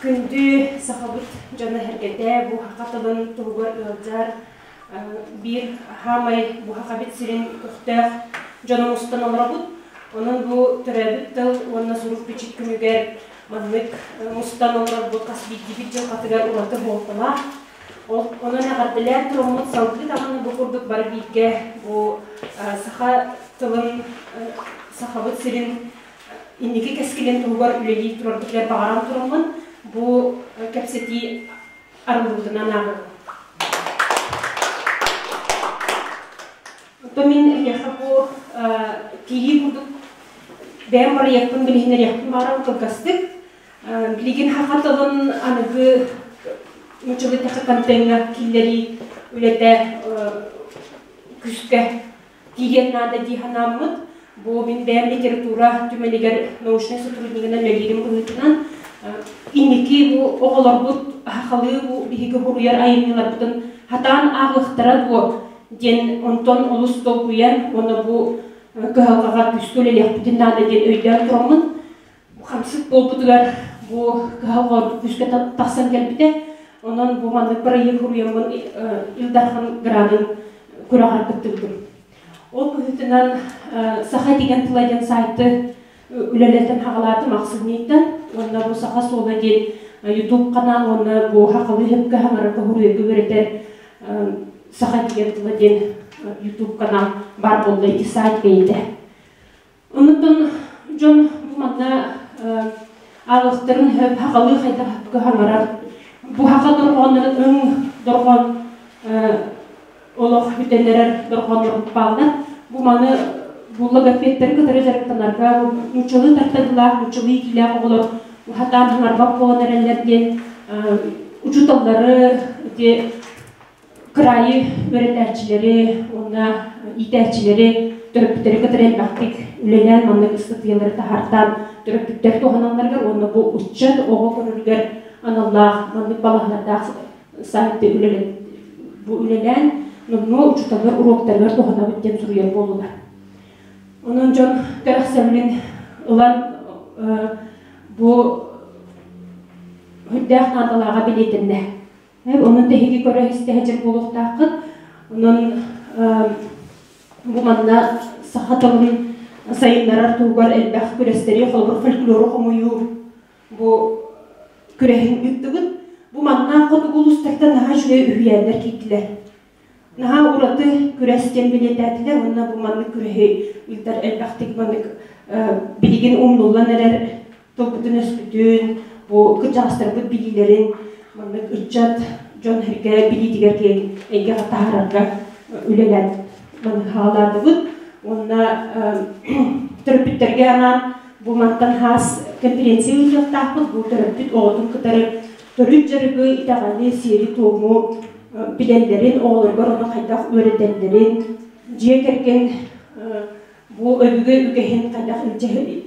Күндү сахабыт дьоно-сэргэтэ бу саха тылын туһугар ыалдьар биир хаамай бу сахабыт сирин көхтөөх дьоно мустан олоробут. Онон бу төрөөбүт тыл уонна сурук-бичик күнүгэр маннык мустан олорорбут хас биирдиибит дьылҕатыгар ураты суолталаах. Онон эҕэрдэлээн тураммыт салгыы даҕаны бу курдук бары бииргэ бу саха тылын, сахабыт сирин инники кэскилин туһугар үлэлии турарбытыгар баҕаран тураммын бу кэпсэтии арыллыбытынан ааҕабын. Оттон мин эһиэхэ бу киирии курдук бэйэм бырайыакпын билиһиннэриэхпин баҕарабын кылгастык. Билигин саха тылын аныгы нууччалыы контеҥҥа киллэрии үлэтэ күүскэ тиийиэн наада дии санааммыт, бу мин бэйэм литература түмэлигэр научнай сотруднигынан үлэлиирим быһыытынан инники бу оҕолорбут сахалыы бу биһиги суруйар айымньыларбытын хатаан ааҕыахтара дуо диэн онтон олус долгуйан уонна бу кыһалҕаҕа күүскэ үлэлиэхпитин наада диэн өйдөөн тураммын хамсык буолбутугар бу кыһалҕа ордук күүскэ тахсан кэлбитэ. Онон бу маннык бырайыак суруйаммын Ил Дархан гранын күрэҕэр кыттыбытым. Ол быһыытынан Саха этигэн тыла диэн сайты үлэлэтэн хаҕалаатым ахсынньыттан уонна бу Саха суола диэн YouTube канал уонна бу сахалыы сөпкө хаҥарарга суруйарга үөрэтэр Саха этигэн тыла диэн YouTube канал баар буолла ити сайт бэйэтэ. Онтон дьон бу манна ааҕыахтарын сөп, сахалыы хайдах хаҥарар. Бу саха дорҕооннорун өҥ дорҕоон олох бүтэн эрэр дорҕооннор бааллар. Бу маны бу логопедтары кытары дьарыктанарга нууччалыы тартарыылаах, нууччалыы иитиилээх оҕолор сатаан хаҥарбат буолан эрэллэр диэн учууталлары ити кыраайы үөрэтээччилэри уонна иитээччилэри төрөппүттэри кытары элбэхтик үлэлээн маннык ыстатыйалары таһаартаан төрөппүттэр туһаналларыгар уонна бу ыччат оҕо көрөрүгэр аналлаах маннык балаһалардаах сайты бу үлэлээн номнуо учууталлар уруоктарыгар туһанабыт диэн суруйар буоллулар. Онон дьон кэрэхсэбилин ылан бу үрдээх наадалааҕа бэлиэтэннэ. Онон тэһиги көрө-истэ сылдьар буолуохтааххыт. Онон бу манна саха тылын сайыннарар туһугар элбэх күрэстэри, холобур, фольклору хомуйуу бу күрэһин ыыттыбыт. Бу манна хотугу улуустартан наһаа үчүгэй үһүйээннэр киирдилэр. Наһаа ураты күрэс диэн бэлиэтээтилэр уонна бу маннык күрэһи ыытар элбэхтик маннык билигин умнуллан эрэр тылбытын-өспүтүн, бу кырдьаҕастарбыт билиилэрин маннык ыччат дьон-сэргэ билиитигэр киэҥ эйгэҕэ таһаарарга үлэлээн маннык хаалаатыбыт. Уонна төрөппүттэргэ анаан бу мантан хаас конференция ыытыахтаахпыт. Бу төрөппүт оҕотун кытары төрүт дьарыгы, итэҕэли, сиэри-туому билэллэрин, оҕолоругар ону хайдах үөрэтэллэрин, дьиэ кэргэн бу өбүгэ үгэһин хайдах илдьэ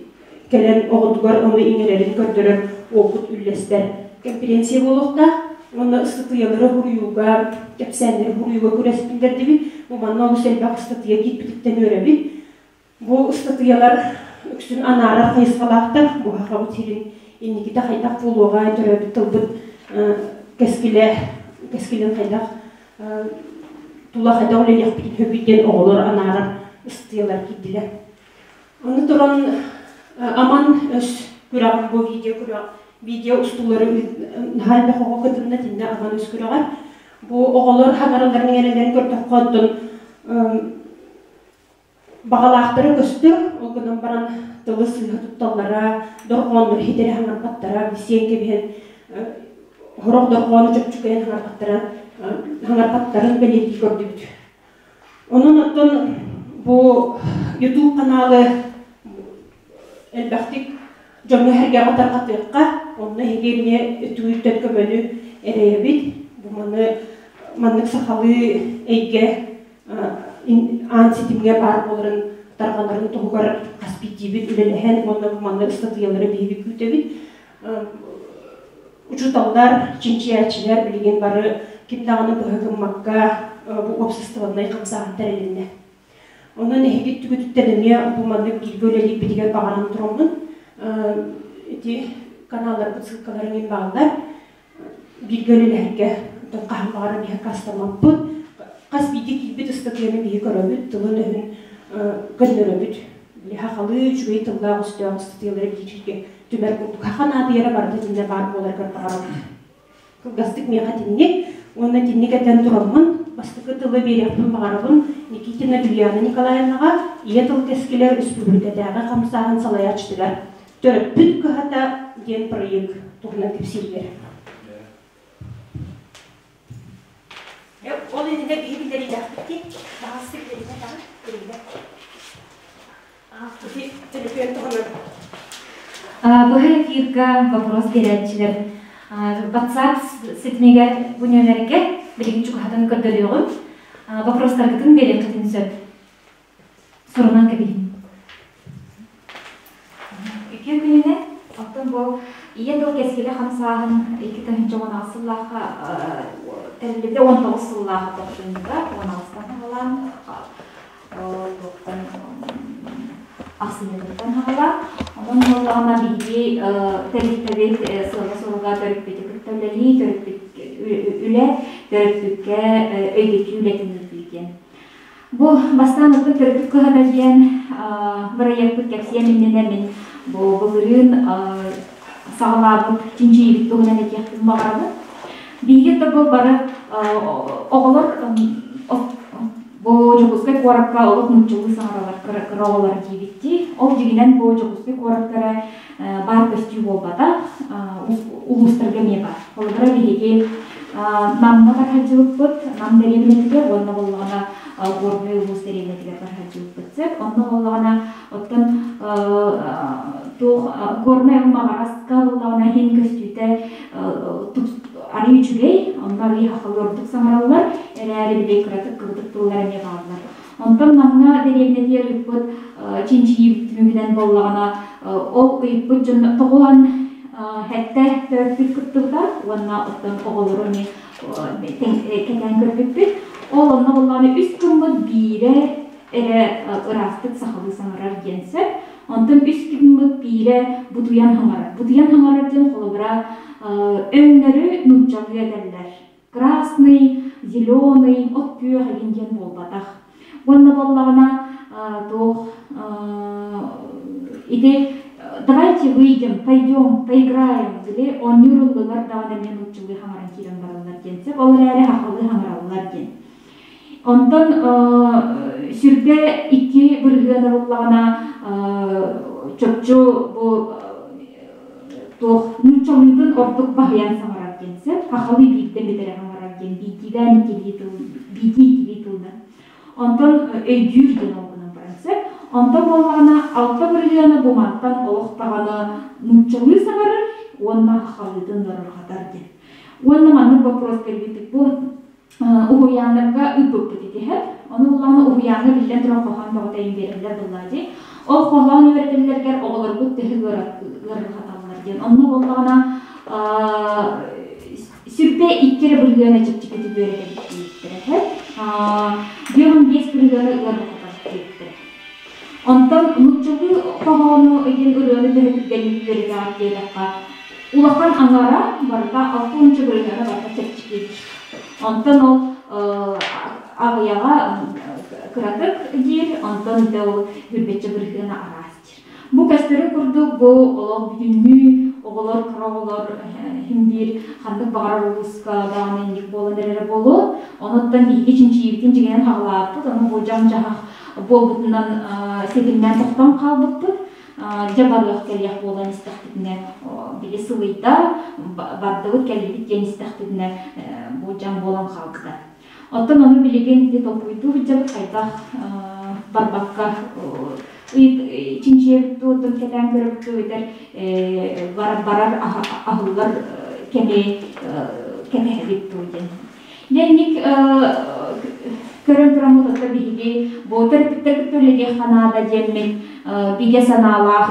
кэлэн оҕотугар ону иҥэрэрин көрдөрөр уопут үллэстэр конференция буолуохтаах уонна ыстатыйалары суруйууга, кэпсээннэри суруйууга күрэс биллэрдибит. Бу манна олус элбэх ыстатыйа киирбититтэн үөрэбит. Бу ыстатыйалар үксүн анаарар хайысхалаахтар. Бу Сахабыт сирин инникитэ хайдах буолуоҕа, төрөөбүт тылбыт кэскилэ, кэскилин хайдах тула хайдах үлэлиэхпитин сөбүй диэн оҕолор анаарар ыстатыйалар киирдилэр. Ону туран Аман өс күрэҕин бу видео күрэх видео устуулары наһаа элбэх оҕо кытынна итиннэ Аман өс күрэҕэр. Бу оҕолор хаҥаралларын иҥэрэллэрин көрдөххө оттон Баҕалаахтара көстөр, ол гынан баран тылы сыыһа тутталлара, дорҕооннору ситэри хаҥарбаттара, сиэн кэбиһэн сорох дорҕоону чопчу кэйэн хаҥарбаттара, хаҥарбаттарын бэлиэтии көрдүбүт. Онон оттон бу YouTube каналы элбэхтик дьоҥҥо-сэргэҕэ тарҕатыахха, онно эһиги эмиэ өттүгүттэн көмөнү эрэйэбит. Бу маны маннык сахалыы эйгэ аан ситимҥэ баар буоларын тарҕанарын туһугар хас биирдиибит үлэлэһэн уонна бу маннык ыстатыйалары биһиги күүтэбит. Учууталлар, чинчийээччилэр билигин бары ким даҕаны быһа гыммакка бу уопсастыбаннай хамсааһын тэрилиннэ. Онон эһиги түгүтүттэн эмиэ бу маннык бииргэ үлэлиирбитигэр баҕаран тураммын ити Каналларбыт ссылкалара мин бааллар. Бииргэ үлэлэһэргэ оттон хаһан баҕарар биһи аккаастаммаппыт. Хас биирдии киирбит ыстатыйаны биһи көрөбүт, тылын-өһүн көннөрөбүт. Били сахалыы үчүгэй тыллаах-өстөөх ыстатыйалары бииргэ түмэр курдук хаха наадыйара барыта итиннэ баар буоларыгар баҕарабыт. Кылгастык миэхэ итинник уонна итинник этэн тураммын бастакы тылы биэриэхпин баҕарабын Никитина Юлиана Николаевнаҕа Ийэ тыл кэскилэ өрөспүүбүлүкэтээҕи хамсааһын салайааччытыгар Төрөппүт кыһата диэн проект туһунан кэпсииллэр. Ол иннинэ биһи биллэриилээхпит дии. Баҕас биллэриилэ даҕаны, биллэрилэр. Ити төлөпүөн туһунан. Быһа эфирга вопрос биэрээччилэр WhatsApp ситимигэр бу нүөмэргэ билигин чугаһатан көрдөрүөҕүм. Вопростаргытын биэриэххитин сөп. Сурунан кэбиһиҥ. Үтүө күнүнэн, оттон бу Ийэ тыл кэскилэ хамсааһын 2016 сыллаахха тэриллибитэ 19 сыллаахха тохтунньуга 16-тан саҕалаан туохтан ахсынньытыттан саҕалаан онон буоллаҕына биһиги тэрилтэбит сыала-соруга төрөппүтү кытта үлэлии төрөппүт үлэ төрөппүккэ өйдөтүү үлэтин ыытыы диэн. Бу бастаан оттон төрөппүт кыһата диэн бырайыакпыт кэпсиэм иннинэ мин бу былырыын саҕалаабыт чинчийиибит туһунан этиэхпин баҕарабын. Биһиги да бу бары оҕолор бу Дьокуускай куоракка олох нууччалыы саҥараллар кыра оҕолор диибит дии. Ол дьиҥинэн бу Дьокуускай куоракка баар көстүү буолбатах, улуустарга эмиэ баар. Холобура, биһиги Намҥа барһадьыбыппыт, Нам дэриэбинэтигэр уонна буоллаҕына Горнай улуус дэриэбинэтигэр барһадьыбыппыт сөп. Онно буоллаҕына, оттон туох Горнай Маҕараска буоллаҕына иһин көстүүтэ арыый үчүгэй, онно арыый сахалыы ордук саҥараллар, эрээри били кыратык кыбытык тыллар эмиэ бааллар. Онтон Намҥа дэриэбинэтигэр ыыппыт чинчийиибит түмүгүнэн буоллаҕына, ол ыйыппыт дьон тоҕуһан сэттэ төрөппүт кыттыбыта уонна оттон оҕолору эмиэ кэтээн көрбүппүт. Ол онно буоллаҕына үс гыммыт биирэ эрэ ыраастык сахалыы саҥарар диэн сөп. Онтон үс гыммыт биирэ бутуйан саҥарар. Бутуйан саҥарар диэн холобура өҥнөрү нууччалыы этэллэр. Красный, зеленый, от күөх игин диэн буолбатах. Уонна буоллаҕына туох ити давайте выйдем, пойдем, поиграем били оонньуур ыллылар даҕаны эмиэ нууччалыы хаҥаран киирэн бараллар диэн сөп. Ол эрээри сахалыы хаҥараллар диэн. Онтон сүргэ 2% буоллаҕына чопчу бу туох нууччалыытын ордук баһыйан саҥарар диэн сөп, хахалыы биирдэ бүтэрэ саҥарар диэн биирдиилээн иккилии тыл биирдии иккилии тылынан. Онтон өйдүүр диэн ол гынан баран сөп. Онтон буоллаҕына 6% бу мантан олох даҕаны нууччалыы саҥарар уонна хахалыытын норурҕатар диэн. Уонна маннык вопрос кэлбит бу уһуйааннарга ыыппыппыт итиһэр. Ону буллаҕына уһуйааҥҥа биллэн туран хоһоон бөҕөтө биэрэллэр буоллаа дии. Ол хоһоон үөрэтэллэргэр оҕолорбут төһө ыарырҕаталлар диэн. Онно буоллаҕына 22 эрэ бырыһыана чэпчэкитик үөрэтэбит диэбиттэрэ. 55 бырыһыана ыарырҕатабыт диэбиттэрэ. Онтон нууччалыы хоһоону диэн ырыаны төһө түргэнник үөрэтэҕит диэтэххэ, улахан аҥара барыта 60 бырыһыана барыта чэпчэки. Онтон ол аҕыйаҕа кыратык диир, онтон дьэ ол үрбэччэ бырыһыана араас диир. Бу көстөрүн курдук бу олох бүтүннүү оҕолор, кыра оҕолор иһин биир ханнык баҕарар улууска даҕаны инник буолан эрэрэ буолуо. Онуттан биһиги чинчийиибитин дьиҥинэн хаҕылааппыт, ону бу дьаҥ-дьаһах буолбутунан ситимнээн тохтоон хаалбыппыт. Дьэ барыах кэлиэх буолан истэхпитинэ били сылыйда, бардыбыт кэллибит диэн истэхпитинэ бу дьаҥ буолан хаалбыта. Оттон ону билигин ити толкуйдуу сылдьабыт хайдах барбакка чинчийэбит дуу, оттон кэтээн көрөбүт дуу эбэтэр барар аһыллар кэми кэтэһэбит дуу диэн. Дьэнник көрөн тураммыт оттон биһиги бу төрөппүттэр кытта үлэлиэххэ наада диэммит бигэ санаалаах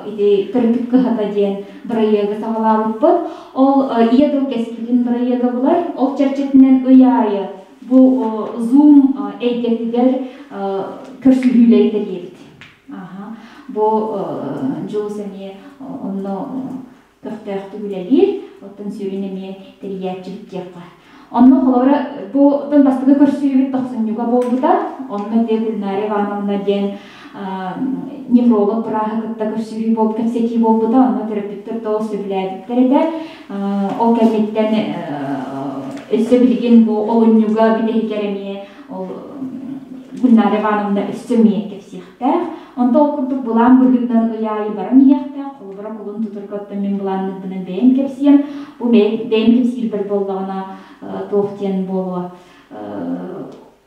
ити төрөппүт кыһата диэн бырайыагы саҕалаабыппыт. Ол ийэ тыл кэскилин бырайыага булар. Ол чэрчитинэн ый аайы бу Zoom эйгэтигэр көрсүһүүлэри тэрийэбит. Бу Дьулус эмиэ онно көхтөөхтүк үлэлиир, оттон сүрүн эмиэ тэрийээччибит диэххэ. Онно холобура бу оттон бастакы көрсүһүүбүт тохсунньуга буолбута. Онно де Гульнария Ивановна диэн невролог бырааһы кытта көрсүһүү буолбут, кэпсэтии буолбута. Онно төрөппүттэр да ол сөбүлээбиттэр этэ. Ол кэнниттэн өссө билигин бу олунньуга бүтэһигэр эмиэ ол Гульнария Ивановна өссө эмиэ кэпсиэхтээх. Онто ол курдук былаан быһыытынан ый аайы баран иһиэхтээх. Холобура, кулун тутурга оттон мин былаанныырбынан бэйэм кэпсиэм. Бу бэйэм кэпсиирбэр буоллаҕына туох диэн буолуо.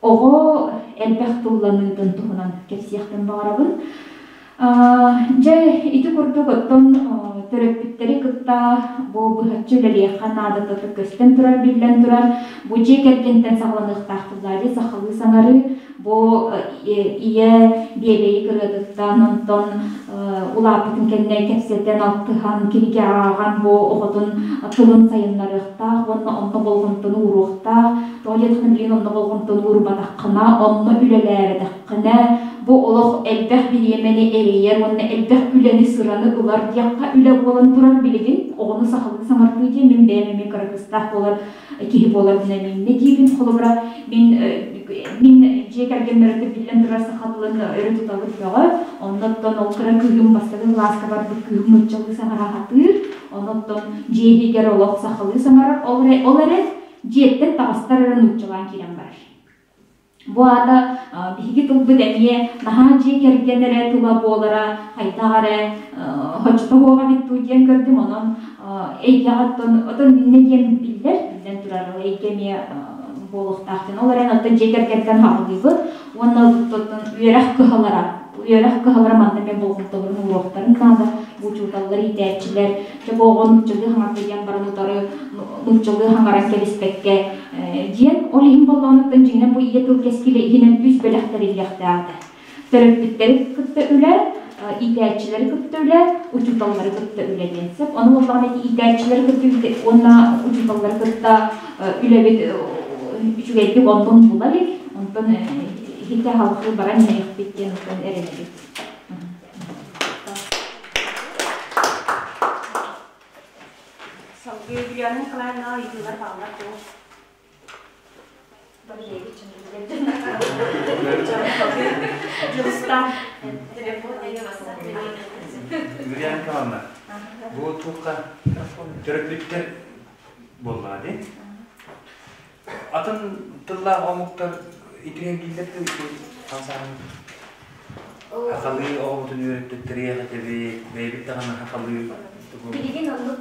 Оҕо элбэх тылланыытын туһунан кэпсиэхпин баҕарабын. Дьэ, ити курдук оттон төрөппүттэри кытта бу быһаччы үлэлиэххэ наадата көстөн турар, биллэн турар. Бу дьиэ кэргэнтэн саҕаланыахтаах тыллари сахалыы саҥарыы, бу ийэ биэбэйи кырыатыттан, онтон улааппытын кэннэ кэпсэтэн, алтыһан, кинигэ ааҕан бу оҕотун тылын сайыннарыахтаах уонна онно болҕомтону ууруохтаах. Тоҕо диэтэххинэ, билигин онно болҕомтону уурбатаххына, онно үлэлээбэтэххинэ, бу олох элбэх бириэмэни эрэйэр уонна элбэх үлэни сыраны ылар диэххэ үлэ буолан турар билигин оҕону сахалыы саҥардыы диэн мин бэйэм эмиэ кыра кыстаах буолар киһи буолар гына диибин холобура мин мин дьиэ кэргэммэр биллэн турар саха тылын өрө тутабыт бөҕө оннуттан ол кыра кыыһым бастакы кылааска барбыт кыыһым нууччалыы саҥара сатыыр оннуттан дьиэ иһигэр олох сахалыы саҥарар ол эрэ дьиэттэн таҕыстар эрэ нууччалаан киирэн барар. Бу аата биһиги тылбыт эмиэ наһаа дьиэ кэргэн эрэ тыла буолара хайдах эрэ хочото суоҕа эбит дуу диэн көрдүм. Онон эйгэҕэ оттон отон иннэ диэн биллэр, биллэн турар ол эйгэ эмиэ буолуохтаах диэн. Ол эрэн оттон дьиэ кэргэнтэн хаалыыбыт уонна оттон үөрэх кыһалара үөрэх кыһалара манна эмиэ болҕомтолорун ууруохтарын наада. Бу учууталлар, иитээччилэр дьэ бу оҕо нууччалыы хаҥарда диэн баран утары нууччалыы хаҥаран кэбиспэккэ диэн ол иһин боллоонуттан дьиҥинэн бу ийэ тыл кэскилэ иһинэн үс бэлэх тэриллиэхтээх этэ. Төрөппүттэри кытта үлэ, иитээччилэри кытта үлэ, учууталлары кытта үлэ диэн сөп. Ону буоллаҕына ити иитээччилэри кытта уонна учууталлары кытта үлэбит үчүгэйдик оннун була илик. Онтон иһитэ халҕыы баран иһиэхпит диэн оттон эрэнэбит. Салгыы Юлиана Николаевна ыйытыылар бааллар дуо? Дьулустан. Юлиана Николаевна, бу туохха төрөппүттэр буоллаҕа дии. Атын тыллаах омуктар итирэн кииллэр хамсааһын Хахалыы оҕобутун үөрэттэттэриэх этибит, бэйэбит даҕаны хахалыы Билигин оннук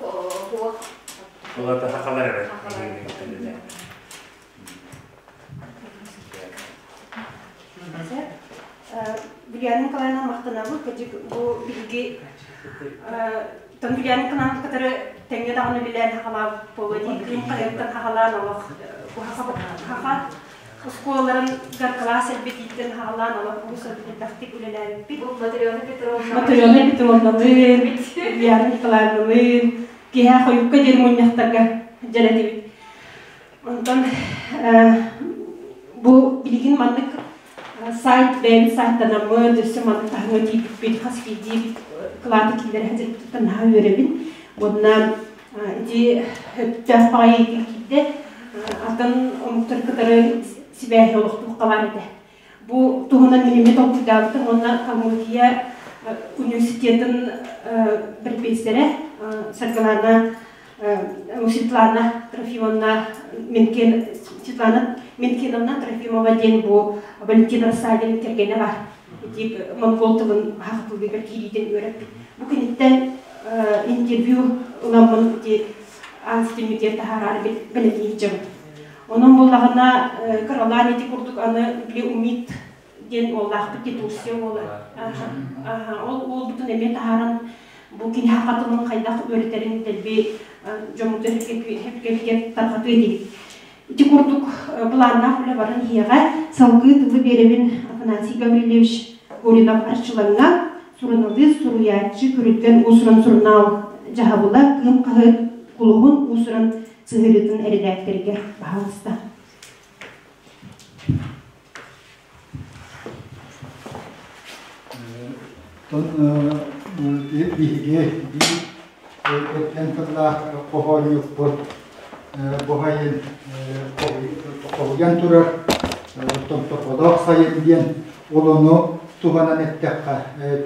туох Улата хахалар эрэ. Юлиана Николаевна махтанабыт. Кырдьык бу биһиги Тон Юлиана Николаевна кытары тэҥҥэ даҕаны үлэлээн хахалаабыт буолуо дии. Кыым хайыттан хахалаан олох хаха оскуолаларыгар кылаас элбэтииттэн хаалаан олох олус элбэхтик үлэлээбиппит. Матрена Петровна. Матрена Петровналыын, Ульяна Николаевналыын киэһэ хойукка диэн мунньахтарга дьэлэтибит. Онтон бу билигин маннык сайт бэйэбит сайтанаммыт, өссө маннык таһымҥа тиийбиппит, хас биирдии кылааты киллэрэ сылдьыбытыттан наһаа үөрэбин. Уонна ити өттөөх баҕайы киирдэ атын омуктары кытары сибээһи олохтуохха баар этэ. Бу туһунан мин эмиэ толкуйдаабытым уонна Калмыкия университетын бэрэпиэссэрэ Саргылана Светлана Трофимовна Минкин Светлана Минкиновна Трофимова диэн бу Валентина Рассадин кэргэнэ бар. Ити монгол тылын хахытылыгар киириитин үөрэппит. Бу киниттэн интервью ыламмын ити аан таһаарар бэлэмниир дьон. Онон буоллаҕына кыралаан ити курдук аны били Умит диэн уоллаахпыт Титусия уола. Ол уолбутун эмиэ таһааран бу кини хатылын хайдах үөрэтэрин дэлби дьоммутун хэпкэбигэр тарҕатыы этибит. Ити курдук былааннаах үлэ баран иһиэҕэ. Салгыы тылы биэрэбин Афанасий Гаврильевич Горинов Арчылаҥҥа суруналыыс, суруйааччы, Күрүлгэн уус-уран сурунаал дьаһабыла, Кыым хаһыат кулуһун уус-уран сыһыарыытын эрэдээктэригэр баһаалыста. Биһиги биир Бэргэн тыллаах хоһоонньукпут бу сайын хоһуйан турар Томторҕолоох сайын диэн ол ону туһанан эттэххэ,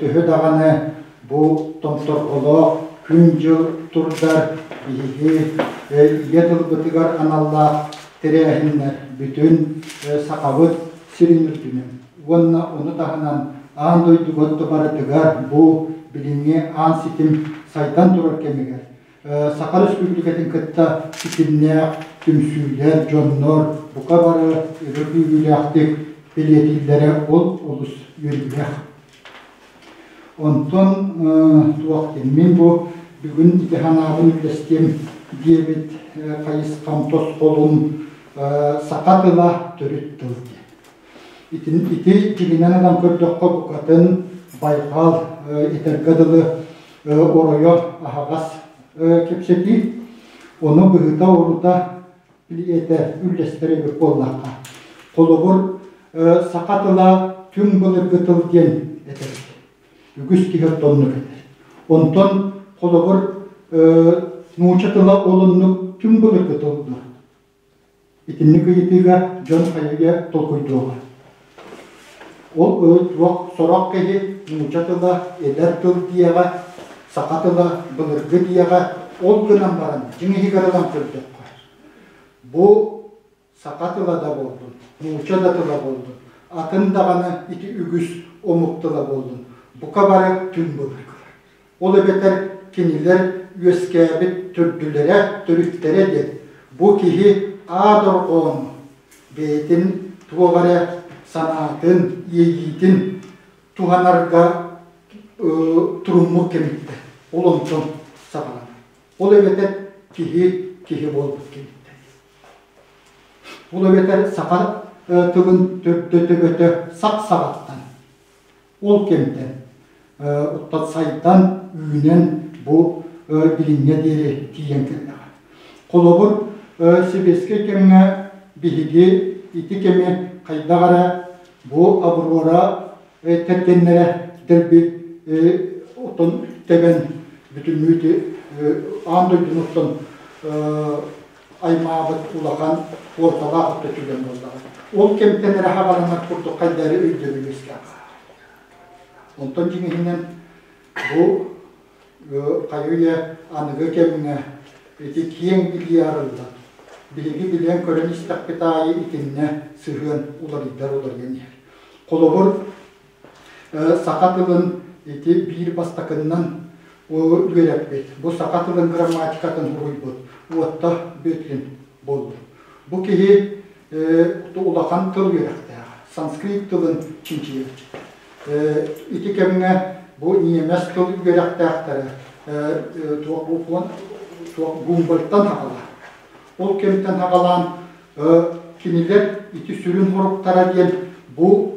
төһө даҕаны бу томторҕолоох күн-дьыл турдар биһиги ийэ тылбытыгар аналлаах тэрээһиннэр бүтүн Сахабыт сирин үрдүнэн уонна ону таһынан аан дойдуга барытыгар бу билиҥҥи аан ситим сайдан турар кэмигэр Саха Республикатын кытта ситимнээх түмсүүлэр, дьоннор бука бары өрө күүрүүлээхтик бэлиэтииллэрэ ол олус үөрүүлээх. Онтон туох диэн мин бу бүгүн ити санаабын үллэстиэм диэбит хайысхам тосхолум саха тыла төрүт тыл диэн. Итин ити дьиҥинэн ылан көрдөххө букатын байҕал этэргэ дылы оройо аһаҕас кэпсэтии. Ону быһыта-орута этэ үллэстэр эбит буоллахха. Холобур, саха тыла түҥ былыргы тыл диэн этэбит. Үгүс киһи оннук этэр. Онтон холобур, нуучча тыла ол оннук түҥ былыргы тыл дуо? Итинник ыйытыыга дьон хайыга толкуйдуоҕа. Ол туох сорох киһи нуучча тыла эдэр тыл диэҕэ, саха тыла былыргы диэҕэ, ол гынан баран дьиҥ иһигэр ылан көрдөххө, бу саха тыла да буоллун, нуучча да тыла буоллун, атын даҕаны ити үгүс омук тыла буоллун, бука бары түҥ былыргылар. Ол эбэтэр кинилэр үөскээбит төрдүлэрэ, төрүттэрэ диэн бу киһи аа дорҕоону бэйэтин туох эрэ санаатын, иэйиитин туһанарга туруммут кэмиттэн, ол онтон саҕаланар. Ол эбэтэр киһи киһи буолбут кэмиттэн. Ол эбэтэр саха тылын төрдө төбөтө сах саҕаттан Ол кэмтэн оттон сайдан, үүнэн бу билиҥҥэ диэри тиийэн кэллэҕэ. Холобур, сэбиэскэй кэмҥэ биһиги ити кэми хайдах эрэ бу Аврора кэргэннэрэ дэлби оттон тэбэн бүтүннүү ити аан дойдуну оттон аймаабыт улахан суолталаах өттө түгэн буоллаҕа. Ол кэмтэн эрэ хаҕаланар курдук хайдары өйдөбүл үөскээн хаалар. Онтон дьиҥиһинэн бу хайы-үйэ аныгы кэмҥэ ити киэҥ билии арыллан, биһиги билэн-көрөн истэхпит аайы итиннэ сыһыан уларыйдар уларыйан иһэр. Холобур, саха тылын ити биир бастакыннан үөрэппит, бу саха тылын грамматикатын уруйбут Уотта Бүөтрүн буоллун. Бу киһи улахан тыл үөрэхтээх, санскрит тылын чинчийээччи. Ити кэмҥэ бу ньиэмэс тыл үөрэхтээхтэрэ туох туох Гумбольттан саҕалаан. Ол кэмтэн саҕалаан кинилэр ити сүрүн соруктара диэн бу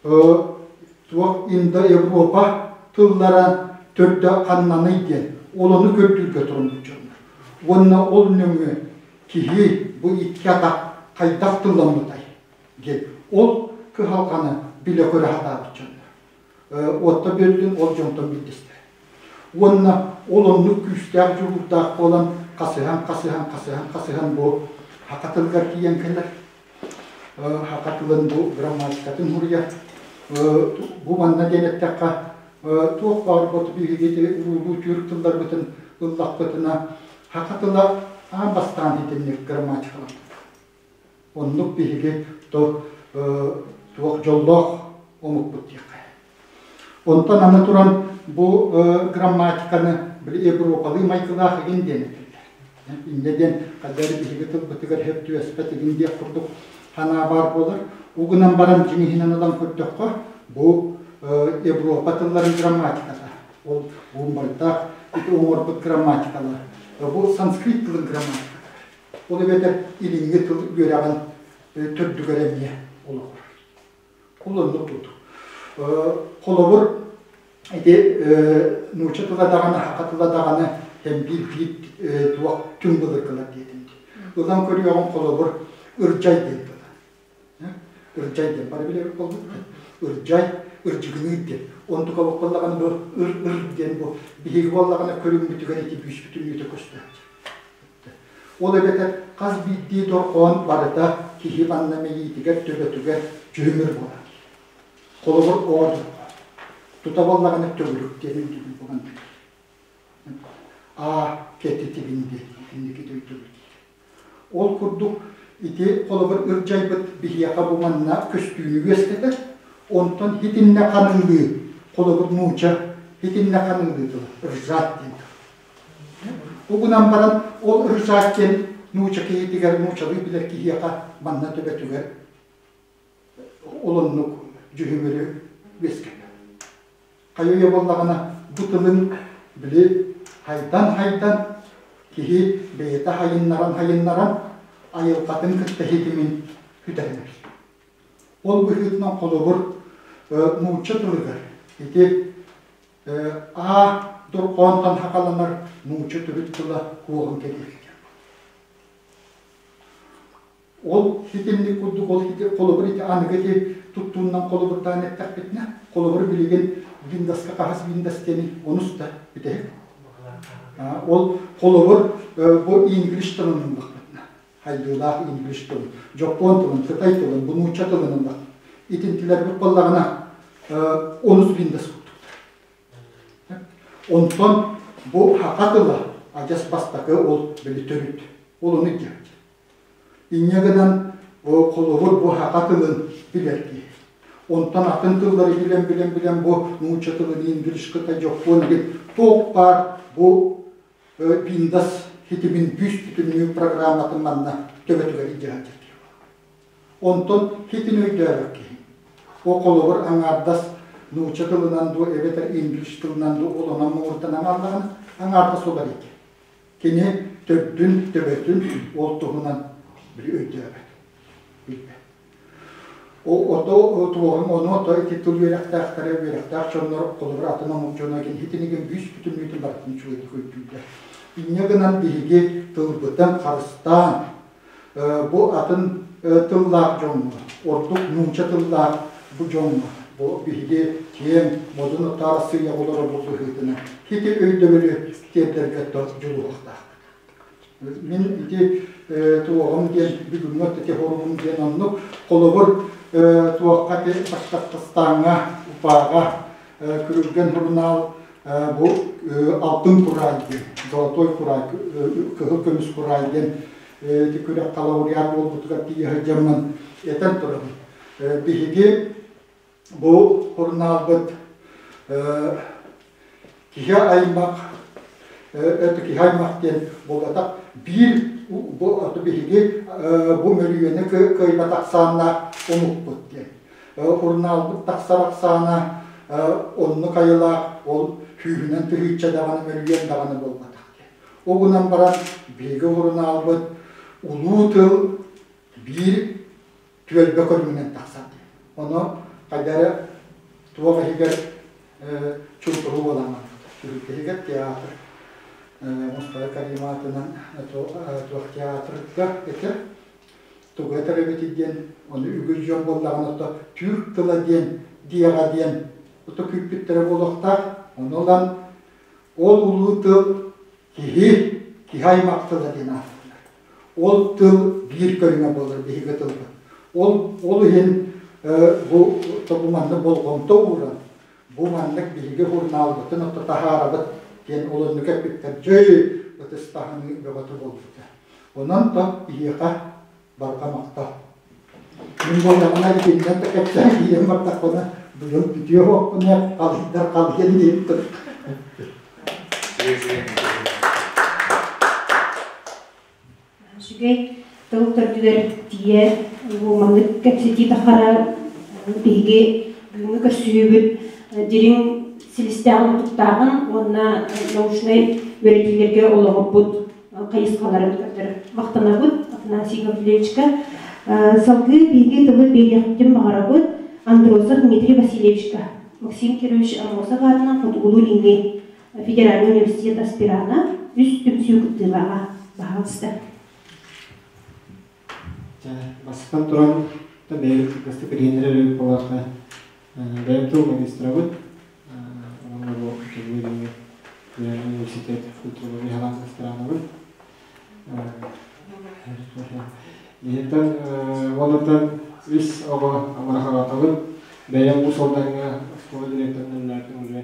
туох Индо-Европа тыллара төрдө ханнаный диэн ол ону көрдүүргэ туруммут дьоннор. Уонна ол нөҥүө киһи бу икки атах хайдах тылламмытай диэн ол кыһалҕаны билэ-көрө сатаабыт дьоннор. Уотта Берлин ол дьонтон биирдэстэрэ. Уонна ол оннук күүстээх дьулуурдаах буолан хасыһан, хасыһан, хасыһан, хасыһан бу саха тылыгар тиийэн кэлэр. Саха тылын бу грамматикатын суруйар. Бу манна диэн эттэххэ, туох баар бу биһиги уруулуу түүр тылларбытын ыллахпытына, саха тыла аан бастаан итинник грамматикаламмыт. Оннук биһиги туох дьоллоох омукпут диэххэ. Онтон аны туран бу грамматиканы били европалыы майгылаах игин диэн этэллэр. Инньэ диэн ханна эрэ биһиги тылбытыгар сөп түбэспэт игин диэх курдук санаа баар буолар. Уу гынан баран дьиҥ иһинэн ылан көрдөххө, бу Европа тылларын грамматиката. Ол Гумбольтаах ити оҥорбут грамматикалар. Бу санскрит тылын грамматиката. Ол эбэтэр илиҥҥи тыл үөрэҕин төрдүгэр эмиэ олоҕурар. Ол оннук курдук. Холобур, ити нуучча тыла даҕаны, саха тыла даҕаны һэн биир-биир туох түҥ былыргылар диэтим дии. Ылан көрүөҕүҥ холобур, ырдьай диэн тыла. Ырдьай диэн бары билэбит буолбут. Ырдьай. Ырдьыгыныыр диэн. Онтука буоллаҕына бу ыр-ыр диэн бу биһиги буоллаҕына көрүҥмүтүгэр ити бүүспүтүннүүтэ көстөөччү. Ол эбэтэр хас биирдии дорҕоон барыта киһи манна мэйиитигэр төбөтүгэр дьүһүмүр буолар. Холобур, оо дорҕоон. Тута буоллаҕына төгүрүк диэн өйдөбүл буолан А кэтитибин диэн инники өйдөбүл. Ол курдук ити холобур ырдьайбыт биһиэхэ бу манна көстүүнү үөскэтэр, онтон итиннэ ханыылыы, холобур нууча итиннэ ханыылыы тыла ржать диэн тыл. Бу гынан баран ол ржать диэн нууча киһитигэр нуучалыы билэр киһиэхэ манна төбөтүгэр ол оннук дьүһүмүрү үөскэтэр. Хайа буоллаҕына бу тылын били хайдан-хайдан киһи бэйэтэ хайыннаран-хайыннаран айылҕатын кытта ситимин сүтэринэр. Ол быһыытынан холобур нуучча тылыгар ити А дорҕоонтон хахаланар нуучча төрүт тыла куоҕун кэриэтэ. Ол ситимник курдук ол холобур ити аныгы ити туттууннан холобурдаан эттэхпитинэ, холобур билигин Windows-ка хаһыс Windows диэни онус да бүтэһик. Ол холобур бу English тылын ыллахпытына, хайдыылаах English тылын, дьоппуон тылын, кытай тылын, бу нуучча тылын ыллах. Итинтилэрбит буоллаҕына онус Windows курдуктар. Онтон бу саха тыла адьас бастакы ол били төрүт. Ол ону диэбит. Инньэ гынан холобур бу саха тылын билэр киһи. Онтон атын тыллары билэн-билэн-билэн бу нуучча тылын English кытай дьоппуон диэн туох баар бу Windows ситимин бүүс бүтүннүү программатын манна төбөтүгэр илдьэ сылдьар киһи буолар. Онтон ситин өйдөөбөт киһи. О холобур аҥаардас нуучча тылынан дуу эбэтэр English тылынан дуу ол онон муҥурданан ааллаҕына аҥаардас уларыйар. Кини төрдүн, төбөтүн ол туһунан били өйдөөбөт, билбэт. Ото туоҕун ону ото ити тыл үөрэхтээхтэрэ, үөрэхтээх дьоннор холобур атын омук дьоно итинигин бүүс бүтүннүүтүн барытын үчүгэйдик өйдүүллэр. Инньэ гынан биһиги тылбытын харыстаан, бу атын тыллаах дьоҥҥо, ордук нуучча тыллаах бу дьоҥҥо, бу биһиги киэҥ, модун отто Арассыыйа олорор быһыытынан ити өйдөбүлү тиэрдэргэ дьулуһуохтаахпыт. Мин ити туоҕум диэн бүгүҥҥү ити хоругум диэн оннук холобур туохха Башкортостаҥҥа, Уфаҕа Күрүлгэн сурунаал бу алтын кураай диэн, золотой кураай, кыһыл көмүс кураай диэн ити күрэххэ лауреат буолбутугар тиийэ сылдьаммын этэн турабын. Биһиги бу сурунаалбыт киһи аймах киһи аймах диэн буолбатах биир бу биһиги бу мөрүйэни кыайбатах сааннаах омукпут диэн Сурунаалбыт тахсар ахсаана оннук айылаах ол сүүһүнэн тыһыынча даҕаны мөлүйүөн даҕаны буолбатах диэн. Ол гынан баран биһиги сурунаалбыт улуу тыл биир түөлбэ көрүҥүнэн тахсар диэн. Ону хайда эрэ туох иһигэр чуутуру буолан барбыта. Түһүлгэ иһигэр театр Мустафа Карим аатынан туох театрга этэ. Тугу этэр эбитий диэн, ону үгүс дьон буоллаҕына ото түүр тыла диэн диэҕэ диэн ото күүппүттэрэ буолуохтаах. Ону ылан ол улуу тыл киһи, киһи аймах тыла диэн ааттанар. Ол тыл биир көрүҥэ буолар биһиги тылбыт. Ол, ол иһин бу бу маннык болҕомто ууран, бу маннык биһиги сурунаалбытын ото таһаарабыт диэн ол оннук эппиттэр дьэй ытыстаһыныы бөҕөтө буолбута. Онон то биһиэхэ барҕа махтал. Мин буоллаҕына итиннэн да кэпсээн киирэн бардахпына быйыл бүтүө уоппуна халыйдар халыйан диэбит Үчүгэй тыл төрдүгэр тиийэ бу маннык кэпсэтии тахара биһиги бүгүҥҥү көрсүһүүбүт дириҥ силистээҕин-мутуктааҕын уонна научнай үөрэтиилэргэ олоҕурбут хайысхаларын көрдөрөр. Махтанабыт Афанасий Гаврильевичка. Салгыы биһиги тылы биэриэхпитин баҕарабыт Андросов Дмитрий Васильевичка, Максим Кирович Аммосов аатынан Хотугулуу-Илиҥҥи федеральнай университет аспирана, үс түмсүү кыттыылааҕа. Баһаалыста. Бастатан туран, бэйэбит кылгастык билиһиннэрэр эбит буоллахха, Бэйэм тыл магистрабын. Уонна бу Киргизия университет культурология халаан аспиранабын. Иһиттэн уонуттан үс оҕо амарахалаатабын. Бэйэм бу солдаҥҥа оскуола директорынан үлэлээтим уже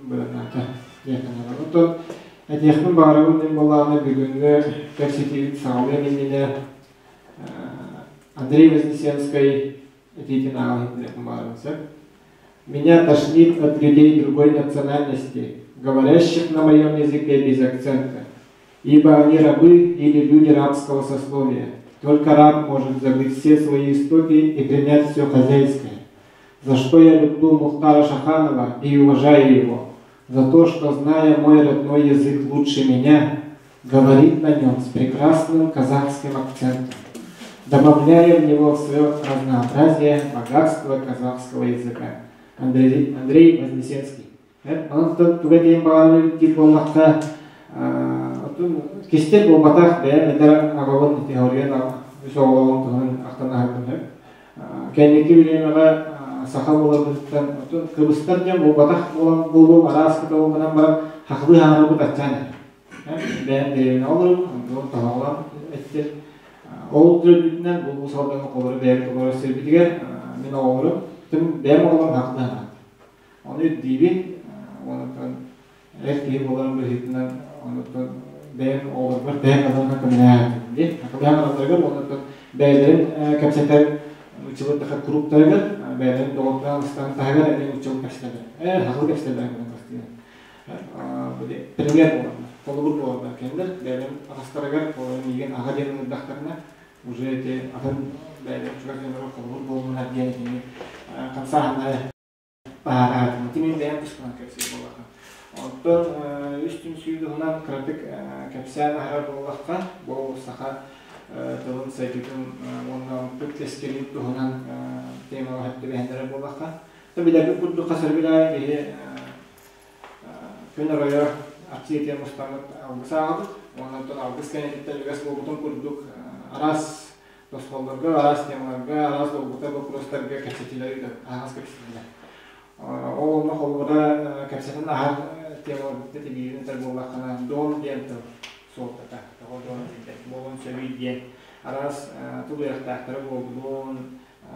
быраннаата диэххэ Оттон этиэхпин баҕарабын мин буоллаҕына бүгүҥҥү кэпсэтиибит саҕалыам иннинэ Андрей Вознесенскай этиитин ааҕан иһитиннэхпин баҕарабын сөп. Меня тошнит от людей другой национальности, говорящих на моем языке без акцента, ибо они рабы или люди рабского сословия. Только раб может забыть все свои истоки и принять все хозяйское. За что я люблю Мухтара Шаханова и уважаю его, за то, что, зная мой родной язык лучше меня, говорит на нем с прекрасным казахским акцентом, добавляя в него свое разнообразие, богатство казахского языка. Андрей, Андрей Вознесенский. Онон туга диэн баҕарабын диир буоллахха, отун кистэл буолбатах бэйэм эдэр аҕабын теориян үс оҕолоҕум туһунан ахтан аһардым сөп. Кэнники бириэмэҕэ саха буоларбытыттан отун кыбыстар диэн буолбатах буолан буолуом араас кыталыгынан баран хахлыы хаалбыт аччаан эрэр. Бэйэм дэриэбинэ олорум, онтон тоһоҕолоон эттим. Ол төрдүтүнэн бу салдаҥа холору бэйэбит олорор сирбитигэр мин оҕолорум, тым бэйэм оҕолорум хахлыы хаалбыт. Ону ирдиибин, онтон эр киһи буоларым быһыытынан онтон бэйэм оҕолорбор бэйэм адалынан көмөлөһөбүн диэн. Көмөлөһөн баралларыгар онтон бэйэлэрин кэпсэтэр нууччалыы таха кругтарыгар бэйэлэрин доҕотторун ыстаан таһыгар эмиэ нууччалыы кэпсэтэллэр. Сахалыы кэпсэтэллэр пример буолаллар, холобур буолаллар. Кинилэр бэйэлэрин атастарыгар олорон миигин аҕа диэн ыҥырдахтарына уже эти атын бэйэлэрин чугас дьонноро холобур буоллунар диэн итини хамсааһыннары баһаараатым. Ити мин бэйэм туспунан кэпсиир буоллахха. Оттон үс түмсүү туһунан кыратык кэпсээн аһарар буоллахха, бу саха тылын сайдыытын уонна омук кэскилин туһунан темаҕа сөп түбэһиннэрэр буоллахха, билэрбит курдук хас эрэ билээри биһи күн оройо арчы этиэн мустаммыт алгыс ааҕабыт. Уонна оттон алгыс кэнниттэн үгэс буолбутун курдук араас тосхоллорго, араас темаларга, араас долгутар боппуруостарга кэпсэтиилэр ыытар, аһаҕас кэпсэтиилэр. Ол онно холобура кэпсэтэн аһар темаларбытын тибиирин этэр буоллаххына, дом диэн тыл суолтата, тоҕо дом диэн буолуон сөбүй диэн араас тыл үөрэхтээхтэрэ буоллун,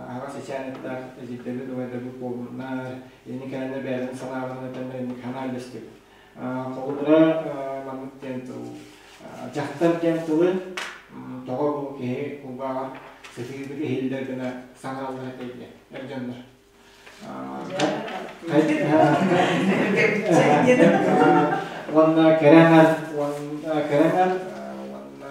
аһаҕас ичээн эттээх эдьиийдэрбит, убайдарбыт буоллуннар, ини кэлэннэр бэйэлэрин санааларын этэннэр инник санаа үллэстибит. Холобура, маннык диэн тыл дьахтар диэн тылы тоҕо бу киһи кулгааҕар сытыытык иһиллэр гына саҥараллар этэй диэн эр дьоннор. Уонна кэрэ аҥар уонна кэрэ аҥар уонна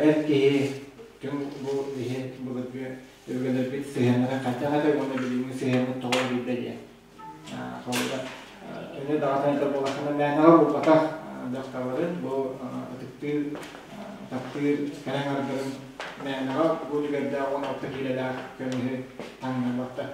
эр киһи түҥ бу биһи былыргы өбүгэлэрбит сыһыаннара хайдах этэй уонна билиҥҥи сыһыаммыт тоҕо уларыйда диэн. Холобура, өнө даҕатан этэр буоллаххына, мээнэҕэ буолбатах дьахталларын бу ытыктыыр, таптыыр кэрэ аҥардарын мээнэҕэ бу үлүгэрдээх 16 киилэлээх көмүһү таҥнарбаттар.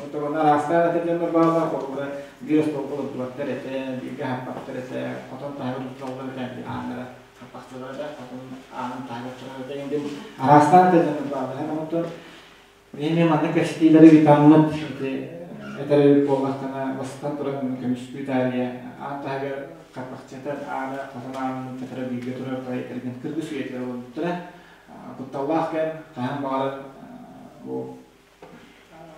Оттон араастаан этэр дьоннор бааллар, холобура, биир остуолга олордубаттар этэ, бииргэ аһаппаттар этэ, хотон таһыгар утуталлар этэ, ааннара хаппахчылара да, хотон аанын таһыгар турар этэ диэн араастаан этэр дьоннор бааллар. Онтон Мин маннык кэпсэтиилэри ыытаммыт ити этэр эбит буоллахтана, бастатан туран көмүскүү таарыйа аан таһыгар хаппахчата аана хотон аанын кытары бииргэ турар этэргин кыргыс үйэтигэр олорбуттара. Кутталлаах кэм хаһан баҕарар бу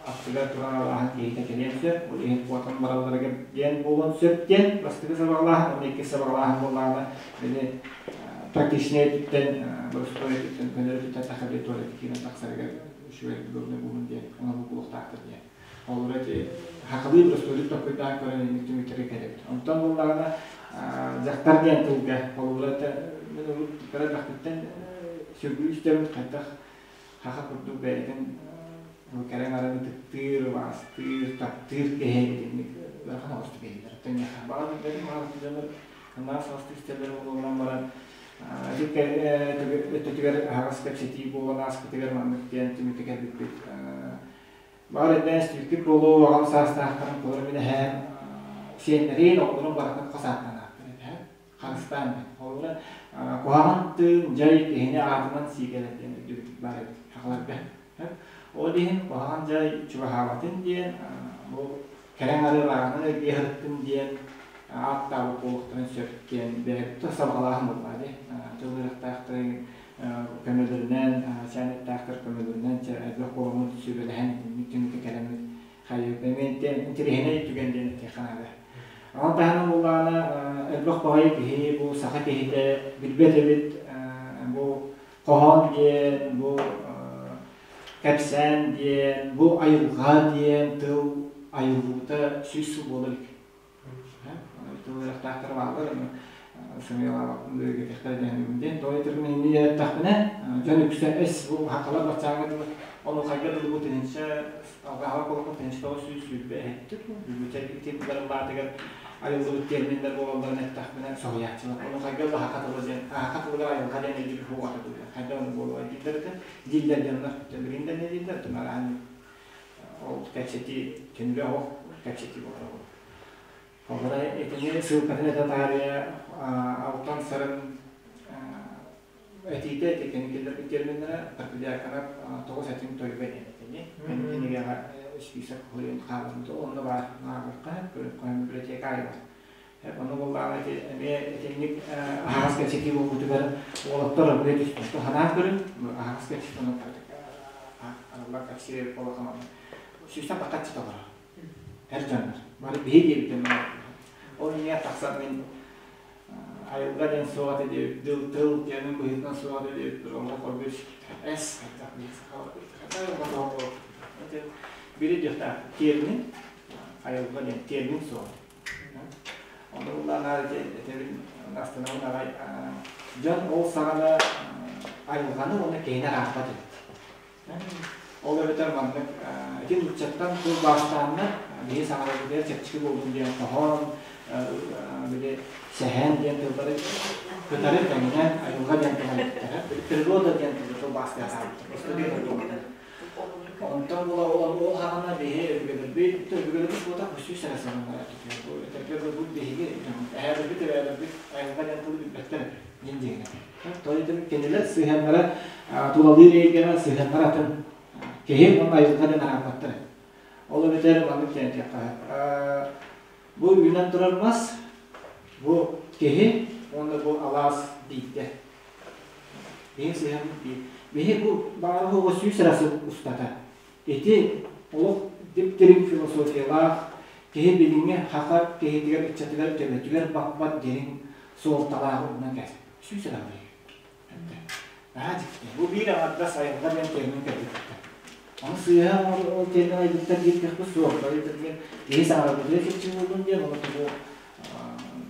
аттыгар турар алааһын киһитэ кэлиэн сөп, ол иһин куотан баралларыгар диэн буолуон сөп диэн бастакы сабаҕалааһын уонна иккис сабаҕалааһын буоллаҕына били практичнай өттүттэн боростуой өттүттэн көнөр өттүттэн тахса туалет киирэн тахсарыгар үчүгэй удобный буолун диэн оҥорбут буолуохтаахтар диэн. Ол эти хахалыы боростуойдук толкуйдаан көрөн инник түмүктэргэ кэлэбит. Онтон буоллаҕына дьахтар диэн тылга холобура мин урут кыра элбэхпиттэн сөбүлүү истэбин хайдах хаха курдук бэйэтин кэрэ аҥарын ытыктыыр, убаастыыр, таптыыр киһи итинник ыарахан оҕустук иһиллэр. Оттон миэхэ баҕар билбэтим, баҕар дьоннор наһаа саҕастык истэллэр буолуон баран өттүтүгэр аһаҕас кэпсэтии буолан ааспытыгар маннык диэн түмүккэ кэлбиппит. Баҕар эрдээн истибиккит буолуо, аҕам саастаахтарын толору мин эһээм сиэннэрин, оҕолорун барытын хос ааттанаахтар этэ. Харыстаан диэн. Холобура, куһаҕан тыын, дьай киһини аатынан сиикэлэр диэн өйдөбүл баар эбит сахаларга. Ол иһин куһаҕан дьай чугаһаабатын диэн, бу кэрэҥ арыылааҕынан эргийэ сырыттын диэн ааттаабыт буолуохтарын сөп диэн бэйэбит да сабаҕалааһын буоллаҕа дии. Тыл үөрэхтээхтэрин көмөлөрүнэн, сээнэттээхтэр көмөлөрүнэн элбэх буоламмыт сүбэлэһэн итинник түмүккэ кэлэммит хайыырда эмиэ интэриэһинэй түгэн диэн этиэххэ наада. Ону таһынан буоллаҕына элбэх баҕайы киһи бу саха киһитэ билбэт эбит бу хоһоон диэн, бу кэпсээн диэн, бу айылҕа диэн тыл айыллыбыта 100 сыл буола илик. Тыл үөрэхтээхтэр бааллар, сымыйалаабаппын бигэргэтиэхтэрэ диэн диэн. Тоҕо этэрбин иннин эттэхпинэ, дьон үксэ эс бу хахалар баччааҥҥа дылы онуохайга дылы бу тыһыынча алҕаһабар буоллахха 1927 бүлүүчэ тылларын баатыгар айыллыбыт терминнэр буолалларын эттэхпинэ соһуйааччылар. Онуохайга аһаха тыла диэн аһаха тылыгар айылҕа диэн өйдөбүл суоҕа этэ хайдах ону буолуой дииллэр этэ. Дииллэр дьоннор билигин да эмиэ дииллэр тумараан ол кэпсэтии түмүгэ оһох кэпсэтии буолар ол. Олора итини ссылкатын этэ таарыйа алтан сарын этиитэ ити кини терминнэрэ Протодиаконов тоҕус этиҥ тойуга диэн этини кинигэҕэ список хоһуйан хаалбыт онно баар ааҕыахха көрүөххэ библиотека айылар Ону буоллаҕына ити эмиэ итинник аһаҕас кэпсэтии буолбутугар уолаттар оргуйа түспүттэр. Санаан көрүн, аһаҕас кэпсэтии онон арыллар кэпсиир буоллахына сүүстэн таххаччы толорор. Эр дьоннор. Бары биһи диэбитим. Ол иннигэр тахсан мин айылҕа диэн суох этэ диэбит, дыл тыл диэнин быһыытынан суох этэ диэбит, олох оргуй эс хайдах биһи сахалар хайдах айылҕа бири диэхтээх термин айылҕа диэн термин суох. Ону ыллаан этэбин астынабын аҕай дьон ол саҕана айылҕаны уонна киһини араахпат эбит. Ол эбэтэр маннык ити нууччаттан тыл баастааннар биһи саҥаларбытыгар чэпчэки буоллун диэн хоһоон, били сэһэн диэн тыллары кытары тэҥинэн айылҕа диэн тылы природа диэн тылы тылбаастаан хаалбыттар. Онтон була ол хаҕана биһи өбүгэлэрбит, өбүгэлэрбит буотах үсүс эрэ саҕана бу этэргэ бу биһиги эһээлэрбит эбээлэрбит айылҕа диэн тылы билбэттэр диэн дьиҥинэ. То есть кинилэр сыһыаннара тулалыыр эйгэҕэ сыһыаннара атын киһи уонна айылҕа диэн арааппаттар. Ол эбэтэр маннык диэн этиэххэ бу үүнэн турар мас, бу киһи уонна бу алаас биирдэ. Биһи сыһыаммыт биир. Биһи бу баҕар 100 эрэ сыл устата ити олох дип-дириҥ философиялаах киһи билиҥҥи хаха киһитигэр ыччатыгар төбөтүгэр баппат дириҥ суолталааҕы умнан кээспит. 100 эрэ сыл. Наһаа дьикти. Бу биир аҥардас айылҕа диэн термин кэлбиттэр. Ону сыыһа ол термин айбыттар диир кыахпыт суох. Киһи саҥарбытыгар чэпчэки буоллун диэн, ону тугу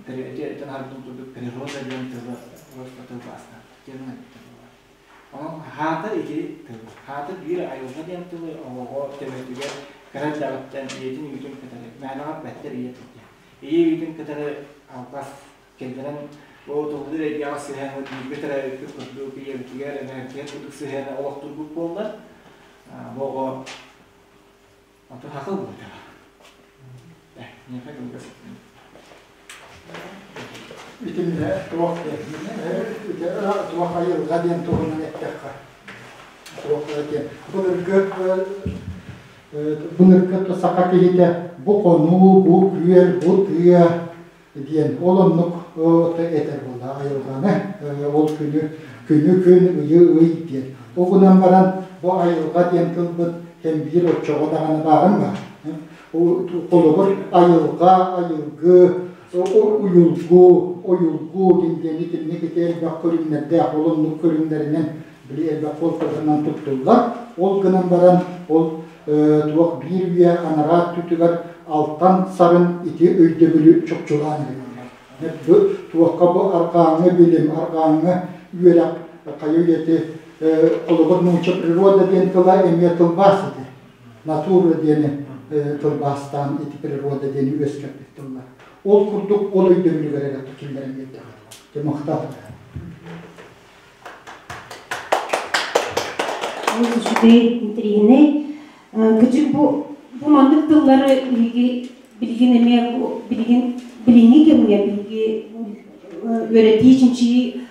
этэн аһарбытым курдук природа диэн тылы просто тылбаастаан термин эбиттэр буолар. Онон хаатар ити тыл. Хаатар биир айылҕа диэн тылы оҕоҕо төбөтүгэр кыра эрдэҕиттэн ийэтин үүтүн кытары мээнэҕэ эппэттэр ийэ тыл диэн. Ийэ үүтүн кытары алҕас кэллэрэн ол туллуур эйгэҕэ сыһыаны бииргэ төрөөбүппүт курдук ийэбитигэр эбээбитигэр курдук сыһыаны олохтуурбут буоллар бу оҕо Ото хакыл буолтаҕа. Миэхэ кылгас Итиннэ туох туох айылҕа диэн туһунан эттэххэ туох диэн былыргы былыргы саха киһитэ бу хонуу, бу күөл, бу тыа диэн ол оннук этэр буолла айылҕаны ол күнү күнү күн ыйы ый диэн ол гынан баран бу айылҕа диэн тылбыт кэм биир оччоҕо даҕаны баарын баар холобур айылҕа айылгы уйулгу ойулгу диэн диэни итинник ити элбэх көрүҥнэрдээх ол оннук көрүҥнэринэн били элбэх суолталарынан туттуллар ол гынан баран ол туох биир үйэ анараа өттүтүгэр алтан сарын ити өйдөбүлү чопчулаан эрэллэр. Бу туохха бу арҕааҥҥы билим, арҕааҥҥы үөрэх хайа үйэти холобур нуучча природа диэн тыла эмиэ тылбаас этэ. Натура диэни тылбаастаан ити природа диэни үөскэппит тыллар. Ол курдук ол өйдөбүлүгэр эрэ киллэрэн биэрдэҕэ. Махтал. Олус үчүгэй, интэриэһинэй. Кырдьык бу бу маннык тыллары биһиги билигин эмиэ бу билигин билиҥҥи кэмҥэ биһиги үөрэтии, чинчийии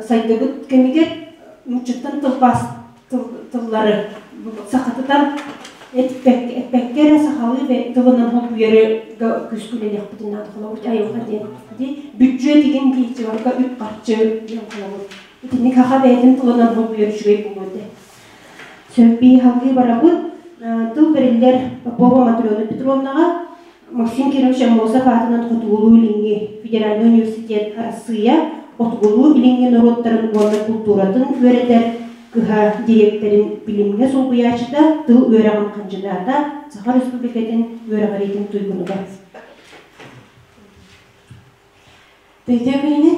сайдыбыт кэмигэр нууччаттан тылбаас тыллары Сахатытар эппэккэ эрэ сахалыы тылынан холбуйары күүскэ үлэлиэхпитин наада холобур айылҕа диэн бүддьүөт игин киһиччилэргэ үп-харчы диэн холобур итинник саха бэйэтин тылынан холбуйар үчүгэй буолуо этэ. Сөп салгыы барабыт. Тыл бэриллэр Попова Матрена Петровнаҕа Максим Кирович Аммосов аатынан Хотугулуу-Илиҥҥи федеральнай университет Арассыыйа Хотугулуу-Илиҥҥи норуоттарын уонна култууратын үөрэтэр кыһа дириэктэрин билимҥэ солбуйааччыта, тыл үөрэҕин хандьыдаата, Саха Республикатын үөрэҕириитин туйгунугар. Тетя күнүнэн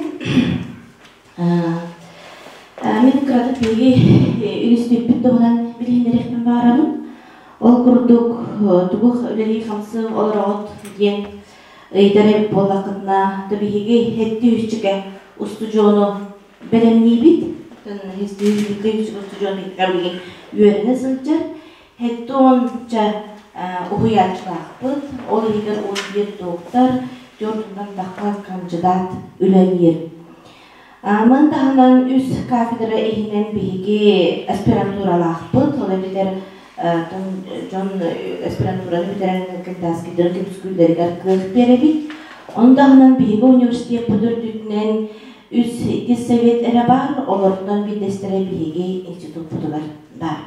мин кыратык биһиги үнүстүүппүт туһунан билиһиннэриэхпин баҕарабын. Ол курдук тугу үлэлии-хамсыы олороҕут диэн ыйытар эбит буоллаххытына, то биһиги хэттэ үсчүкэ устудьуону бэлэмниибит. Устудьуон билигин үөрэнэ сылдьар. Хэттэ уонча уһуйааччылаахпыт, ол иһигэр 11 доктор, 4 тахха хандьыдаат үлэлиир. Маны таһынан үс кафедра иһинэн биһиги аспирантуралаахпыт, ол эбэтэр дьон аспирантураны бүтэрэн кандидатскайдарын көмүскүүллэригэр кыах биэрэбит. Ону таһынан биһиги университеппыт үрдүнэн үс диссовет эрэ баар, олортон биирдэстэрэ биһиги институппутугар баар.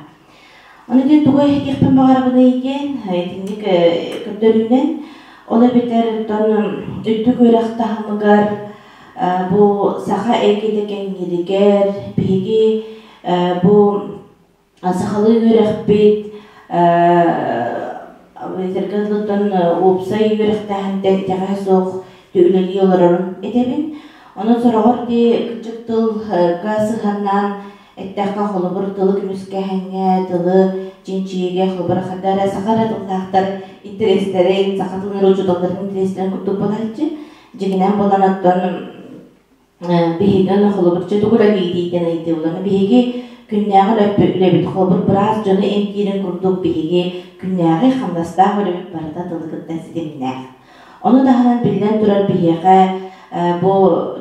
Ону диэн тугу этиэхпин баҕарабыный диэн итинник көрдөрүүнэн, ол эбэтэр оттон үрдүк үөрэх таһымыгар бу саха эйгэтэ кэҥииригэр биһиги бу сахалыы үөрэхпит этэргэ дылыттан уопсай үөрэхтээһинтэн итэҕэһэ суох үлэлии олорорун этэбин. Онон сороҕор дии кырдьык тылга сыһыаннаан Эттэххэ, холобур, тылы көмүскээһиҥҥэ, тылы чинчийиигэ, холобур, ханна эрэ саха эрэ тыллаахтар интэриэстэрин, саха тылын учууталларын интэриэстэрин курдук буолааччы. Дьиҥинэн буолан, оттон биһиги аны холобур, чэ тугу эрэ диэн ыйытыы булан, биһиги күннээҕи үлэбит, холобур, быраас дьону эмтиирин курдук биһиги күннээҕи хамнастаах үлэбит барыта тылы кытта ситимнээх. Ону таһынан биллэн турар биһиэхэ бу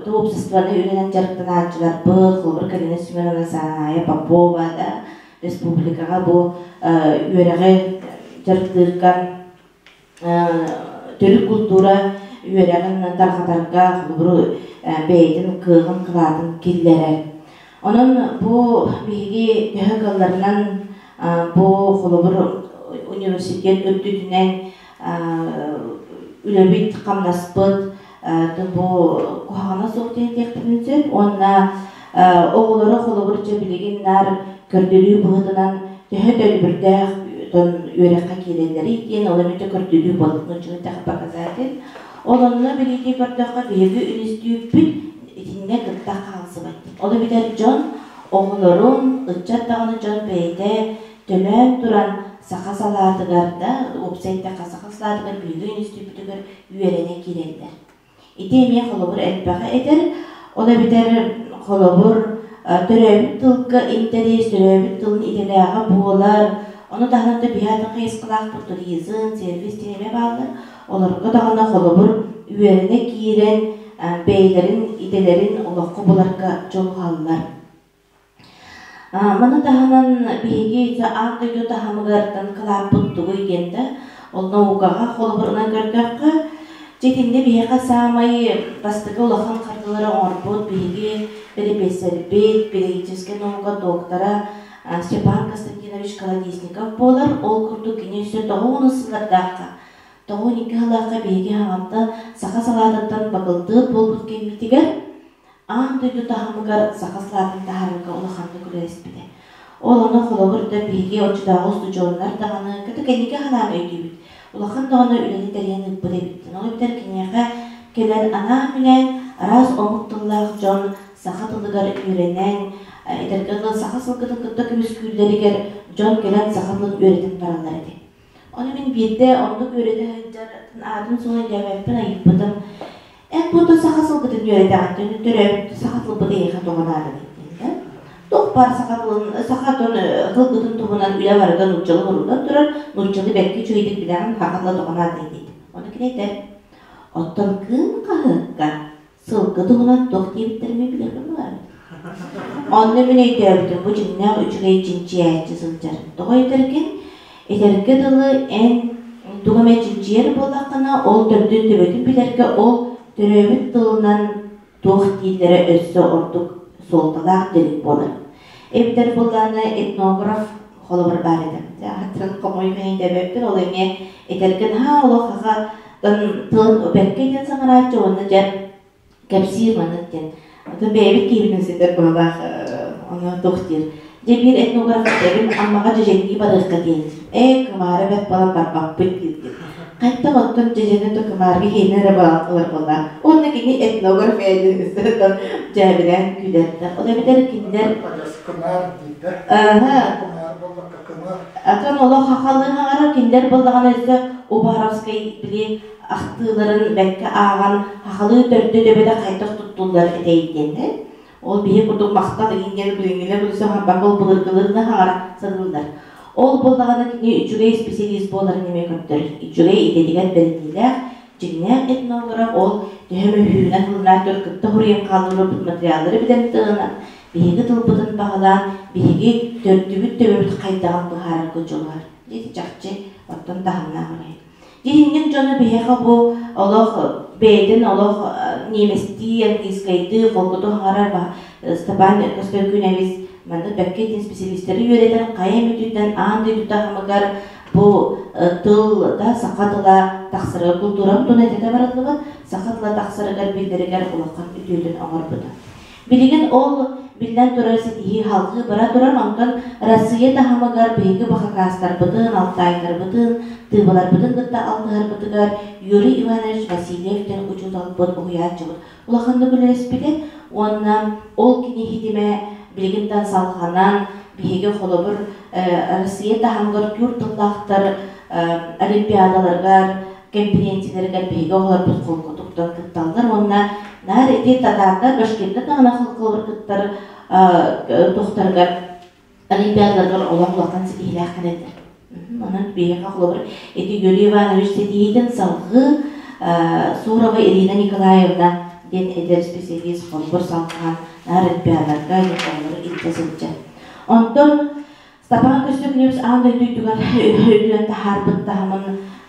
уопсастыбаннай үлэнэн дьарыктанааччыларбыт, холобур, Галина Семеновна Санаая Попова да республикаҕа бу үөрэҕи дьарыктыырга төрүт култуура үөрэҕин тарҕатарга холобур бэйэтин кыаҕын кылаатын киллэрэр. Онон бу биһиги төһө кыалларынан бу холобур университет үрдүтүнэн үлэбит, хамнаспыт бу куһаҕана суох диэн этиэхпитин сөп уонна оҕолоро холобур дьэ билигин наар көрдөрүү быһыытынан төһө төлөбүрдээх үөрэххэ киирэллэрий диэн ол эмитэ көрдөрүү буолбут нууччалыы показатель. Ол онно билиитии көрдөххө биһиги үнүстүүппүт итиннэ кытта хаалсыбат. Ол эбэтэр дьон оҕолорун, ыччат даҕаны дьон бэйэтэ төлөөн туран саха салаатыгар да, уопсай эттэххэ саха салаатыгар биһиги үнүстүүппүтүгэр үөрэнэ киирэллэр. Ити эмиэ холобур элбэҕи этэр. Ол эбэтэр холобур төрөөбүт тылга интэриэс, төрөөбүт тылын идэлээҕэ буолар. Ону таһынан да биһи атын хайысхалаахпыт туризм, сервис диэн эмиэ бааллар. Олорго даҕаны холобур үөрэнэ киирэн бэйэлэрин идэлэрин олоххо буларга дьулуһаллар. Маны таһынан биһиги аан дойду таһымыгартан кылааппыт тугуй диэн да, ол наукаҕа холобурунан көрдөххө, дьэ итиннэ биһиэхэ саамай бастакы улахан хардыылары оҥорбут биһиги бэрэпиэссэрбит, педагогическай наука доктора Степан Константинович Колодезников буолар. Ол курдук кини өссө 90 сыллардаахха, 92 сыллаахха биһиги хаҥамта саха салаатыттан бакылтыат буолбут кэммитигэр аан дойду таһымыгар саха салаатын таһаарарга улаханнык үлэлэспитэ. Ол ону холобур да биһиги оччотооҕу устудьуоннар даҕаны кытта кэнники санаан өйдүүбүт. Улахан даҕаны үлэни тэрийэн ыыппыт эбиттин. Ол эбэтэр киниэхэ кэлэн анаан-минээн араас омук тыллаах дьон саха тылыгар үөрэнэн, этэргэ дылы саха сылгытын кытта көмүскүүллэригэр дьон кэлэн саха тылын үөрэтэн бараллар этэ. Ону мин биирдэ оннук үөрэтэ сылдьар аатын-суолун өйдөөбөппүн ыйыппытым. Эн бу саха сылгытын үөрэтэҕин, төрөөбүт саха тылбыт эйиэхэ тоҕо наадалый диэн да. Туох баар саха тылын, саха тылгытын туһунан үлэ барыта нууччалыы суруллан турар, нууччалыы бэркэ үчүгэйдик билэҕин, саха тыла тоҕо наадалый диэт. Ону кини этэр, оттон кыым хаһыакка сылгы туһунан туох диэбиттэрин мин билиэхпин баҕарабын. Онно мин өйдөөбүтүм, бу дьиҥнээх үчүгэй чинчийээччи сылдьар. Тоҕо этэргин, этэргэ дылы эн тугу эмэ чинчийэр буоллаххына, ол төрдүн төбөтүн билэргэ ол төрөөбүт тылынан туох дииллэрэ өссө ордук суолталаах дьарык буолар. Эбэтэр буоллаҕына этнограф холобур баар этэ. Ааттарын хомойуох иһин дэбэппин, ол эмиэ этэргэ наһаа олох аха тылын бэркэ диэн саҥарааччы уонна дьэ кэпсиир маннык диэн. Атын бэйэбит киһибитин ситэр быһалаах ону туох диир. Дьэ биир этнограф эбин Аммаҕа дьэдьэннии барыахха диэн. Ээ, кымаара бэрт буолан барбаппыт диир. Хайдах оттон дьэдьэни то кымаарга иһинэ эрэ баран ылар буоллаа. Уонна кини этнограф эдин ыстатан дьээбилээн күлэр да. Ол эбэтэр кинилэр Кымаар диирдэ. Кымаар буоллакка кымаар. Атын олох хахалыы хаҥарар кинилэр буоллаҕына өссө Уваровскай били ахтыыларын бэккэ ааҕан хахалыы төрдө төбөтө хайдах туттуллар этэй диэн Ол биһи курдук махтал игин диэн билиҥҥилэр билсэ хаҥарбакка ол былыргылыырны хаҥара сатыыллар. Ол буоллаҕына кини үчүгэй специалист буоларын эмиэ көрдөрөр. Үчүгэй идэтигэр бэриниилээх, дьиҥнээх этнограф ол төһө мөһүүнэн тылынаатыр кытта хуруйан хаалларбыт материаллары билэн тылынан биһиги тылбытын баһылаан, биһиги төрдүбүт төбөбүт хайдаҕын быһаарарга дьулуһар. Дьэ чахчы оттон таһымнаах үлэһит. Дьиһинньик дьоно биһиэхэ бу олох бэйэтин олох немецтии, английскайдыы холкуту хаҥарар Степан Көстөкүүнэбис маннык бэккэ диэн специалистары үөрэтэн хайа мүтүттэн аан дойду таһымыгар бу тыл да саха тыла тахсарыгар култуурам туна этэтэ барыллыбыт саха тыла тахсарыгар биллэригэр улахан үтүөтүн оҥорбута. Билигин ол биллэн турар ситиһии халҕыы бара турар, онтон Россия таһымыгар биһиги бахакаастарбытын, алтаайдарбытын, тыыбаларбытын кытта алтыһарбытыгар Юрий Иванович Васильев диэн учууталбыт, уһуйааччыбыт улаханнык үлэлэспитэ уонна ол кини иһитимэ билигин салҕанан биһиги холобур Россия таһымыгар тюр тыллаахтар олимпиадаларыгар кэмпириэнсийэлэригэр биһиги оҕолорбут холкутуктан кытталлар уонна наар ити татаардар башкирдар даҕаны холкулар кыттар туохтарыгар олимпиадаларыгар олох улахан ситиһиилээх кэлэллэр. Онон биһиэхэ холобур ити Юрий Иванович ситиһиитин салҕыы Сурова Ирина Николаевна диэн эдэр специалист холобур салҕаан наар олимпиадаларга оҕолору илдьэ сылдьар. Онтон Степан Көстөкүүнэбис аан дойду үрдүгэр үрдүнэн таһаарбыт таһымын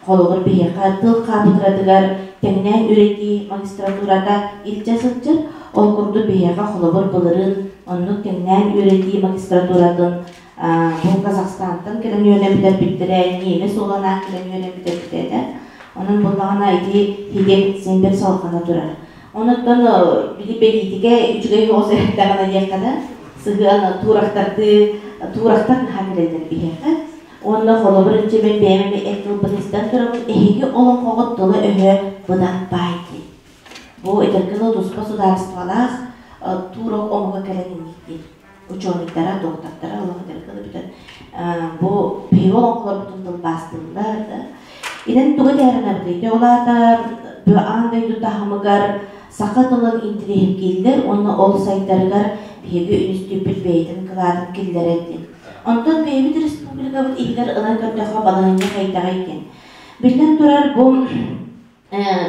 холобур биһиэхэ тыл хаапыдыратыгар тэҥнээн үөрэтии магистратурата илдьэ сылдьар. Ол курдук биһиэхэ холобур былырыын оннук тэҥнээн үөрэтии магистратуратын бу Казахстантан кэлэн үөрэнэн бүтэрбиттэрэ, ньиэмэс уоланаах кэлэн үөрэнэн бүтэрбитэ этэ. Онон буоллаҕына ити хидем син бир салҕана турар. Онуттан били бэлиитикэ үчүгэй соҕус эрдэҕинэ диэххэ да, сыһыан туурахтардыы туурахтар наһаа кэлэллэр биһиэхэ. Уонна холобур иччи мин бэйэм эмиэ эт тылбын истэн турабын, эһиги олоҥхоҕут тыла-өһө быдан баай дии. Бу этэргэ дылы туспа судаарыстыбалаах туурак омуга кэлэн инник диир. Учуонайдара, доктордара олох этэргэ дылы бүтэн бу биһиги олоҥхолорбутун тылбаастыыллар да. Инэн тугу этээринэбитий? Ол аата аан дойду таһымыгар саха тылын интириэһиргииллэр уонна ол сайдарыгар биһиги үнүстүүппүт бэйэтин кылаатын киллэрэр диэн. Онтон бэйэбит республикабыт иһигэр ылан көрдөххө балаһыанньа хайдаҕый диэн. Биллэн турар, бу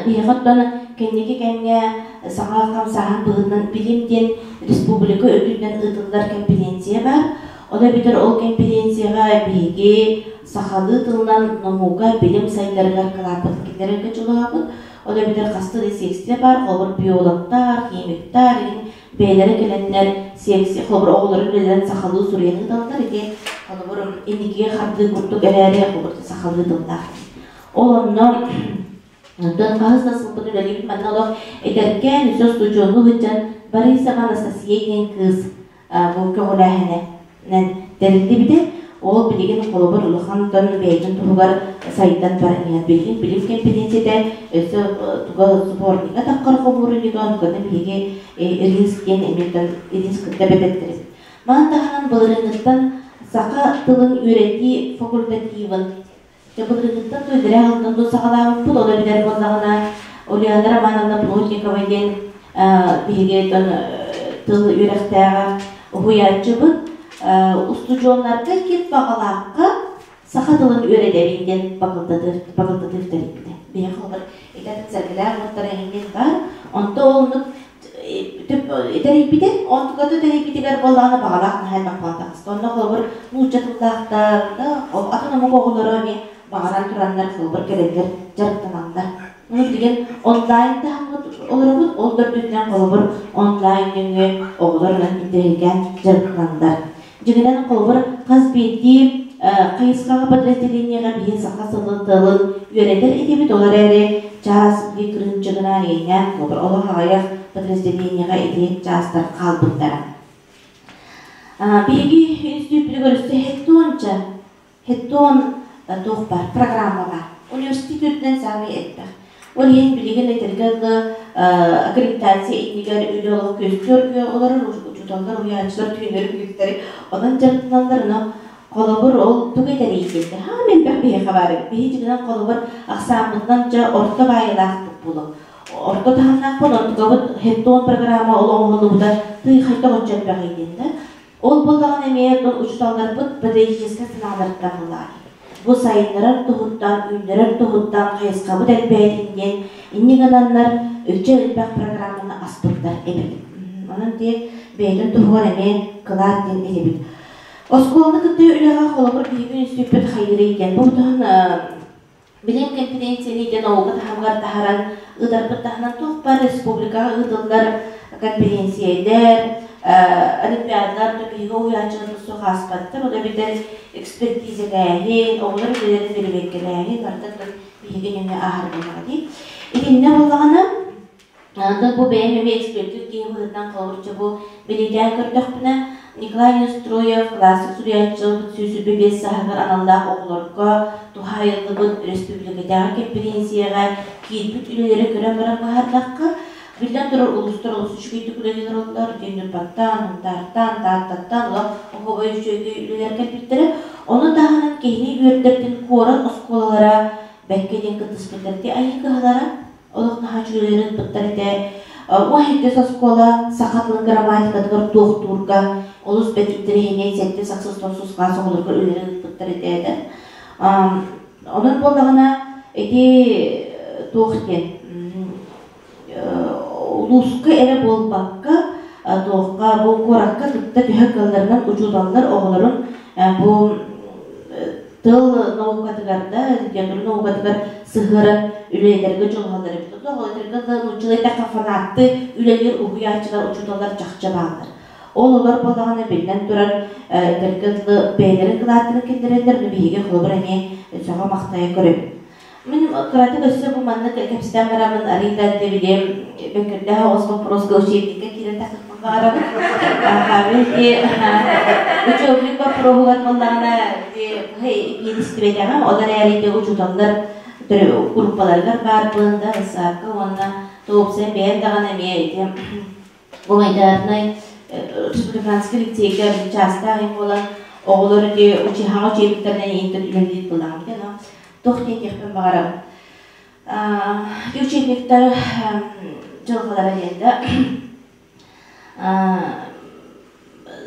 биһиэхэ оттон кэнники кэмҥэ саҥа хамсааһын быһыытынан билим диэн республика үрдүнэн ыытыллар кэмпириэнсийэ баар. Ол эбэтэр ол кэмпириэнсийэҕэ биһиги сахалыы тылынан наука, билим сайдарыгар кылааппытын киллэрэргэ дьулуһабыт. Ол эбэтэр хастыы да секция баар, холобур, биологтар, химиктар, бэйэлэрэ кэлэннэр секция, холобур, оҕолорун үлэлэрин сахалыы суруйан ыыталлар. Ити, холобур, инникигэ хардыы курдук эрээри, холобур, сахалыы тыллаах. Ол онно онтон хаһыс да сылбын үлэлиибит манна олох эдэркээн өссө устудьуоннуу сылдьан Борисова Анастасия диэн кыыс бу көҕүлээһининэн тэриллибитэ. Ол билигин холобур улахан дьон бэйэтин туһугар сайдан баран иһэр. Билигин билим кэмпириэнсийэтэ өссө туга сборнига таххар хомуурунньуга онтон биһиги Иринск диэн эмиэ Иринск кытта бэтэттэрибит. Маны таһынан былырыыҥҥыттан саха тылын үөрэтии факультативын Дьэ былырыыҥҥыттан туйдара аһылтан тус саҕалаабыппыт, ол эбэтэр буоллаҕына Ульяна Романовна Плотникова диэн биһиги тыл үөрэхтээҕэ уһуйааччыбыт устудьуоннарга ким баҕалаахха саха тылын үөрэтэбин диэн факультатив тэрийбитэ. Биһиэхэ олор итэн сэргэлээх уоттара эҥин баар. Онто ол оннук Тэрийбитэ, онтуката тэрийбитигэр буоллаҕына баҕалаах наһаа элбэх буолан таҕыста. Онно холобур нуучча тыллаахтар да, атын омук оҕолоро эмиэ баҕаран тураннар холобур кэлэллэр, дьарыктаналлар. Ону билигин онлайн таһыммыт олоробут, ол да үрдүнэн холобур онлайн нөҥүө оҕолор онон интэриэһиргээн дьарыктаналлар. Дьиҥинэн холобур хас биирдии хайысхаҕа подразделениеҕа биһи саха сылын тылын үөрэтэр этибит, ол эрээри чаас биир кырыымчыгынан иҥнээн холобур олох аҕыйах подразделениеҕа ити чаастар хаалбыттара. Биһиги институппутугар өссө хеттуонча хеттуон туох баар программа баар. Университет үрдүнэн саамай элбэх. Ол иһин билигин этэргэ дылы аккредитация иннигэр үлэ олох күөстүү олорор учууталлар, уһуйааччылар түүннэри күнүстэри онон дьарыктаналлар. Ону холобур ол тугу этэрий диэтэ. Хаам элбэх биһиэхэ баар эбит. Биһи дьиҥинэн холобур ахсааммытынан дьэ орто баайылаахпыт буолуо. Орто таһымнаахпыт, онтукабыт хеттон программа ол оҥоһуллубута тыы хайдах оччо элбэҕий диэн да. Ол буоллаҕына эмиэ учууталларбыт педагогическай санааларыттан ылаар. Бу сайыннарар туһуттан, үүннэрэр туһуттан хайысхабыт элбээтин диэн инньэ гынаннар өссө элбэх программаны аспыттар эбит. Онон ти бэйэтин туһугар эмиэ кылаат диэн этэбит. Оскуоланы кытта үлэҕэ холобур биһиги үнүстүүппүт хайыырый диэн бу туһун билим конференцияны диэн наука таһымыгар таһаран ыытарбыт таһынан туох баар республикаҕа ыытыллар конференциялэр, олимпиадалар да биһиги уһуйааччыларбыт суох ааспаттар. Ол эбэтэр экспертизэлээһин, оҕолор үлэлэрин бэрэбиэркэлээһин барыта биһиги нөҥүө ааһар буоллаҕа дии. Итиннэ буоллаҕына Онтон бу бэйэм эмиэ экспертир киһи быһыытынан холобурча бу бэлиэтээн көрдөхпүнэ, Николай Неустроев классик суруйааччыбыт 125 сааһыгар аналлаах оҕолорго туһаайыллыбыт өрөспүүбүлүкэтээҕи кэмпириэнсийэҕэ киирбит үлэлэри көрөн баран быһаардахха, биллэн турар улуустар олус үчүгэйдик үлэлии олороллор, диэн Ньурбаттан, Сунтаартан, Тааттаттан олох оһуобай үчүгэй үлэлэр кэлбиттэрэ. Ону таһынан киһини үөрдэрдин куорат оскуолалара бэккэ диэн кыттыспыттар ити айыы кыһалара. Олох наһаа үчүгэйлэрин ыппыттар этэ. Уһ оскуола саха тылын грамматикатыгар туохтуурга олус бэрт интэриэһинэй сэттис ахсыс тохсус класс оҕолорго үлэлэрин ыыппыттар этэ. Онон буоллаҕына ити туох диэн улууска эрэ буолбакка туохха бу куоракка кытта төһө кыалларынан учууталлар оҕолорун бу тыл наукатыгар да, литература наукатыгар сыһыаран үлэлэргэ дьулуһаллар эбит. Оҕолорго да нууччалыы эттэххэ фанатты үлэлиир уһуйааччылар, учууталлар чахчы бааллар. Ол олор буоллаҕына биллэн турар этэргэ дылы бэйэлэрин кылааттарын киллэрэллэр, но биһиги холобур эмиэ сөҕө-махтайа көрөбүт. Мин кыратык өссө бу маннык кэпсэтэн бараммын арыый да били бөккөрдөөх оҕус боппуруоска учебникка киирэн тахсыахпын баҕарабын. Ити учебник боппуруоһугар буоллаҕына биэристибэтэҕим, ол эрээри ити учууталлар группаларыгар баарбын да САК уонна туопсайан бэйэм даҕаны эмиэ ити гуманитарнай республиканскай лицейгэ чаастаах им буолан оҕолор ити учиһаҥа учебниктарынан интервью буолаҕым туох диэтиэхпин баҕарабын. Учебниктар дьылҕалара диэн да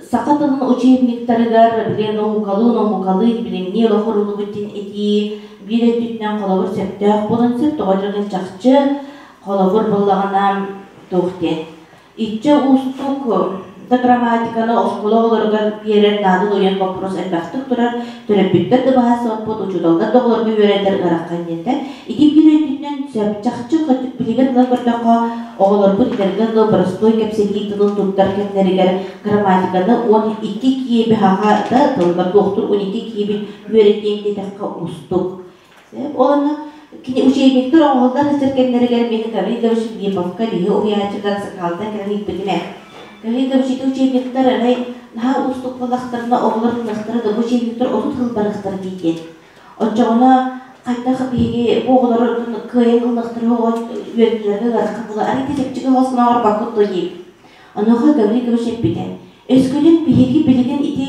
саха тылын учебниктарыгар били наукалыы наукалыы билимҥи олох уруллубут диэн этии биир өттүттэн холобур сөптөөх буолан сөп тоҕо диэн чахчы холобур буоллаҕына туох диэн Иччэ уустук да грамматиканы оскуола оҕолоругар биэрэр наада уйан боппуруос элбэхтик турар, төрөппүттэр да баһаасыбаппыт, учууталлар да оҕолорго үөрэтэр ыарахан диэнтэн. Ити биир өттүнэн сөп, чахчы билигин ылан көрдөххө, оҕолорбут этэргэ дылы боростуой кэпсэтии тылын туттар кэмнэригэр грамматиканы 12 киэби хаха да тылга туохтур 12 киэбин үөрэтиэҥ диэтэххэ уустук. Ол онно кини учебниктар оҥоһуллар сылдьар кэмнэригэр мин Гаврилович Филипповка биһи уһуйааччылар сакаалтан кэлэн ыйыппытым ээ. Гаврилович ити учебниктар арай наһаа уустук буоллахтарына оҕолор ылыахтара да бу учебниктар 30 сыл барыахтара дии диэн. Оччоҕуна хайдах биһиги бу оҕолору кыайан ыллахтара оҕо үөрэтилэргэ ыарахан буолар. Арай ити чэпчэки оҕо санааҕар баккыт дуо диэбит. Онуоха Гаврилович эппитэ, Өскөтүн биһиги билигин ити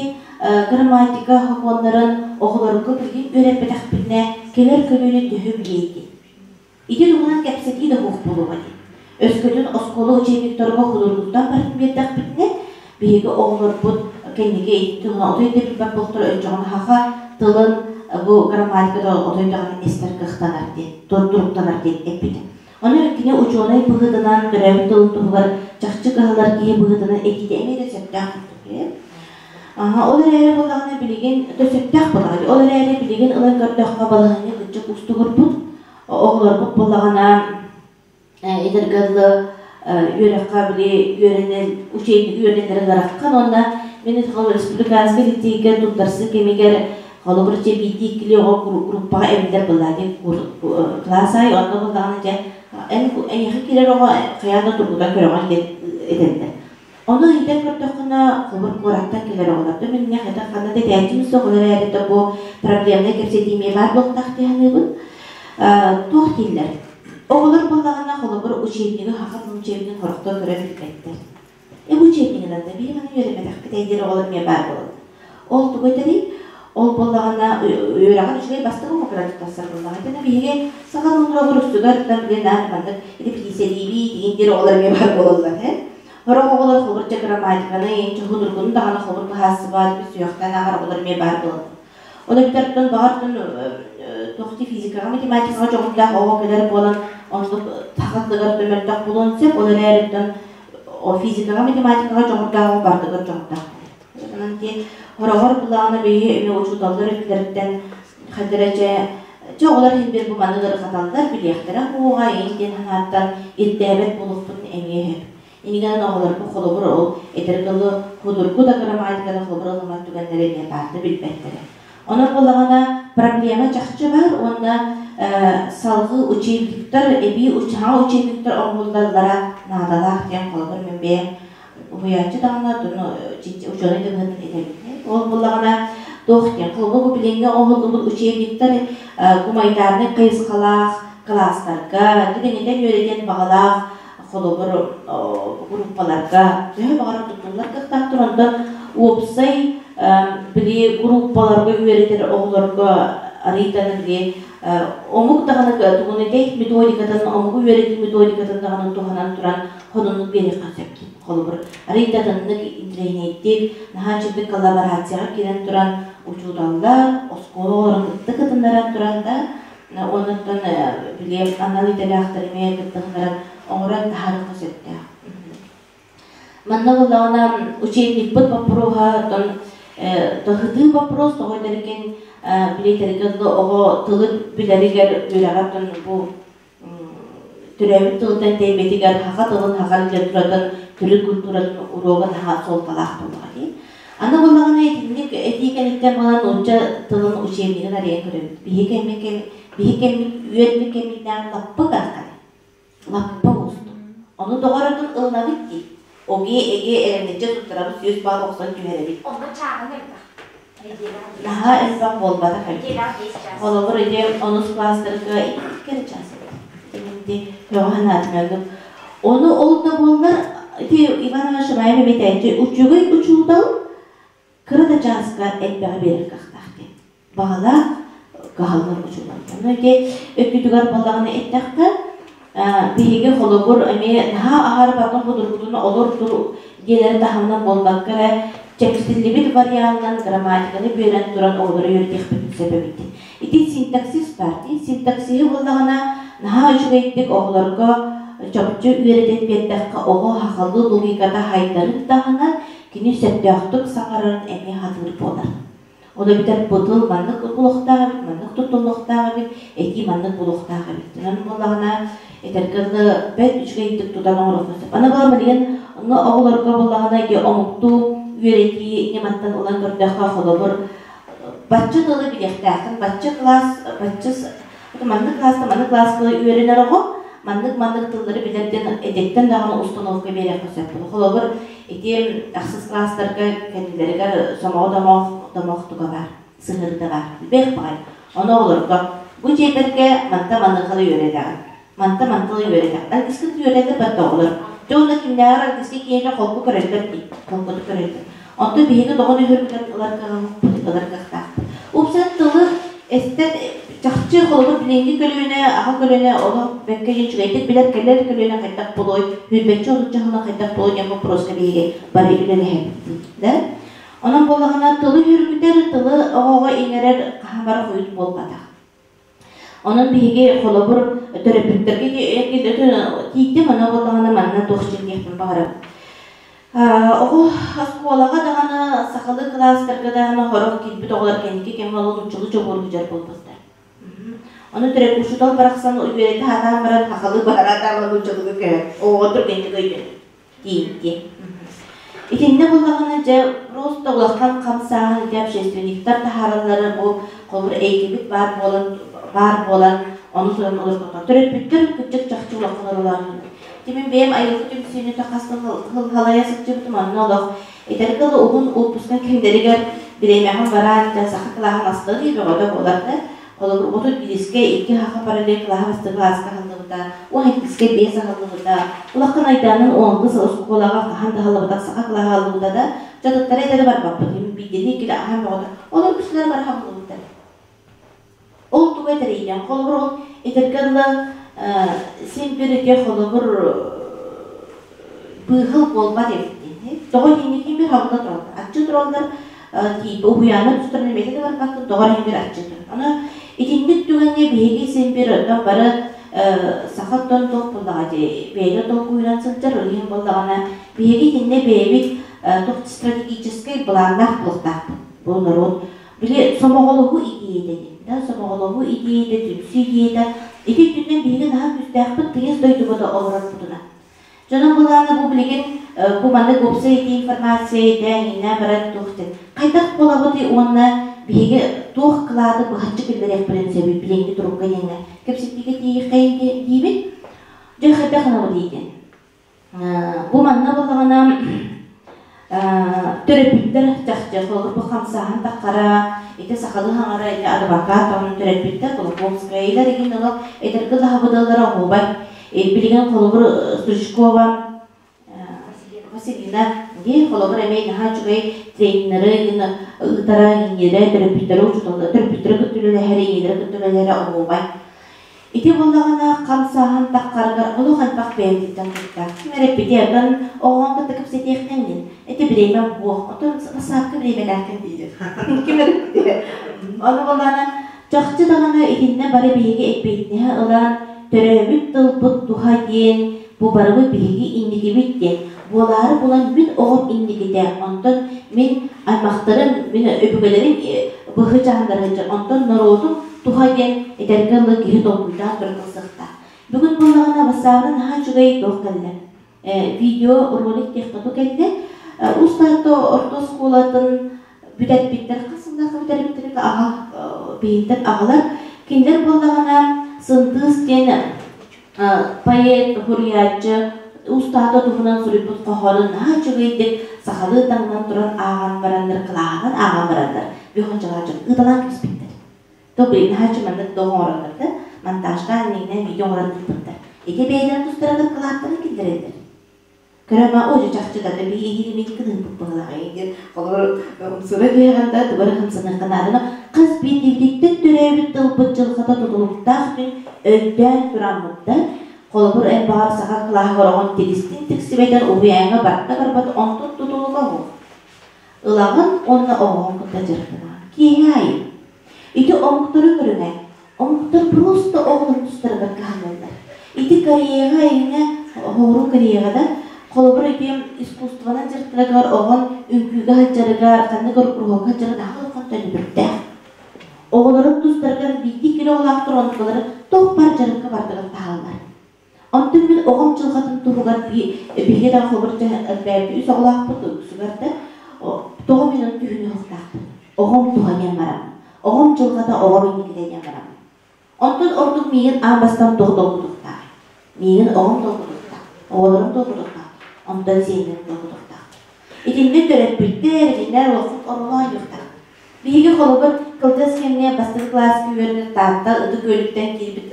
грамматика сокуоннарын оҕолорго билигин үөрэппэтэхпитинэ, кэлэр көлүөнэ төһө билиэй дии. Ити туһунан кэпсэтии да суох буолуоҕа дии. Өскөтүн оскуола учебниктарыгар худургуттан барытын биэрдэхпитинэ, биһиги оҕолорбут кэнники ити туһунан отой да билбэт буолтара өччөҕүн саха тылын бу грамматиката отой даҕаны эстэр кыахтанар диэн, туруктанар диэн эппитэ. Ону кини учуонай быһыытынан төрөөбүт тылын туһугар чахчы кыһаллар киһи быһыытынан этиитэ эмиэ да сөптөөх курдук. Аха, ол эрээри буоллаҕына билигин да сөптөөх буоллаҕа. Ол эрээри билигин ылан көрдөххө балаһыанньа кырдьык уустугурбут. Оҕолорбут буоллаҕына эдэргэ дылы үөрэххэ били үөрэнэр учебник үөрэнэрин ыараххан уонна мин республиканскай лицейгэ туттарсыы кэмигэр холобур дьэ биирдии иккилии оҕо группаҕа эбиллэр буоллаа диэн кылаас аайы онно буоллаҕына дьэ эн эйиэхэ киирэр оҕо хайаан да тургутан көрөҕүн диэн этэллэр. Ону ыйытан көрдөххүнэ, холобур куораттан кэлэр оҕолор да минньэх это ханна да этээччим суох, ол эрээри да бу проблемнай кэпсэтии эмиэ баар буолуохтаах дии саныыбын. Туох дииллэр? Оҕолор буоллаҕына, холобур, учебнигы саха тылын учебнигын сорохтор көрөн билбэттэр. Э бу учебнигынан да биһи маны үөрэммэтэхпит диир оҕолор эмиэ баар буолаллар. Ол тугу этэрий? Ол буоллаҕына үөрэҕин үчүгэй бастакы куоппара туттарсар буоллаҕа. Итиннэ биһиги саха тылын уруогар үксүгэр билэн аат маннык репетициялиибит диэн диир оҕолор эмиэ баар буолаллар. Сорох оҕолор холобур грамматиканы, чоһудургуну даҕаны холобур быһаарсыбат, сүһүөхтэн ааҕар оҕолор эмиэ баар буолаллар. Ол эбэтэр баҕар туох физикаҕа, математикаҕа дьоҕурдаах оҕо кэлэр буолан, оннук саха тылыгар да мөлтөх буолуон сөп, ол эрээри физикаҕа, математикаҕа дьоҕурдаах оҕо барытыгар дьоҕурдаах. Онон ити хороҕор былаана биһи эмиэ учууталлар өттүлэриттэн хайдара дьэ дьэ оҕолор иһин бу маны ыарырҕаталлар, билиэхтэрэ уоҕа иһин диэн санааттан ирдээбэт буолуохпутун эмиэ сөп. Инигэнэн оҕолорго холобур ол этэр тылы худургу да грамматиканы холобур ылыммат түгэннэрэ эмиэ баарда билбэттэрэ. Онон буоллаҕына проблема чахчы баар уонна салгыы учебниктар, эбии саҥа учебниктар оҥоһуллаллара наадалаах диэн холобур мин бэйэм уһуйааччы даҕаны учуонай да быһыытынан этэбин. Ол буоллаҕына туох диэн холобур бу билиҥҥи оҥоһуллубут учебниктар гуманитарнай хайысхалаах кылаастарга дириҥэтэн үөрэтиэн баҕалаах холобур группаларга төһө баҕарар туттуллар кыахтаахтар онтон уопсай били группаларга үөрэтэр оҕолорго арыйтаны били омук даҕаны тугун этэй методикатын омугу үөрэтии методикатын даҕаны туһанан туран сонуннук биэриэххэ сөп холобур арыйдатыннык интэриэһинэйдик наһаа үчүгэй коллаборацияҕа киирэн туран учууталлар оскуола оҕолорун кытта кытыннаран туран да Оннуттан били анал идэлээхтэр эмиэ кыттыһыннаран оҥорон таһаарыахха сөптөөх. Манна буоллаҕына учебникпыт боппуруоһа оттон тоһутуу боппуруос тоҕо этэргин билиэтэргэ дылы оҕо тылы билэригэр үөрэҕэр оттон бу төрөөбүт тылыттан тэйбэтигэр саха тылын саха литературатын төрүт культуратын уруога наһаа суолталаах буоллаҕа дии. Аны буоллаҕына итинник этии кэнниттэн буолан нуучча тылын учебнигын арыйан көрөбүт. Биһи кэммит биһи кэммит үөрбүт кэммитинээҕи лаппа ыарахан. Лаппа уустук. Ону доҕоротун ылынабыт дии. Оге эге эрэнниччэ туттарабыт сүүс баал охсон түһэрэбит. Онно чааһын элбэх. Наһаа элбэх буолбатах эбит. Нэдиэлэҕэ 5 чаас. Холобур, ити онус класстарга икки эрэ чаас эбит. Ити көҕө санаатым Ону ол да буоллар, ити Иван Иванович Шамаев эмитээччи учугэй учуутал кыра да чааска элбэҕи биэрэр кыахтаах диэн. Баҕалаах кыһаллар учуутал. Ону ити өттүтүгэр буоллаҕына эттэххэ, биһиги холобур эмиэ наһаа аһары батын худургутун олор тур диэлэри таһымынан буолбакка эрэ чэпчэтиллибит варианынан грамматиканы биэрэн туран оҕолору үөрэтиэхпитин сөп эбит. Ити синтаксис баар дии. Синтаксиһы буоллаҕына наһаа үчүгэйдик оҕолорго чопчу үөрэтэн биэрдэххэ оҕо сахалыы логиката хайдарын таһынан кини сөптөөхтүк саҥарарын эмиэ сатыыр буолар. Ол эбэтэр бу тыл маннык булуохтаах эбит, маннык туттуллуохтаах эбит, этии маннык булуохтаах эбит. Онон буоллаҕына этэргэ дылы бэрт үчүгэйдик тутан оҥоруохха сөп. Аны буолан билигин оҕолорго буоллаҕына ити омуктуу үөрэтии ньыматтан ылан көрдөххө холобур бачча тылы билиэхтээххин, бачча кылаас, бачча маннык кылааска маннык кылааска үөрэнэр оҕо маннык-маннык тыллары билэр диэн эдиттэн даҕаны установка биэриэххэ сөп. Холобур, ити ахсыс кылаастарга кэннилэригэр сомоҕо домох домох туга баар, сыһыарыта баар. Бэх баҕай. Ону оҕолорго бу дьиэтэргэ манта маныхалы үөрэтэҕин, манта мантылы үөрэтэҕин. Аргыскыт үөрэтэр батта оҕолор. Дьэ онно кимнээҕэр аргыска киэнэ холку көрөллөр дии, холкуту көрөллөр. Онтон биһиги тоҕо нүһүргүтэн ылар кыаҕыммыт, ылар кыахтаахпыт. Уопсайынан тылы эстэн чахчы холобур билиҥҥи көлүөнэ, аҕа көлүөнэ олох бэккэ үчүгэйдик билэр кэлэр көлүөнэ хайдах буолуой, сүүрбэччэ отучча сылынан хайдах буолуой диэн боппуруоска биһиги бары үлэлэһэбит да. Онон буоллаҕына тылы үөргүтэр, тылы оҕоҕо иҥэрэр хаһан бары хойут буолбатах. Онон биһиги холобур төрөппүттэргэ тиийдим, аны буоллаҕына манна туох диэхпин баҕарабын. Оҕо оскуолаҕа даҕаны, сахалыы кылаастарга даҕаны сорох киирбит оҕолор кэнники кэмҥэ олох нууччалыы чобуору сылдьар буолбуттар. Ону төрөппүт учуутал барахсан үөрэтэ сатаан баран сахалыы баһараатаан нууччалыыга көһөр. Оҕоҕо түргэнник өйдөнөр. Тиийимтиэ. Итиннэ буоллаҕына дьэ просто улахан хамсааһын ити общественниктар таһаараллара бу холобур эйгэбит баар буолан баар буолан ону туран олорботор. Төрөппүттэр кырдьык чахчы улахан оруолаахтар. Тимин бэйэм айылгы түмсүүнү хас сыл халайа сылдьыбытым онно олох этэргэ дылы уһун отпуска кэмнэригэр бириэмэҕин бараан дьэ саха кылааһын астыы бөҕөтө буолар да холобур 31-кэ икки саха параллель кылааһа бастакы кылааска аһыллыбыта, 12-кэ биэс аһыллыбыта, улахан айдаанын 16 сыл оскуолаҕа хаһан да аһыллыбатах саха кылааһа аһыллыбыта да дьатыттара этэрэ барбаппыт биирдэни иккилэ аһаан бөҕөтө олор үксүлэр бары аһыллыбыттар. Ол тугу этэрийдэн холобур ол этэргэ дылы син бир ити холобур быыһыл буолбат эбит диэн. Тоҕо итинник бир хабылла тураллар. Аччыы тураллар тиийбэ уһуйаана тустарынан эмиэ да барбаккын тоҕо эрэ бир аччыы турар. Аны итинник түгэҥҥэ биһиги син бир оттон бары саха оттон туох буоллаҕа дии бэйэтэ толкуйунан сылдьар ол иһин буоллаҕына биһиги итиннэ бэйэбит туох стратегическай былааннаах буолуохтаахпыт. Бу норуот Били сомоҕолоһуу идиэйэтэ диэн, да, сомоҕолоһуу идиэйэтэ, түмсүү идиэйэтэ. Ити өттүнэн биһиги наһаа күүстээхпит тыйыс дойдуга да олорорбутуна. Дьонум былаана бу билигин бу маннык уопсай ити информация итээн баран туох диэн. Хайдах буолабытый уонна биһиги туох кылааты быһаччы киллэриэхпитин сөбүй билиҥҥи турукка диэҥҥэ кэпсэтиигэ тиийиэххэйин диибит. Дьэ хайдах гынабытый диэн. Бу манна буоллаҕына төрөппүттэр чахчы холобур бу хамсааһын таххара ити сахалыы хаҥара ити адвокат оҕону төрөппүттэр Кулаковскайдар игин олох эдэрги лаһабыдаллара оһуобай билигин холобур Стручкова Василина дии холобур эмиэ наһаа үчүгэй трениннары игин ыытара иҥиэрэ төрөппүттэри учууталлар төрөппүттэри кытта үлэлэһэрэ иҥиэлэри кытта үлэлэһэрэ оһуобай. Ити буоллаҕына хамсааһын таххарыгар олох элбэх бэйэбититтэн куттаах. Ким эрэ эппитэ, оттон оҕоҥ кытта кэпсэтиэххин диэн. Ити бириэмэ буох, оттон бассаапка бириэмэлээххин диир. Ким эрэ эппитэ. Ону буоллаҕына, чахчы даҕаны итиннэ бары биһиги эппиэтинэһи ылан, төрөөбүт тылбыт туһа диэн, бу барыбыт биһиги инникибит диэн, буолаары булан мин оҕом инникитэ, онтон мин аймахтарым, мин өбүгэлэрим быһыы дьаһаннара сылдьар, онтон норуотум туһа диэн этэргэ дылы киһи толкуйдаан туран ылсыахтаах. Бүгүн буоллаҕына бассаабына наһаа үчүгэй туох кэллэ. Видео ролик диэххэ ту кэллэ. Уус Таатта орто оскуолатын бүтэрбиттэр, хас сыллаахха бүтэрбиттэр аҕа биһиттэн аҕалар. Кинилэр буоллаҕына Сындыыс диэн поэт, суруйааччы Уус Таатта туһунан суруйбут хоһоонун наһаа үчүгэйдик сахалыы таҥнан туран ааҕан бараннар, кылааһынан ааҕан бараннар, бүһүн дьалааччы ыыталаан кэбиспиттэр. То наһаа маннык да оҥороннор да, монтажтаан иҥнэн видео оҥорон ыыппыттар. Ити бэйэлэрин тустарыгар кылааттарын киллэрэллэр. Көрөмө, оо, дьэ чахчы да, биһиги иһиги мин кыныыппыт быһылаах диэн холобур умсура түһэҕин да тугу эрэ хамсаныахха наадана хас биирдиибититтэн төрөөбүт тылбыт дьылҕата тутулуктаах күн өйдөөн тураммыт да холобур эн баҕар саха кылааһыгар оҕон тигистин тиксибэтэн уһуйааҥҥа барда барбат онтон тутулуга суох. Ылаҕын уонна оҕоҕун кытта дьарыктанаҕын. Киэһэ аайы. Ити омуктары көрүҥэ. Омуктар просто оҕолорун тустарыгар кыһаллаллар. Ити Кореяҕа эйиҥэ, оһуору Кореяҕа да, холобур ити искусствонан дьарыктарыгар оҕон үҥкүүгэ сылдьарыгар, ханнык куруһуокка сылдьарыгар наһаа улахан төлөбүрдээх. Оҕолорун тустарыгар биирдии кило оҕолоохтор онтулары туох баар дьарыкка бардыгар таһаллар. Онтон мин оҕом дьылҕатын туһугар биһиги да холобур бэйэбит үс оҕолоохпут үксүгэр да тоҕо мин ону түһүнү оһохтоохпун оҕом туһа диэн бараммын оҕом дьылҕата оҕом инникитэ диэн бараммын онтон ордук миигин аан бастаан туох долгутуохтаах миигин оҕом долгутуохтаах оҕолорум долгутуохтаах онтон сиэннэрим долгутуохтаах итиннэ төрөппүттэр итиннэр олохпут оролоон иһиэхтээх. Биһиги холобур кылгас кэмҥэ бастакы кылааска үөрэнэр Таатта Ытык Күөлүттэн киирбит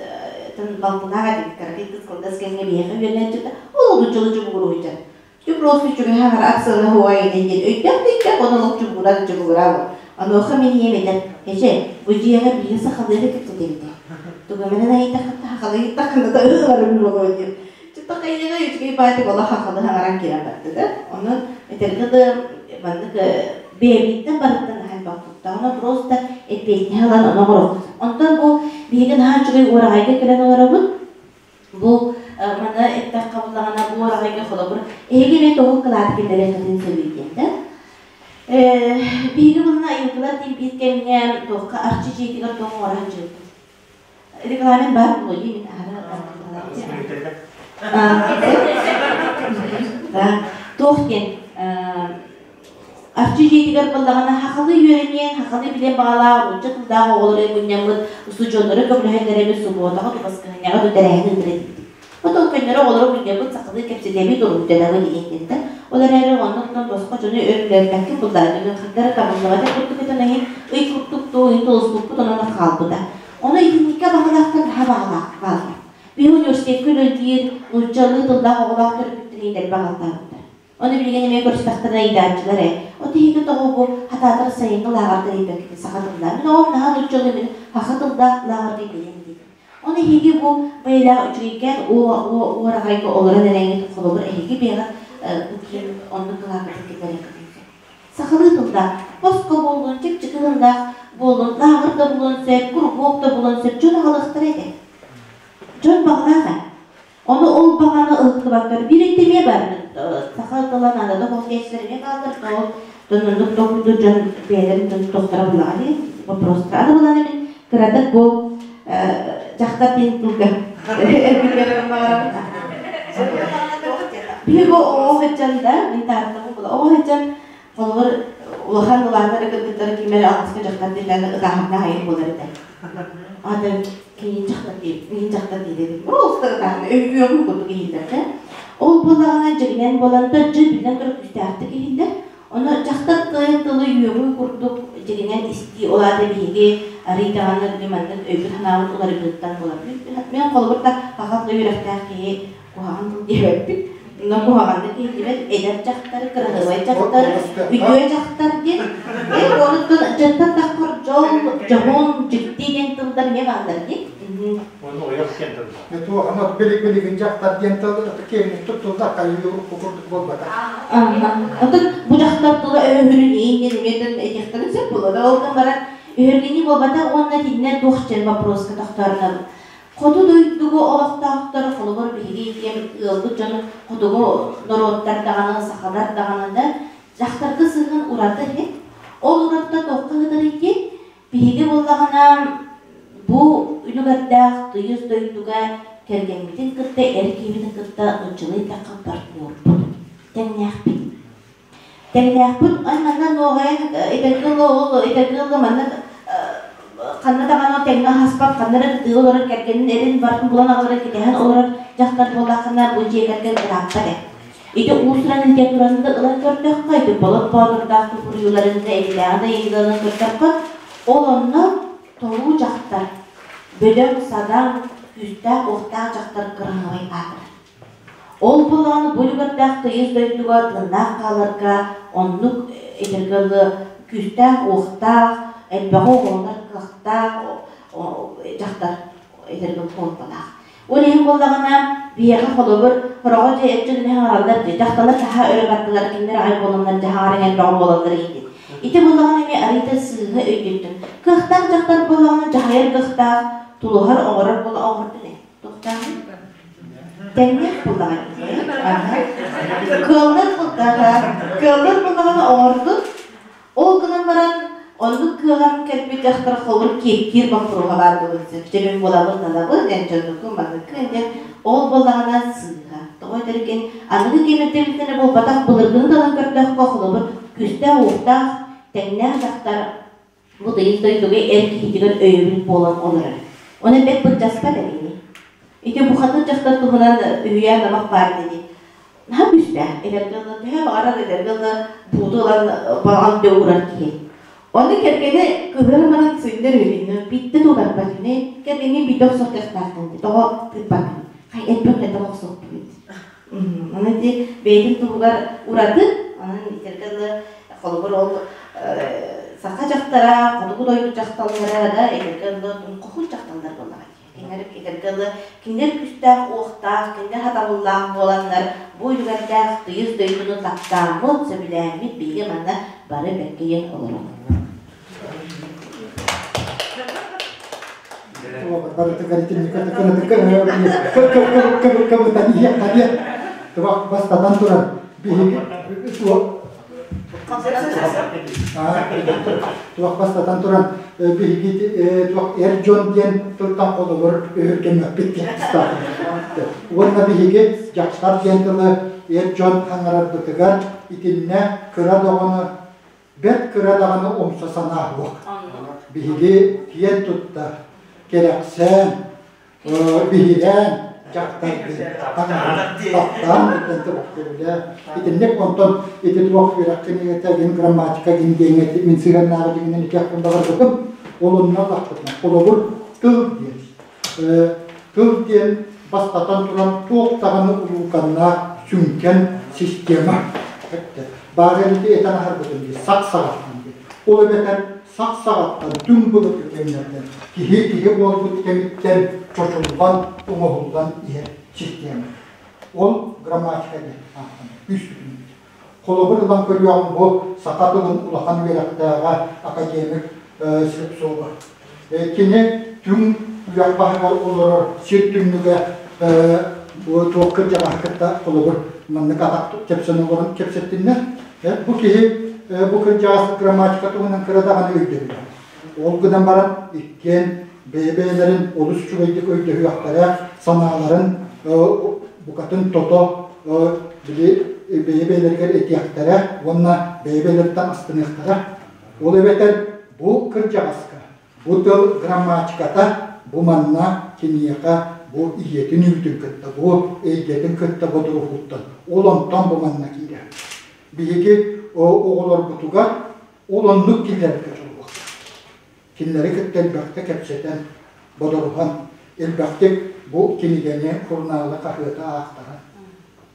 балтылаах этибит кыракый кыыс кылгас кэмҥэ биһиэхэ үөрэнээччитэ ол олуччулу чугуруһуйдьар. Чупросу үчүгэйэ аҥара аксыана хуа инэн диэн өйдөөх да өйдөөх ону олох чугурар чугурар. Онуоха мин ийэм этэр, эчэ, бу дьиэҕэ биһиги сахалыы эрэ кэпсэтэбит ээ. Тугу эмэнэн айыйтаххына сахалыы ыйыттаххына да ыһыларым буолуо диэн. Чыттахайыга үчүгэй баайдык олох сахалыы хаҥаран киирэн барда да. Онон этэргэ да маннык бэйэбиттэн барыттан аһай баппыттаҕына просто эппиэтинэһи ылан ону оҥоруохха. Онтон бу Биһиги наһаа үчүгэй уораҕайга кэлэн олоробут. Бу манна эттэххэ буллаҕына бу уораҕайга холобур эһиги эмиэ тоҕус кылааты киллэриэххитин сөбүй диэн да. Биһиги булна айылгылар диэн биир кэмҥэ туохха арчы дьиэтигэр тоҕо оҥоро сылдьыбыппыт. Регламент баар буолуо дии мин аһара Туох диэн Арчы дьиэтигэр буоллаҕына хахалы үөрэниэн, хахалы билиэн баҕалаах нуучча тыллаах оҕолору мунньаммыт устудьуоннары көмөлөһөннөрөбүт субуотаҕа тубаскыһынньаҕа тэрээһин ыытар этибит. Отон көннөрү оҕолору мунньаммыт сахалыы кэпсэтэбит, уруһуйданабыт диэн Ол эрээри оннуктан босхо дьону өр үлэлэппэккэ буллаардыгын хардары табыллыбата курдук этэн иһин ый курдук туу ый тулуспуппут онон хаалбыта. Ону итинниккэ баҕалаахтар наһаа баҕалаах бааллар. Биһи университекка үлэлиир нууччалыы тыллаах оҕолоох төрөппүттэрин иитэрбэ аҕалтаабыттар. Ону билигин эмиэ көрүстэхтэринэ ыйдааччылар ээ. От иһиги тоҕо бу хатаатар сайыҥҥы лааҕырга ииппэккитин саха тыллаах. Мин оҕом наһаа нууччалыы мин саха тыллаах лааҕырга иитиэн диир. Ону эһиги бу бэйэлээх үчүгэйкээн уораҕайга олорон эрэҥҥит холобур эһиги бэйэҕит бу киин оннук кылаакытын киллэриэххитин сөп. Сахалыы тыллаах, босхо буоллун, чыпчыкыһыннаах буоллун, лааҕыр да булуон сөп, куруһуок да булуон сөп, дьон аҕалыахтара этэ. Дьон баҕалаах ээ. Ону ол баҕаны ыһыктыбаттар. Биир өттө эмиэ баар. Саха тыла наадата суох диэччилэр эмиэ бааллар. Ол донноннук толкуйдуур дьон бэйэлэрин тохторо буллаҕа дии вопростар. Аны булан мин кыратык бу дьахтар диэн тылга эргиллиэхпин баҕарабын. Биһиги оҕо сылдьан да, мин тааттабын була оҕо сылдьан холобур улахан улаатар кыргыттары ким эрэ алгыска дьахтар диэн ытааһынна айын буолар этэ. Ата кини дьахтар диэбит, мин дьахтар диэбит. Просто ытааһын өйүөҕүн курдук иһиллэр Ол буоллаҕына дьигинэн буолан да дьэ биллэн турар күүстээхтик иһиллэр. Ону дьахтар тылын тылы үөҕүү курдук дьигинэн истии ол аата биһиги арыый даҕаны били маннык өйбүт-санаабыт уларыйбытыттан буолар. Мен холобур да хахал да үөрэхтээх киһи куһаҕан тыл диэбэппит. Но куһаҕаннык иһиллибэт эдэр дьахтар, кыраһыабай дьахтар, үтүө дьахтар диэн. Онуттан дьонтон таххар дьол, дьоһун, дьикти диэн тыллар эмиэ бааллар дии. Оны ойох диэн тыл бар. Туох аны билигин дьахтар диэн тыл киэҥник туттуллар хайыы курдук буолбата. Оттон бу дьахтар тыла өһүрүн иин диэн эмиэ этиэхтэрин сөп буолар. Ол гынан баран өһүргэнии буолбата уонна итиннэ туох диэн вопроска тохторунабыт. Хоту дойдуга олохтоохтор, холобур, биһиги итиэм ыалбыт дьону хотугу норуоттар даҕаны, сахалар даҕаны да дьахтарга сыһыан ураты иһит. Ол уратыта туохха ыытарый диэн, биһиги буоллаҕына бу үлүгэрдээх тыйыс дойдуга кэргэммитин кытта, эр киһибитин кытта нууччалыы эттэххэ партнербут, тэҥнээхпит. Тэҥнээхпит манна нуоҕайан этэргэ ол этэргэ ыла манна ханна даҕаны тэҥҥэ аһаспат, ханна эрэ кытыы олорор кэргэнин эрин бартын булан аҕаларын кэтэһэн олорор дьахтар буоллаххына бу дьиэ кэргэн ырааппат ээ. Ити уус-уран литератураны да ылан көрдөххө, ити Болот Боотурдаах суруйууларын да эбилээҕи да ылан көрдөххө, ол онно толуу дьахтар, бөдөҥ-садаҥ, күүстээх-уохтаах дьахтар кыраһыабай аатырар. Ол буолан бу үлүгэрдээх тыйыс дойдуга тыыннаах хааларга оннук этэргэ дылы күүстээх-уохтаах, элбэҕи оҕолонор кыахтаах дьахтар этэргэ суолталаах. Ол иһин буоллаҕына, биһиэхэ холобур, хороҕо дьэ эр дьон эмиэ хаҥараллар дии, дьахталлар таһаа өрө бардылар, кинилэр аҕай буоланнар дьаһаҕар элбэҕи буолаллар иһин. Ити буоллаҕына эмиэ арыйда сыыһа өйдүүттэн. Кыахтаах дьахтар буоллаҕына дьаһайар кыахтаах, тулуһар, оҥорор буола оҥордун ээ. Туохтааҕый? Тэҥнээх буллаҕа дии. Кыаллар буллаҕа, кыаллар буллаҕына оҥордун. Ол гынан баран, оннук кыаҕан кэлбит дьахтар холур киэптиир боппуруоһа баар буолуон сөп. Дьэ мин булабын талабын, эн дьоннукун манныккын диэн ол буоллаҕына сыыһа. Тоҕо этэргин, аныгы кэм ирдэбилтэнэ буолбатах былыргыны талан көрдөххө, холобур, күүстээх-уохтаах, тэҥнээх дьахтар Бу тыйыс дойдуга эр киһитигэр өйөбүл буолан олорор. Онон бэрт былдьаспат эбини. Ити бухатыыр дьахтар туһунан үһүйээн номох баар дии. Наһаа күүстээх. Эдэргэ ыла төһө баҕарар эдэргэ ыла бууту ылан балаҕан дьэ уурар киһи. Ону кэргэнэ кыһыра манан сынньар үһүнү биирдэ туларбат үһүнэ кэргэҥҥин биирдэ охсор кыахтааххын дии тоҕо тыыппаккын хай элбэх элбэх охсуохпун Онон ити бэйэтин туһугар ураты, онон итэргэ дылы холобур ол саха дьахтара, хотугу дойду дьахталлара да этэргэ дылы хоһуун дьахталлар буоллаҕа дии. Кинилэр этэргэ дылы кинилэр күүстээх уохтаах, кинилэр хатабыллаах буоланнар бу үлүгэрдээх тыйыс дойдуну таптааммыт, сөбүлээммит биһиги манна бары бэркэ диэн олоробут. Барытыгар итинник кыбытан иһиэххэ туох бастатан туран биһиги туох бастатан туран биһиги туох эр дьон диэн тылтан холобур өһүргэммэппит диэн уонна биһиги дьахтар диэн тылы эр дьон хаҥарарбытыгар итиннэ кыра доҕону бэрт кыра даҕаны умса санаа суох. Биһиги киэн тутта, кэрэхсээн, биһирээн дьахтардыы таптаан Итинник онтон ити туох үөрэх кинигэтэ гин грамматика гин диэҥҥэ мин сыһыаннааҕы дьиҥинэн итиэхпин баҕарбытым. Ол онно лахпытынан. Холобур, тыл диэн. Тыл диэн бастатан туран туох даҕаны улууканнаах сүҥкэн система. Баар эбити этэн аһарбытым дии, сах саҕаттан дии. Ол эбэтэр сах саҕаттан түҥ былыргы кэмнэртэн киһи киһи буолбут кэмиттэн чочуллан, оҥоһуллан иһэр система. Ол грамматика диэн ааттанар, үс бүтүннүү. Холобур ылан көрүөҕүҥ бу саха тылын улахан үөрэхтээҕэ академик Слепцова. Кини түҥ үрэх баһыгар олорор сир түннүгэ бу туох кырдьаҕаһы кытта холобур маннык атах кэпсэн олорон кэпсэттиннэр. Бу киһи бу кырдьаҕас грамматика туһунан кыра даҕаны өйдөбүлэ. Ол гынан баран иккиэн бэйэ-бэйэлэрин олус үчүгэйдик өйдөһүөхтэрэ, санааларын букатын тото били бэйэ-бэйэлэригэр этиэхтэрэ уонна бэйэ-бэйэлэриттэн астыныахтара. Ол эбэтэр бу кырдьаҕаска бу тыл грамматиката бу манна киниэхэ бу ийэтин үүтүн кытта, бу эйгэтин кытта бодоруһууттан, ол онтон бу манна киирэр. Биһиги оҕолорбутугар ол оннук киллэрэргэ дьулуһуохтаах. Кинилэри кытта элбэхтэ кэпсэтэн, бодоруһан, элбэхтик бу кинигэни, сурунаалы, хаһыаты аахтаран.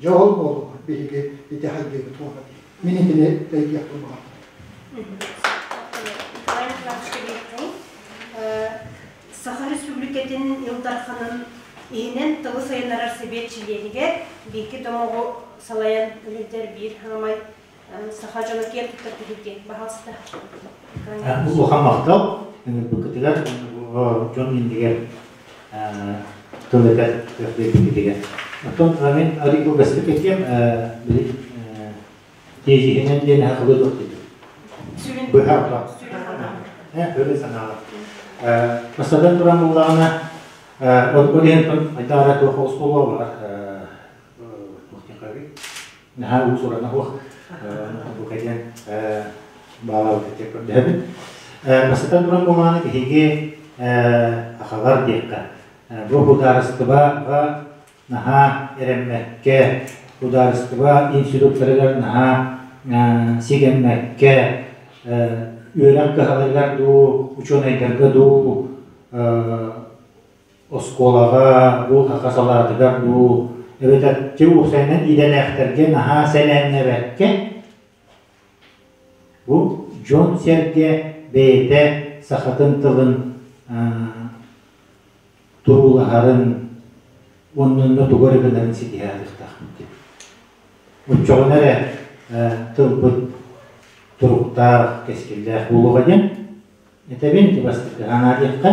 Дьэ ол буолуо биһиги ити хайдыыбыт буола дии. Мин итини өйдүөхпүн баҕарбын. Николай Николаевичка биэриэххэйин. Саха Республикатын Ил Дарханын иһинэн тылы сайыннарар сэбиэт чилиэнигэр биики домоҕу салайан үлэлдэр биир хаамай саха дьоно киэн туттар киһи баһаалыста. Улахан махтал ыҥырбыккытыгар дьон иннигэр тыл этэр кыах биэрбиккитигэр. Оттон мин арый кылгастык этиэм били тиэйиһинэн диэн аһылы туох диэтим. Быһа Быһа санаалар. Бастатан туран буллаҕына ол иһин айдаара туох оскуола бар туох диэн наһаа уус-урана суох бу кэлэн баалаабыт көрдөһөбүн. Бастатан туран буоллаҕына биһиги ахалар диэххэ бу судаарыстыбаҕа наһаа эрэммэккэ, судаарыстыба институттарыгар наһаа сигэммэккэ, үөрэх кыһаларыгар дуу, учуонайдарга дуу, оскуолаҕа бу саха салаатыгар дуу эбэтэр дьэ уопсайынан идэлээхтэргэ наһаа сэлээннэбэккэ бу дьон-сэргэ бэйэтэ сахатын тылын туруулаһарын уонна онно тугу эрэ гынарын ситиһэ сатыахтаахпыт диэн. Оччоҕуна эрэ тылбыт туруктаах, кэскиллээх буолуоҕа диэн этэбин ити бастакы санаа диэххэ.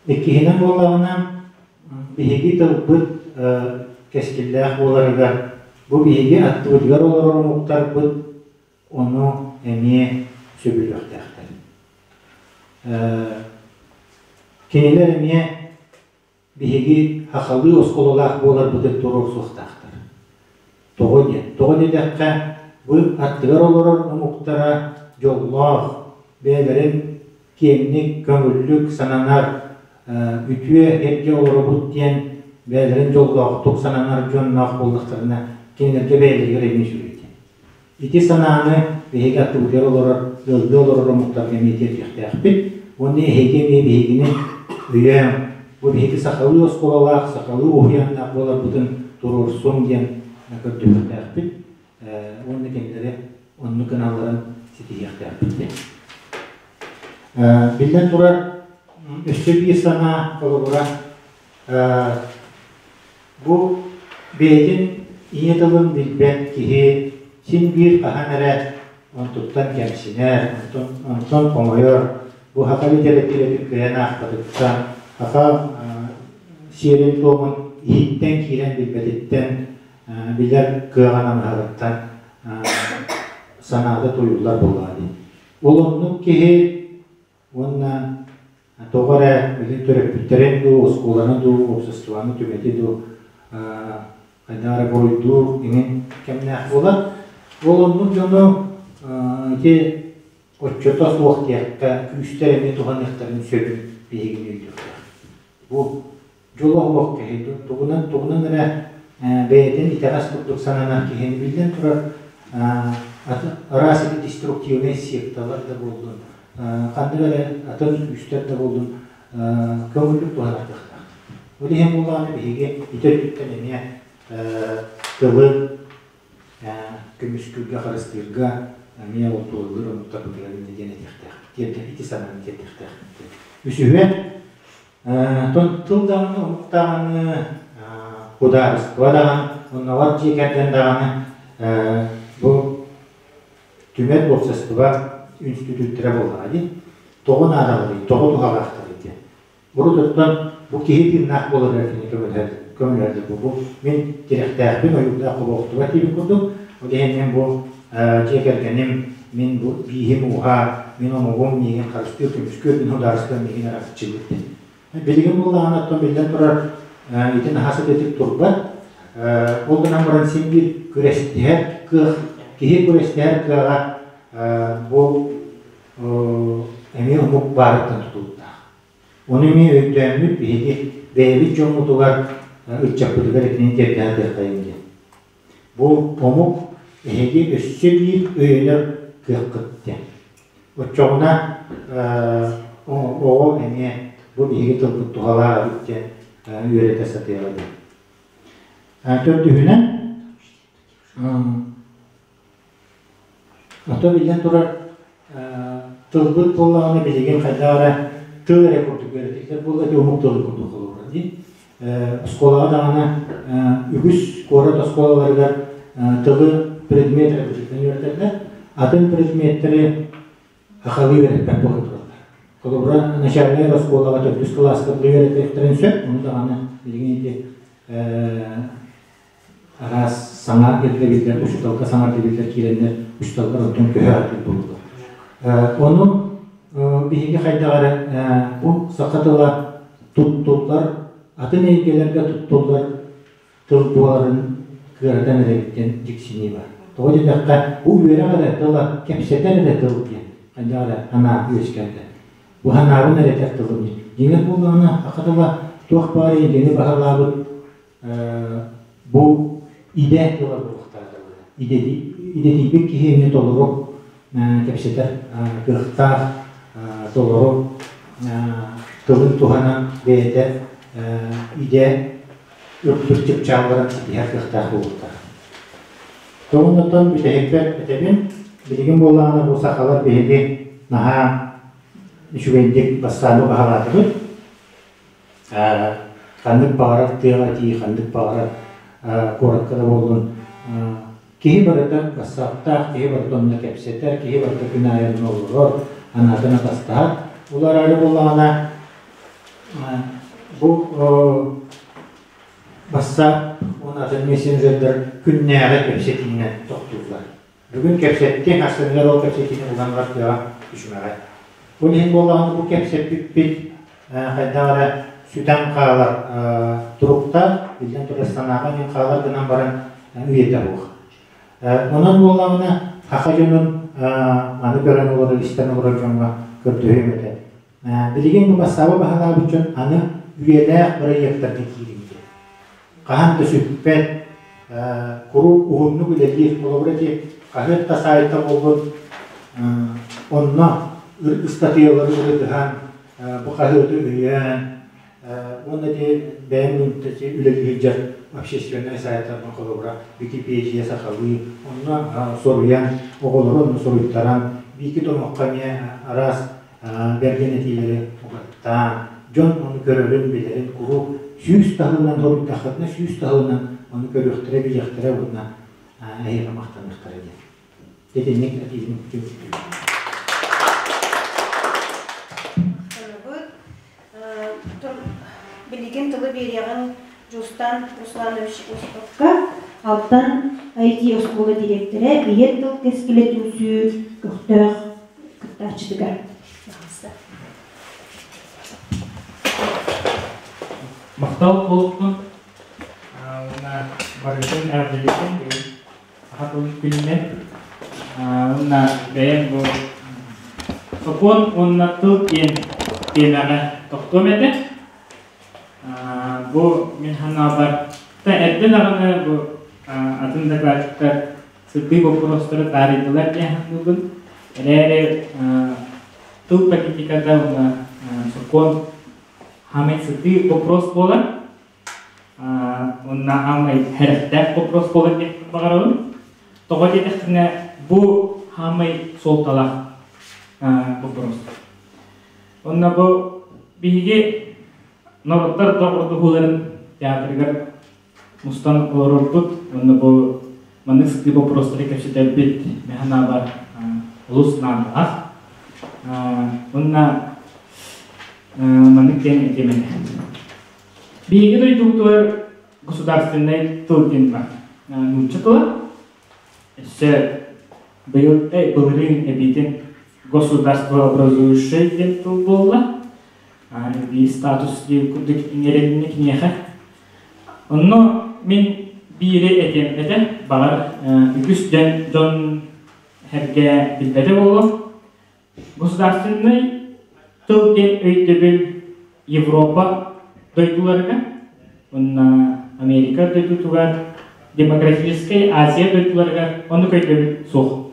Иккиһинэн буоллаҕына, биһиги тылбыт кэскиллээх буоларыгар бу биһиги аттыбытыгар олорор омуктарбыт ону эмиэ сөбүлүөхтээхтэр. Кинилэр эмиэ биһиги сахалыы оскуолалаах буоларбытын туруорсуохтаахтар. Тоҕо диэн? Тоҕо диэтэххэ, бу аттыгар олорор омуктара дьоллоох, бэйэлэрин киэҥник, көҥүллүк сананар, үтүө эргэ олоробут диэн бэйэлэрин дьоллоохтук сананар дьонноох буоллахтарына, кинилэргэ бэйэлэригэр эмиэ үчүгэй диэн. Ити санааны биһиги аттыбытыгар олорор, ыаллыы олорор омуктарга эмиэ тиэрдиэхтээхпит. Уонна эһиги эмиэ биһигини өйөөҥ, бу биһиги сахалыы оскуолалаах, сахалыы уһуйааннаах буоларбытын туруорсуҥ диэн көрдөһүөхтээхпит. Уонна кинилэри оннук гыналларын ситиһиэхтээхпит диэн. Биллэн турар, өссө биир санаа холобура Бу бэйэтин ийэ тылын билбэт киһи син биир хаһан эрэ онтуттан кэмсинэр, онтон хомойор, бу саха литэрэтиирэтин кыайан аахпатыттан. Саха сиэрин-туомун иһиттэн киирэн билбэтиттэн, билэр кыаҕа намыһаҕыттан санаата туйуллар буоллаҕа дии. Ол оннук киһи уонна тоҕо эрэ били төрөппүттэрин дуу, оскуоланы дуу, уопсастыбаны түмэти дуу хайдах эрэ буруйдуур иҥин кэмнээх буолар. Ол оннук дьону ити оччото суох диэххэ күүстэр эмиэ туһаныахтарын сөбүн биһигини өйдүөхтээх. Бу дьоло суох киһи тугунан тугунан эрэ бэйэтин итэҕэс курдук сананар киһини биллэн турар араас деструктивнай секталар да буоллун, ханнык эрэ атын күүстэр да буоллун көҥүллүк туһанар кыахтаах. Ол иһин буоллаҕына биһиги ити өттүттэн эмиэ тылы көмүскүүргэ, харыстыырга эмиэ ол туһалыыр омуктарбытыгар инньэ диэн этиэхтээх. Тиэрдэ ити санааны тиэрдиэхтээхпит. Үсүһүөн, тыл даҕаны, омук даҕаны, судаарыстыба даҕаны, оннооҕор дьиэ кэргэн даҕаны бу түмэл уопсастыба үнстүтүүттэрэ буоллаҕа дии. Тоҕо наадаларый, тоҕо туһалаахтарый диэн. Урут оттон бу киһи тыыннаах буоларыгар кини көмөлөһөр бу мин тирэхтээхпин, ойуурдаах хобоохтубат диэбит курдук. Ол иһин мин бу дьиэ кэргэним, мин бу бииһим ууһа, мин омугум миигин харыстыыр, көмүскүөр, мин судаарыстыбам миигин арахсыччылыыр диэн. Билигин буоллаҕына оттон биллэн турар ити наһаа сытыытык турбат. Ол гынан баран син биир күрэстэһэр кыах, киһи күрэстэһэр кыаҕа бу эмиэ омук баарыттан тутулуктаах. Ону эмиэ өйдөөммүт биһиги бэйэбит дьоммутугар, ыччаппытыгар итини тиэрдэ сатыаххайын диэн. Бу омук эһиги өссө биир өйөнөр кыаххыт диэн. Оччоҕуна оҕо эмиэ бу биһиги тылбыт туһалаах эбит диэн үөрэтэ сатыаҕа диэн. Төрдүһүнэн, Оттон биллэн турар, тылбыт буоллаҕына билигин хайдах эрэ тыл эрэ курдук үөрэтиллэр буолла, ити омук тылын курдук холобура дии. Оскуолаҕа даҕаны үгүс куорат оскуолаларыгар тылы предмет эрэ быһыытынан үөрэтэллэр. Атын предметтэри сахалыы үөрэппэт буолан тураллар. Холобура, начальнай оскуолаҕа төрдүс кылааска үөрэтиэхтэрин сөп, ону даҕаны билигин ити араас саҥа ирдэбиллэр, учууталга саҥа ирдэбиллэр киирэннэр, учууталлар онтон көһө сатыыр буоллулар. Ону биһиги хайдах эрэ бу саха тыла туттуллар, атын эйгэлэргэ туттуллар тыл буоларын кыаратан эрэбит диэн дьиксинии бар. Тоҕо диэтэххэ, бу үөрэх эрэ тыла, кэпсэтэр эрэ тыл диэн хайдах эрэ санаа үөскээтэ. Бу санаабын эрэ этэр тылым диэн. Дьиҥэр буоллаҕына, саха тыла туох баар эйгэни баһылаабыт бу идэ тыла буолуохтаах идэтийбит киһи эмиэ толору кэпсэтэр кыахтаах, толору тылын туһанан бэйэтэ идэ үрдүк чыпчаалларын ситиһэр кыахтаах буолуохтаах. Тоҕуннаттан бүтэһикпэр этэбин, билигин буоллаҕына бу сахалар биһиги наһаа үчүгэйдик бассаабы баһылаатыбыт. Ханнык баҕарар тыаҕа тиий, ханнык баҕарар куоракка да буоллун, киһи барыта бассааптаах, киһи барыта онно кэпсэтэр, киһи барыта күн аайы онно олорор, анаатын атастаһар. Ол эрээри буоллаҕына, бу бассаап уонна атын мессенджердэр күннээҕи кэпсэтиинэн тохтууллар. Бүгүн кэпсэттиҥ, ахсынньыга ол кэпсэтиини булан ылар кыаҕа үчүгэҕэ. Ол иһин буоллаҕына бу кэпсэппиппит хайдах эрэ сүтэн хаалар туруктаах, биллэн турар санааҕа иҥэн хаалар гынан баран үйэтэ суох. Онон буоллаҕына саха дьонун аны көрөн олорор, истэн олорор дьоҥҥо көрдөһүөм этэ. Билигин бу бассаабы баһылаабыт дьон аны үйэлээх бырайыактарга киириҥ диэн. Хаһан да сүппэт, куруук уһуннук үлэлиир. Холобура ити хаһыат да саайта буоллун, онно ыстатыйалары ырытыһан, бу хаһыаты өйөөн, уонна ити бэйэм үлэлии сылдьар общественнай сайтарбын холобура Википедия сахалыы, онно суруйан, оҕолору онно суруйтаран, биики домоххо эмиэ араас бэргэн этиилэри угаттаан, дьон ону көрөрүн, билэрин куруук 100 таһынан хоруйдаххытына 100 таһынан ону көрүөхтэрэ, билиэхтэрэ уонна эһиэхэ махтаныахтара диэн. Итинник этиибин түмүктүүбүн. Махтанабыт. Билигин тылы биэриэҕиҥ Дьулустан Русланович Осиповка, Алдан IT оскуола дириэктэрэ, Ийэ тыл кэскилэ түмсүү көхтөөх кыттааччытыгар. Махтал буолуохтун. Уонна барытын эҕэрдэлиибин бүгүн Саха тылын күнүнэн. Уонна бэйэм бу сокуон уонна тыл диэн тиэмэҕэ тохтуом этэ. Бу мин санаабар та эрдэ даҕаны бу атын докладчиктар сытыы боппуруостары таарыйдылар диэн саныыбын. Эрээри тыл политиката уонна сокуон Хаамай сытыы вопрос буолар. Уонна хаамай сэрэхтээх вопрос буолар диэн баҕарабын. Тоҕо диэтэххинэ, бу хаамай суолталаах вопрос. Онно бу биһиги норуоттар доҕордоһууларын театрыгар мустан олорорбут уонна бу маннык сытыы боппуруостары кэпсэтэрбит мин санаабар олус наадалаах. Уонна маннык диэн этиэм этэ. Биһиги дойдубутугар государственнай тыл диэн бар. Нуучча тыла. Өссө быйыл былырыын эбиитин государствообразующий диэн тыл буолла. Эбии статус диэн курдук иҥэрилиннэ киниэхэ. Онно мин биири этиэм этэ, баҕар үгүс дьон сэргэ билбэтэ буолуо. Государственнай тыл диэн өйдөбүл Европа дойдуларыгар уонна Америка дойдутугар, демократическай Азия дойдуларыгар оннук өйдөбүл суох.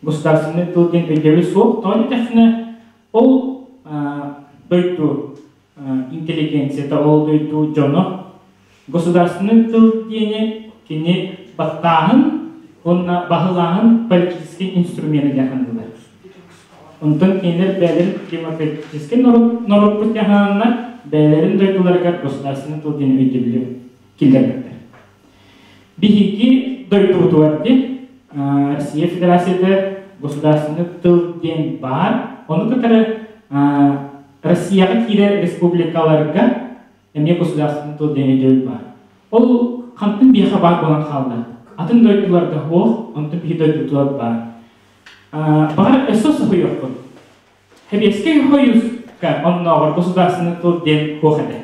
Государственнай тыл диэн өйдөбүл суох. Тоҕо диэтэххинэ, ол дойду интеллигенцията ол дойду дьоно государственный тыл диэни кини баттааһын уонна баһылааһын политическай инструмены диэн хандылар. Онтон кинилэр бэйэлэрин демократическай норуоппут дьаһананнар бэйэлэрин дойдуларыгар государственный тыл диэн өйдөбүлү киллэрбиттэр. Биһиги дойдубутугар диэн Россия Федерацията государственный тыл диэн баар, ону кытары Россияҕа киирэр республикаларга эмиэ государственный тыл диэн өйдөбүл баар. Ол хантан биһиэхэ баар буолан хаалла. Атын дойдуларга суох, онтон биһи дойдутугар баар. Баҕар өссө соһуйуоххут. Сэбиэскэй Союзка оннооҕор государственный тыл диэн суох этэ.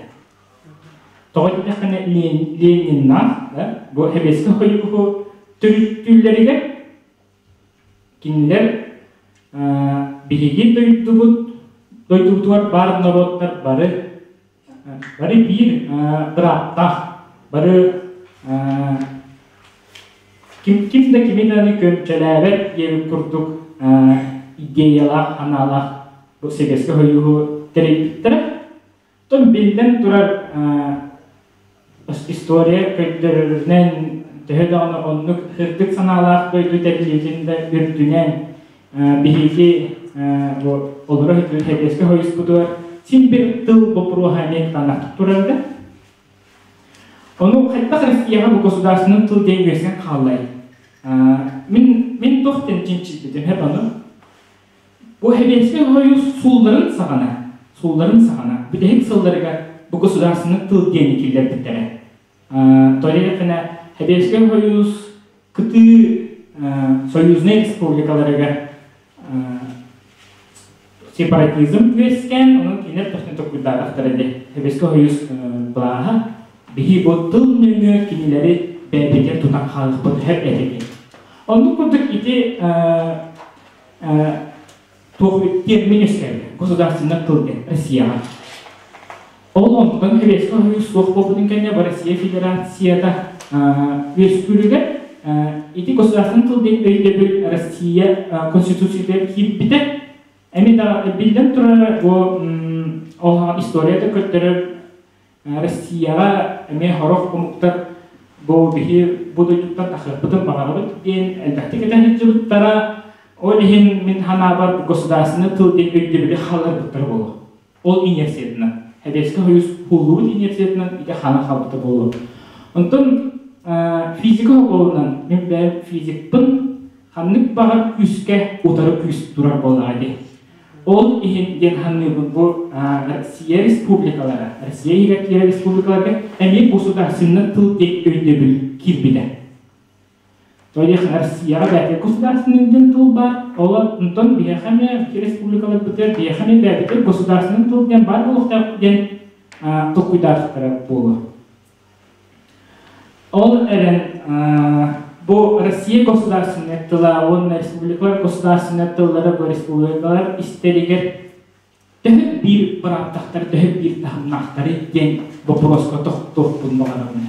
Тоҕо диэтэххинэ Лениннаах да, бу Сэбиэскэй Союһу төрүттүүллэригэр Кинилэр биһиги дойдубут дойдубутугар баар норуоттар бары бары биир бырааптаах, бары ким ким да кими даҕаны көмчөлөөбөт диэбит курдук идеялаах, санаалаах бу Сэбиэскэй Союһу тэрийбиттэрэ. Оттон биллэн турар история көрдөрөрүнэн төһө даҕаны оннук сырдык санаалаах дойду тэриллиитин да үрдүнэн биһиги бу олоро сылдьыбыт Сэбиэскэй Союзпутугар син бир тыл боппуруоһа эмиэ кытаанахтык турарда. Ону хайдах Россияҕа бу государственный тыл диэн үөскээн хааллай? Мин мин туох диэн чинчийбитим һэп ону. Бу Сэбиэскэй Союз суулларын саҕана, суулларын саҕана бүтэһик сылларыгар бу государственный тыл диэни киллэрбиттэрэ. То диэтэххинэ, Сэбиэскэй Союз кытыы союзнай республикаларыгар сепаратизм үөскээн, онон кинилэр тохтон токуйдаатахтара дии. Сэбиэскэй Союз былааһа биһи бу тыл нөҥүө кинилэри бэйэбитигэр тутан хаалыахпыт сөп этэ диэн. Оннук курдук ити туох термин үөскээбит государственный тыл диэн Россияҕа. Ол онтон Советскай Союз суох буолбутун кэннэ бу Россия Федерацията үөскүүрүгэр ити государственный тыл диэн өйдөбүл Россия Конституциятыгар киирбитэ. Эми да биллэн турар бу ол историята көрдөрөр Россияҕа эмиэ сорох омуктар бу биһи бу дойдуттан тахсыахпытын баҕарабыт диэн элбэхтик этэн сылдьыбыттара. Ол иһин мин санаабар государственный тыл диэн өйдөбүлү хаалларбыттара буолуо. Ол инерциятынан. Сэбиэскэй Союз хуллубут инерциятынан ити хаалан хаалбыта буолуо. Онтон физика оҕолорунан мин бэйэм физикпын ханнык баҕар күүскэ утары күүс турар буоллаҕа дии. Ол иһин диэн саныыбын бу Россия республикалара, Россия иһигэр киирэр республикаларга эмиэ государственный тыл диэн өйдөбүл киирбитэ. То есть Россияҕа бэйэтэ государственный диэн тыл баар, ол онтон биһиэхэ эмиэ республикаларбытыгар биһиэхэ эмиэ бэйэбитигэр государственный тыл диэн баар буолуохтаах диэн толкуйдаатахтара буолуо. Ол эрэн бу Россия государственнай тыла уонна республикалар государственнай тыллара бу республикалар истэригэр төһө биир бырааптахтар, төһө биир таһымнаахтарый диэн боппуруоска тохтуохпун баҕарабын.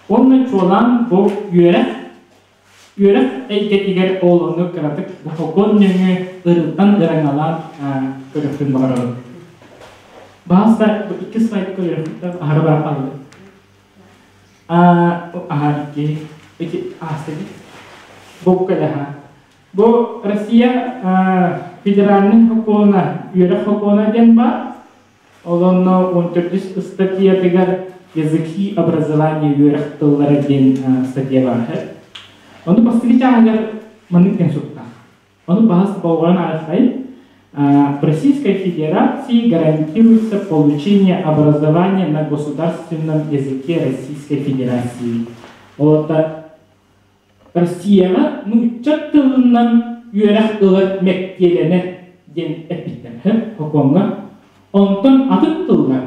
Уонна чуолаан бу үөрэх үөрэх эйгэтигэр ол ону кыратык бу сокуон нөҥүө ырытан ыраҥалаан көрүөхпүн баҕарабын. Баһаста бу икки слайды көрүөхпүттэн аһара баран хааллым. Аха икки ити ааста бу кэлэ Бу Россия федеральный сокуона, үөрэх сокуона диэн баар. Ол онно 14 ыстатыйатыгар языки образования үөрэх тыллара диэн статья баар. Ону бастакы чааһыгар маннык диэн суруктаах. Ону баһас болҕойон ааҕыаххайын. В Российской Федерации гарантируется получение образования на государственном языке Российской Федерации. Ол Россияҕа нуучча тылынан үөрэх ылар мэктиэлэнэр диэн эппиттэр сокуоҥҥа. Онтон атын тыллар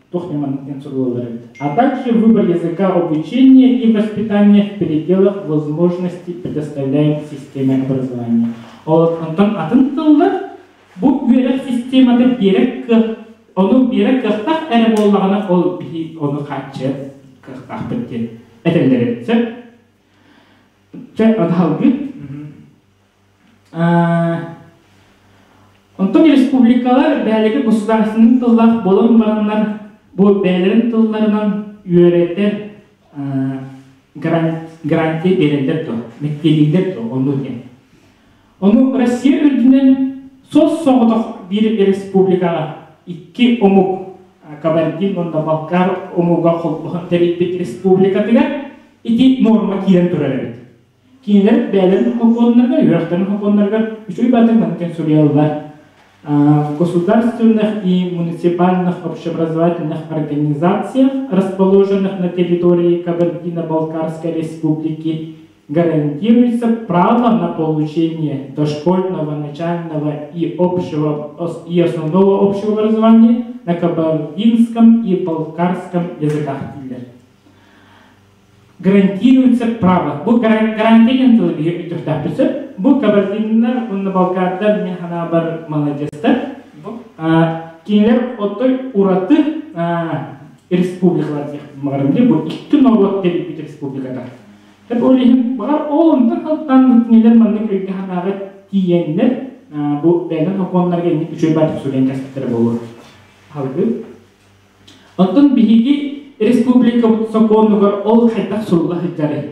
туох ньыманнык диэн сурулаллар эбит. А также выбор языка обучения и воспитания в пределах возможностей предоставляемых системе образования. Ол онтон атын тыллар бу үөрэх системата биэрэр кыах ону биэрэр кыахтаах эрэ буоллаҕына ол биһи ону хааччыйар кыахтаахпыт диэн этэллэр эбит сөп. Чэ, салгыы. Онтон республикалар бэйэлэрэ государственный тыллаах буолан бараннар бу бэйэлэрин тылларынан үөрэтэр гарантия биэрэллэр дуо, мэктиэлииллэр дуо, оннук диэн. Ону Россия үрдүнэн сос-соҕотох биир республикаҕа икки омук Кабардин уонна Балкар омуга холбоһон тэрийбит республикатыгар ити нуорма киирэн турар эбит. Кинилэр бэйэлэрин сокуоннарыгар, үөрэхтэрин сокуоннарыгар үчүгэй баатыр маннык суруйаллар. В государственных и муниципальных общеобразовательных организациях, расположенных на территории Кабардино-Балкарской Республики, гарантируется право на получение дошкольного, начального и общего и основного общего образования на кабардинском и балкарском языках дииллэр. Гарантируется право. Бу гарантия диэн тылы биһи өйдөхтөөхпүт сөп. Бу кабардиннар уонна балкардар мин санаабар маладьыастар. Бу кинилэр отой ураты республикалар диэхпин баҕарым дии. Бу икки норуот тэрийбит республиката. Тэп ол иһин баҕар ол онтон халтаан кинилэр маннык өйгө-санааҕа тиийэннэр бу бэйэлэрин сокуоннарга инник үчүгэй баайдык суруйан кэспиттэрэ буолуо. Салгыы. Оттон биһиги республикабыт сокуонугар ол хайдах сурулла сылдьарый?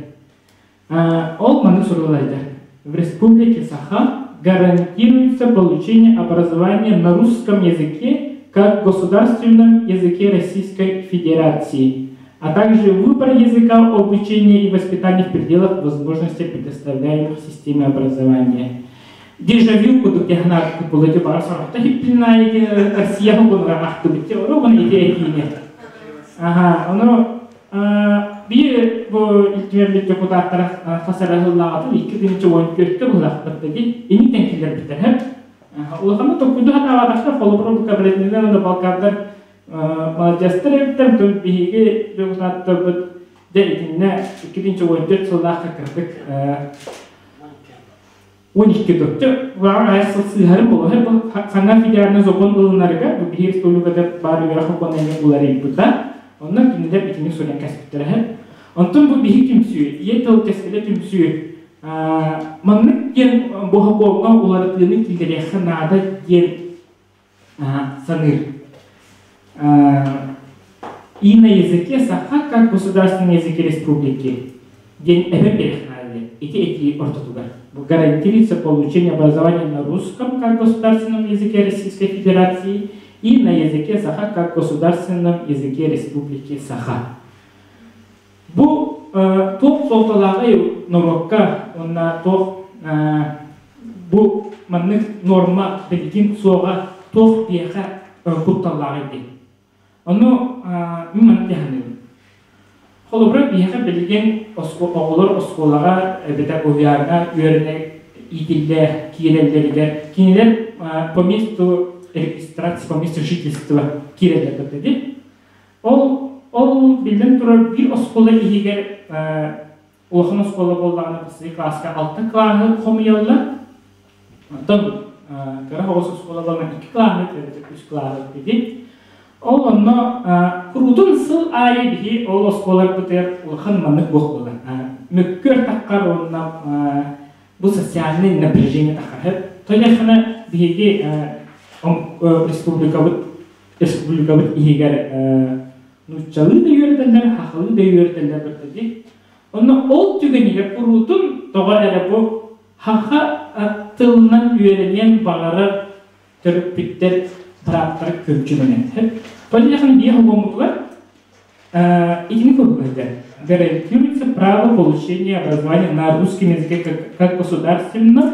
Ол маннык сурулла сылдьар. В Республике Саха гарантируется получение образования на русском языке как государственном языке Российской Федерации, а также выбор языка обучения и воспитания в пределах возможностей, предоставляемых системе образования. Дежавю кудук технар купулати бар сорохто хиппиннаайы Россия хукунугар ахтыбытте оругун ити этиини. Аха, ону биир бу илтимербит депутаттара хасара сыллаҕатын 2014-кө быһылаахпыт ди иниттен киллэрбиттэр хэп. Улаханна токкуйду хатаабатахтар холобура бу кабинетинен уонна балкардар маладьыастар эбиттэр тон биһиги депутаттарбыт дьэ итиннэ 2014 сыллаахха кырдык 12 төртө баар сыл сыыһарын буолуо бу саҥа федеральный закон ылынарыгар бу биһиги республикада баар үөрэх сокуона эмиэ уларыйбыта онно кинилэр итини суруйан кэспиттэрэ онтон бу биһи түмсүү ийэ тыл кэскилэ түмсүү маннык диэн бу сокуоҥҥа уларытыыны киллэриэххэ наада диэн саныыр и на языке саха как государственном языке республики диэн эбэ биэриэххэ ити этии ортотугар гарантируется получение образования на русском как государственном языке Российской Федерации и на языке саха как государственном языке Республики Саха. Бу туох суолталааҕый норуокка уонна туох Бу маннык норма билигин суоҕа туох биэхэ кутталлааҕый диэн. Ону мин маннык дьаһаныыбын. Холобура, биһиэхэ билигин оҕолор оскуолаҕа эбэтэр уһуйааҥҥа үөрэнэ иитиллэ киирэллэригэр кинилэр по месту регистрации, по месту жительства киирэллэр кытта дии. Ол, ол биллэн турар биир оскуола иһигэр улахан оскуола буоллаҕына бастакы кылааска алта кылааһы хомуйаллар. Оттон кыра оҕус оскуола буоллаҕына икки кылааһы, эбэтэр үс кылааһы дии. Ол онно куруутун сыл аайы биһи ол оскуоларбытыгар улахан маннык буох буолар. Мөккүөр таххар уонна бу социальный напряжение таххар. Тоняхына биһиги республикабыт республикабыт иһигэр нууччалыы да үөрэтэллэр, хахалыы да үөрэтэллэр бэртэ Онно ол түгэнигэр куруутун тоҕо эрэ бу хаха тылынан үөрэниэн баҕарар төрөппүттэр бырааптара күөмчүлэнэр. Понятно, биир оҕомутугар итини көрбөтө. Гарантируется право получения образования на русском языке как, как государственном,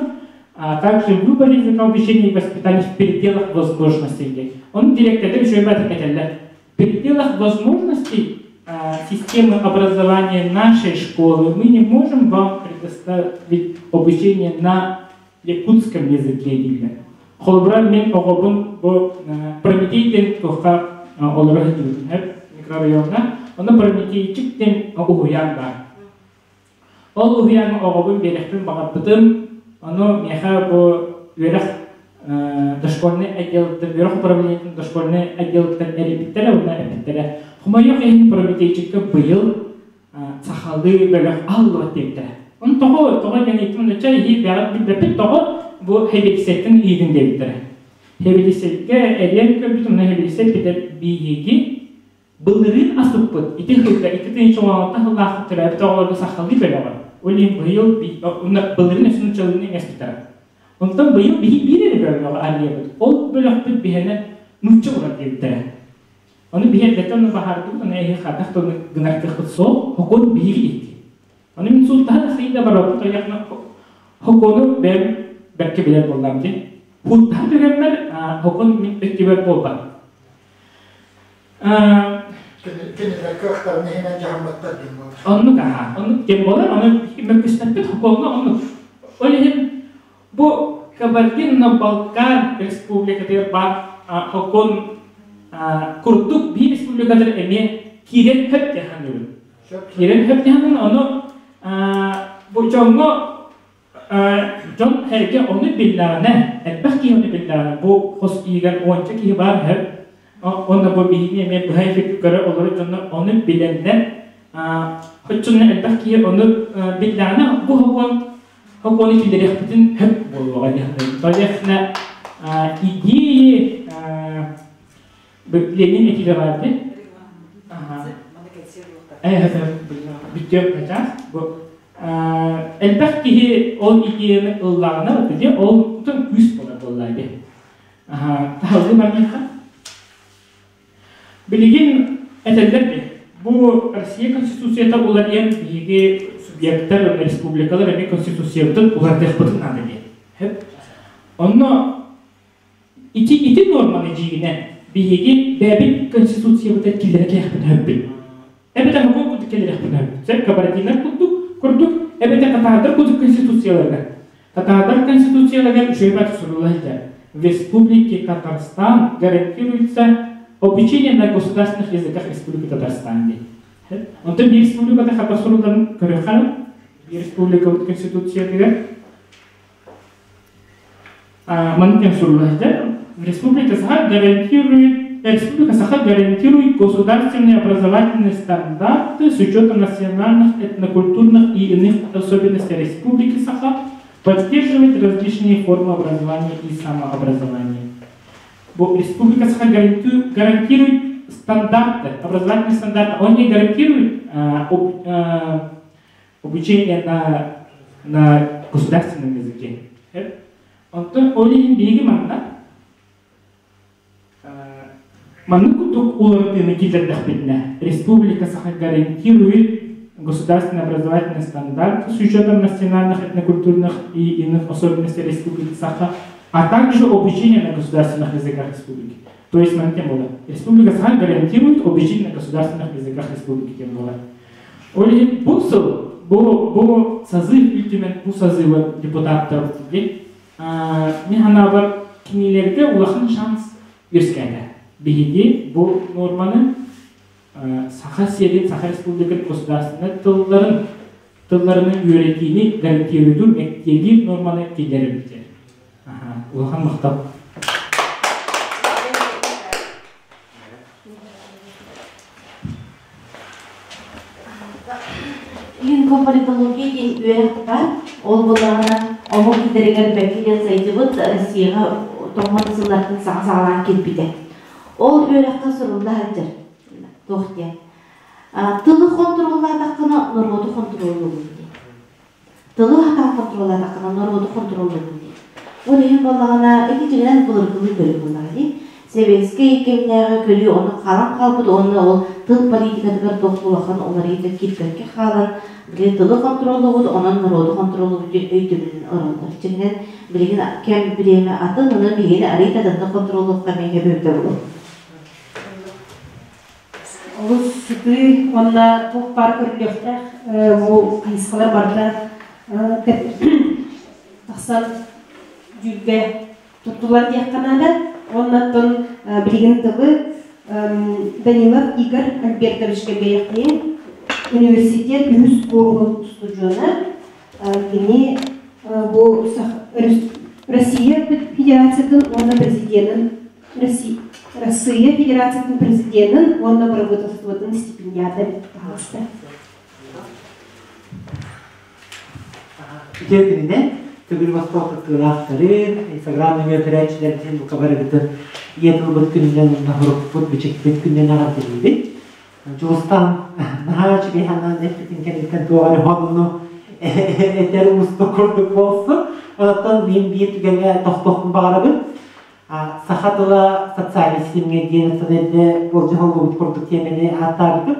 а также выбор языка обучения и воспитания в пределах возможностей. Он директоры еще и В пределах возможностей системы образования нашей школы мы не можем вам предоставить обучение на якутском языке дииллэр. Холобура, мин оҕобун бу Прометей диэн туохха олоро сылдьыбытым микрорайоҥҥа. Онно Прометейчик диэн уһуйаан баар. Ол уһуйааҥҥа оҕобун биэрэхпин баҕарбытым. Ону миэхэ бу үөрэх дошкольнай отделыттан, үөрэх управлениетын дошкольнай отделыттан эрийбиттэрэ уонна эппиттэрэ. Хомойуох иһин Прометейчикка быйыл сахалыы бөлөх аһыллыбат диэбиттэрэ. Ону тоҕо, тоҕо диэн ыйыттым, чэ иһи бэҕэт билбэппит, тоҕо бу хэбилисэттэн ыйытын диэбиттэрэ. Хэбилисэккэ эриэн көрбүтүм, онно хэбилисэк битэр биһиги былырыын асыппыт ити сылга 2016 сыллаахха төрөөбүт оҕолорго сахалыы бөлөҕө. Ол иһин быйыл былырыын өссө нууччалыыны иҥэспиттэрэ. Онтон быйыл биһи биир эрэ бөлөҕү арыйабыт. Ол бөлөхпүт биһэнэ нуучча буолар диэбиттэрэ. Ону биһи эрдэттэн ону баһаардыбыт, ону эһи хайдах да гынар кыахпыт суох, хокуон биһиги икки. Ону мин сууттаһа да сыйда барбаппыт, ойохно хокуону бэйэм бэркэ билэр буоллам дии. Һууттаһа түгэммэр хокуон мин өттүбэр буолбат. Кинилэр кыахтарын иһинэн дьаһаммыттар диэн буолар. Оннук аха, оннук диэн буолар, ону мөккүспэппит хокуоҥҥа оннук. Ол иһин Бу Кабардино-Балкар республикатыгар баар хокун курдук биир республикалар эмиэ киирэн хөп дьаһаныбын. Киирэн хөп дьаһанын ону бу дьоҥҥо дьон эргэ ону биллэҕинэ, элбэх киһи ону биллэҕинэ, бу хос иһигэр уонча киһи баар хөп. Онно бу биһигини эмиэ быһа эфир көрө олорор дьоннор ону билэннэр, оччону элбэх киһи ону биллэҕинэ, бу хокуон Хокуону киллэриэхпитин хөп буолуоҕа диэн Толяхна идеи Ленин этиилэ баар дии. Бүттүөх начаас. Бу элбэх киһи ол идеяны ыллаҕына дии ол күүс буолар буоллаа дии. Таһалгы барбыха. Билигин этэллэр дии, бу Россия Конституцията уларыйан биһиги субъектар, республикалар эмиэ Конституциябытын уларытыахпытын наада диэн. Онно ити ити нуорманы дьиигинэн биһиги бэйэбит Конституциябытын киллэрэ кэлиэхпитин сөппүт. Эбэтэр хокуон курдук кэлиэхпитин сөп. Сөп кабардиннар курдук курдук эбэтэр татаардар курдук конституцияларга. Татаардар конституцияларыгар үчүгэй бат сурулла сылдьар. В Республике Татарстан гарантируется обучение на государственных языках Республики Татарстан диэн. Онтон биир республиката хата сурулларын көрүөххэ биир республика конституциятыгар Маннык диэн сурулла сылдьар. Республика Саха гарантирует Республика Саха гарантирует государственные образовательные стандарты с учетом национальных, этнокультурных и иных особенностей Республики Саха, поддерживает различные формы образования и самообразования. Республика Саха гарантирует стандарты, образовательные стандарты. Он не гарантирует обучение на государственном языке. Онтон ол иһин биһиги манна маннык курдук уларытыыны киллэрдэхпитинэ, Республика Саха гарантирует государственный образовательный стандарт с учетом национальных, этнокультурных и иных особенностей Республики Саха, а также обучение на государственных языках республики. То есть, тем более, Республика Саха гарантирует обучение на государственных языках республики, тем более. Ол бу сыл, бу созыв Ил Түмэн бу созывы депутаттар мин санаабар кинилерге улахан шанс үөскээтэ. Биһиги бу норманы Саха сирин, Саха Республикатын государственнай тылларын тылларының үөрэтиини гарантируйдуур мэктиэлиир норманы киллэрэрбитигэр. Улахан махтал. Лингвополитология диэн үөрэх баар. Ол буоллаҕына омук иитэригэр бэркэ диэн сайдыбыт Россияҕа тоҥмот сыллартан саҥа саҕалаан киирбитэ. Ол үөрэххэ сурулла сылдьар. Туох диэн. Тылы хонтуруоллаатаххына норуоту хонтуруоллуугун диэн. Тылы хатаан хонтуруоллаатаххына норуоту хонтуруоллуугун диэн. Ол иһин буоллаҕына ити дьиҥинэн былыргылыы көрүү буоллаҕа дии. Сэбиэскэй кэмнээҕи көрүү ону хаалан хаалбыт уонна ол тыл политикатыгар туох да улахан уларыйыыта киирбэккэ хаалан, билигин тылы хонтуруоллуубут, онон норуоту хонтуруоллуубут диэн өйдөбүлүн ороллор. Дьиҥинэн билигин кэм бириэмэ атын, онон биһигини арыый да атыннык хонтуруоллуохха эмиэ сөбү буолуо. Олус сытыы уонна туох баар көрүллүөхтээх бу хайысхалар барыта тахсан дьүүлгэ туттулар диэххэ наада. Уонна оттон билигин тылы Данилов Игорь Альбертовичка биэриэхтэйин университет үһүс кууруһун устудьуона. Кини бу Россия Федерациятын уонна президенин Россия Федерациятын президенин уонна бырабыыталыстыбатын стипендиата таҕыста. Үтүө күнүнэн төгүрүк остуол кыттыылаахтарын, Инстаграм нөҥүө көрөөччүлэрбитин бука барыгытын ийэ тылбыт күнүнэн уонна сурукпут, бичикпит күнүнэн эҕэрдэлиибит. Дьулустаан наһаа үчүгэй санаан эппитин кэнниттэн туох эрэ сонуну этэр уустук курдук буолсу. Оттон мин биир түгэҥҥэ тохтуохпун баҕарабын. Саха тыла социальнай ситимҥэ диэн эрдэ болдьоһоллубут курдук тиэмэни ааттаабытым.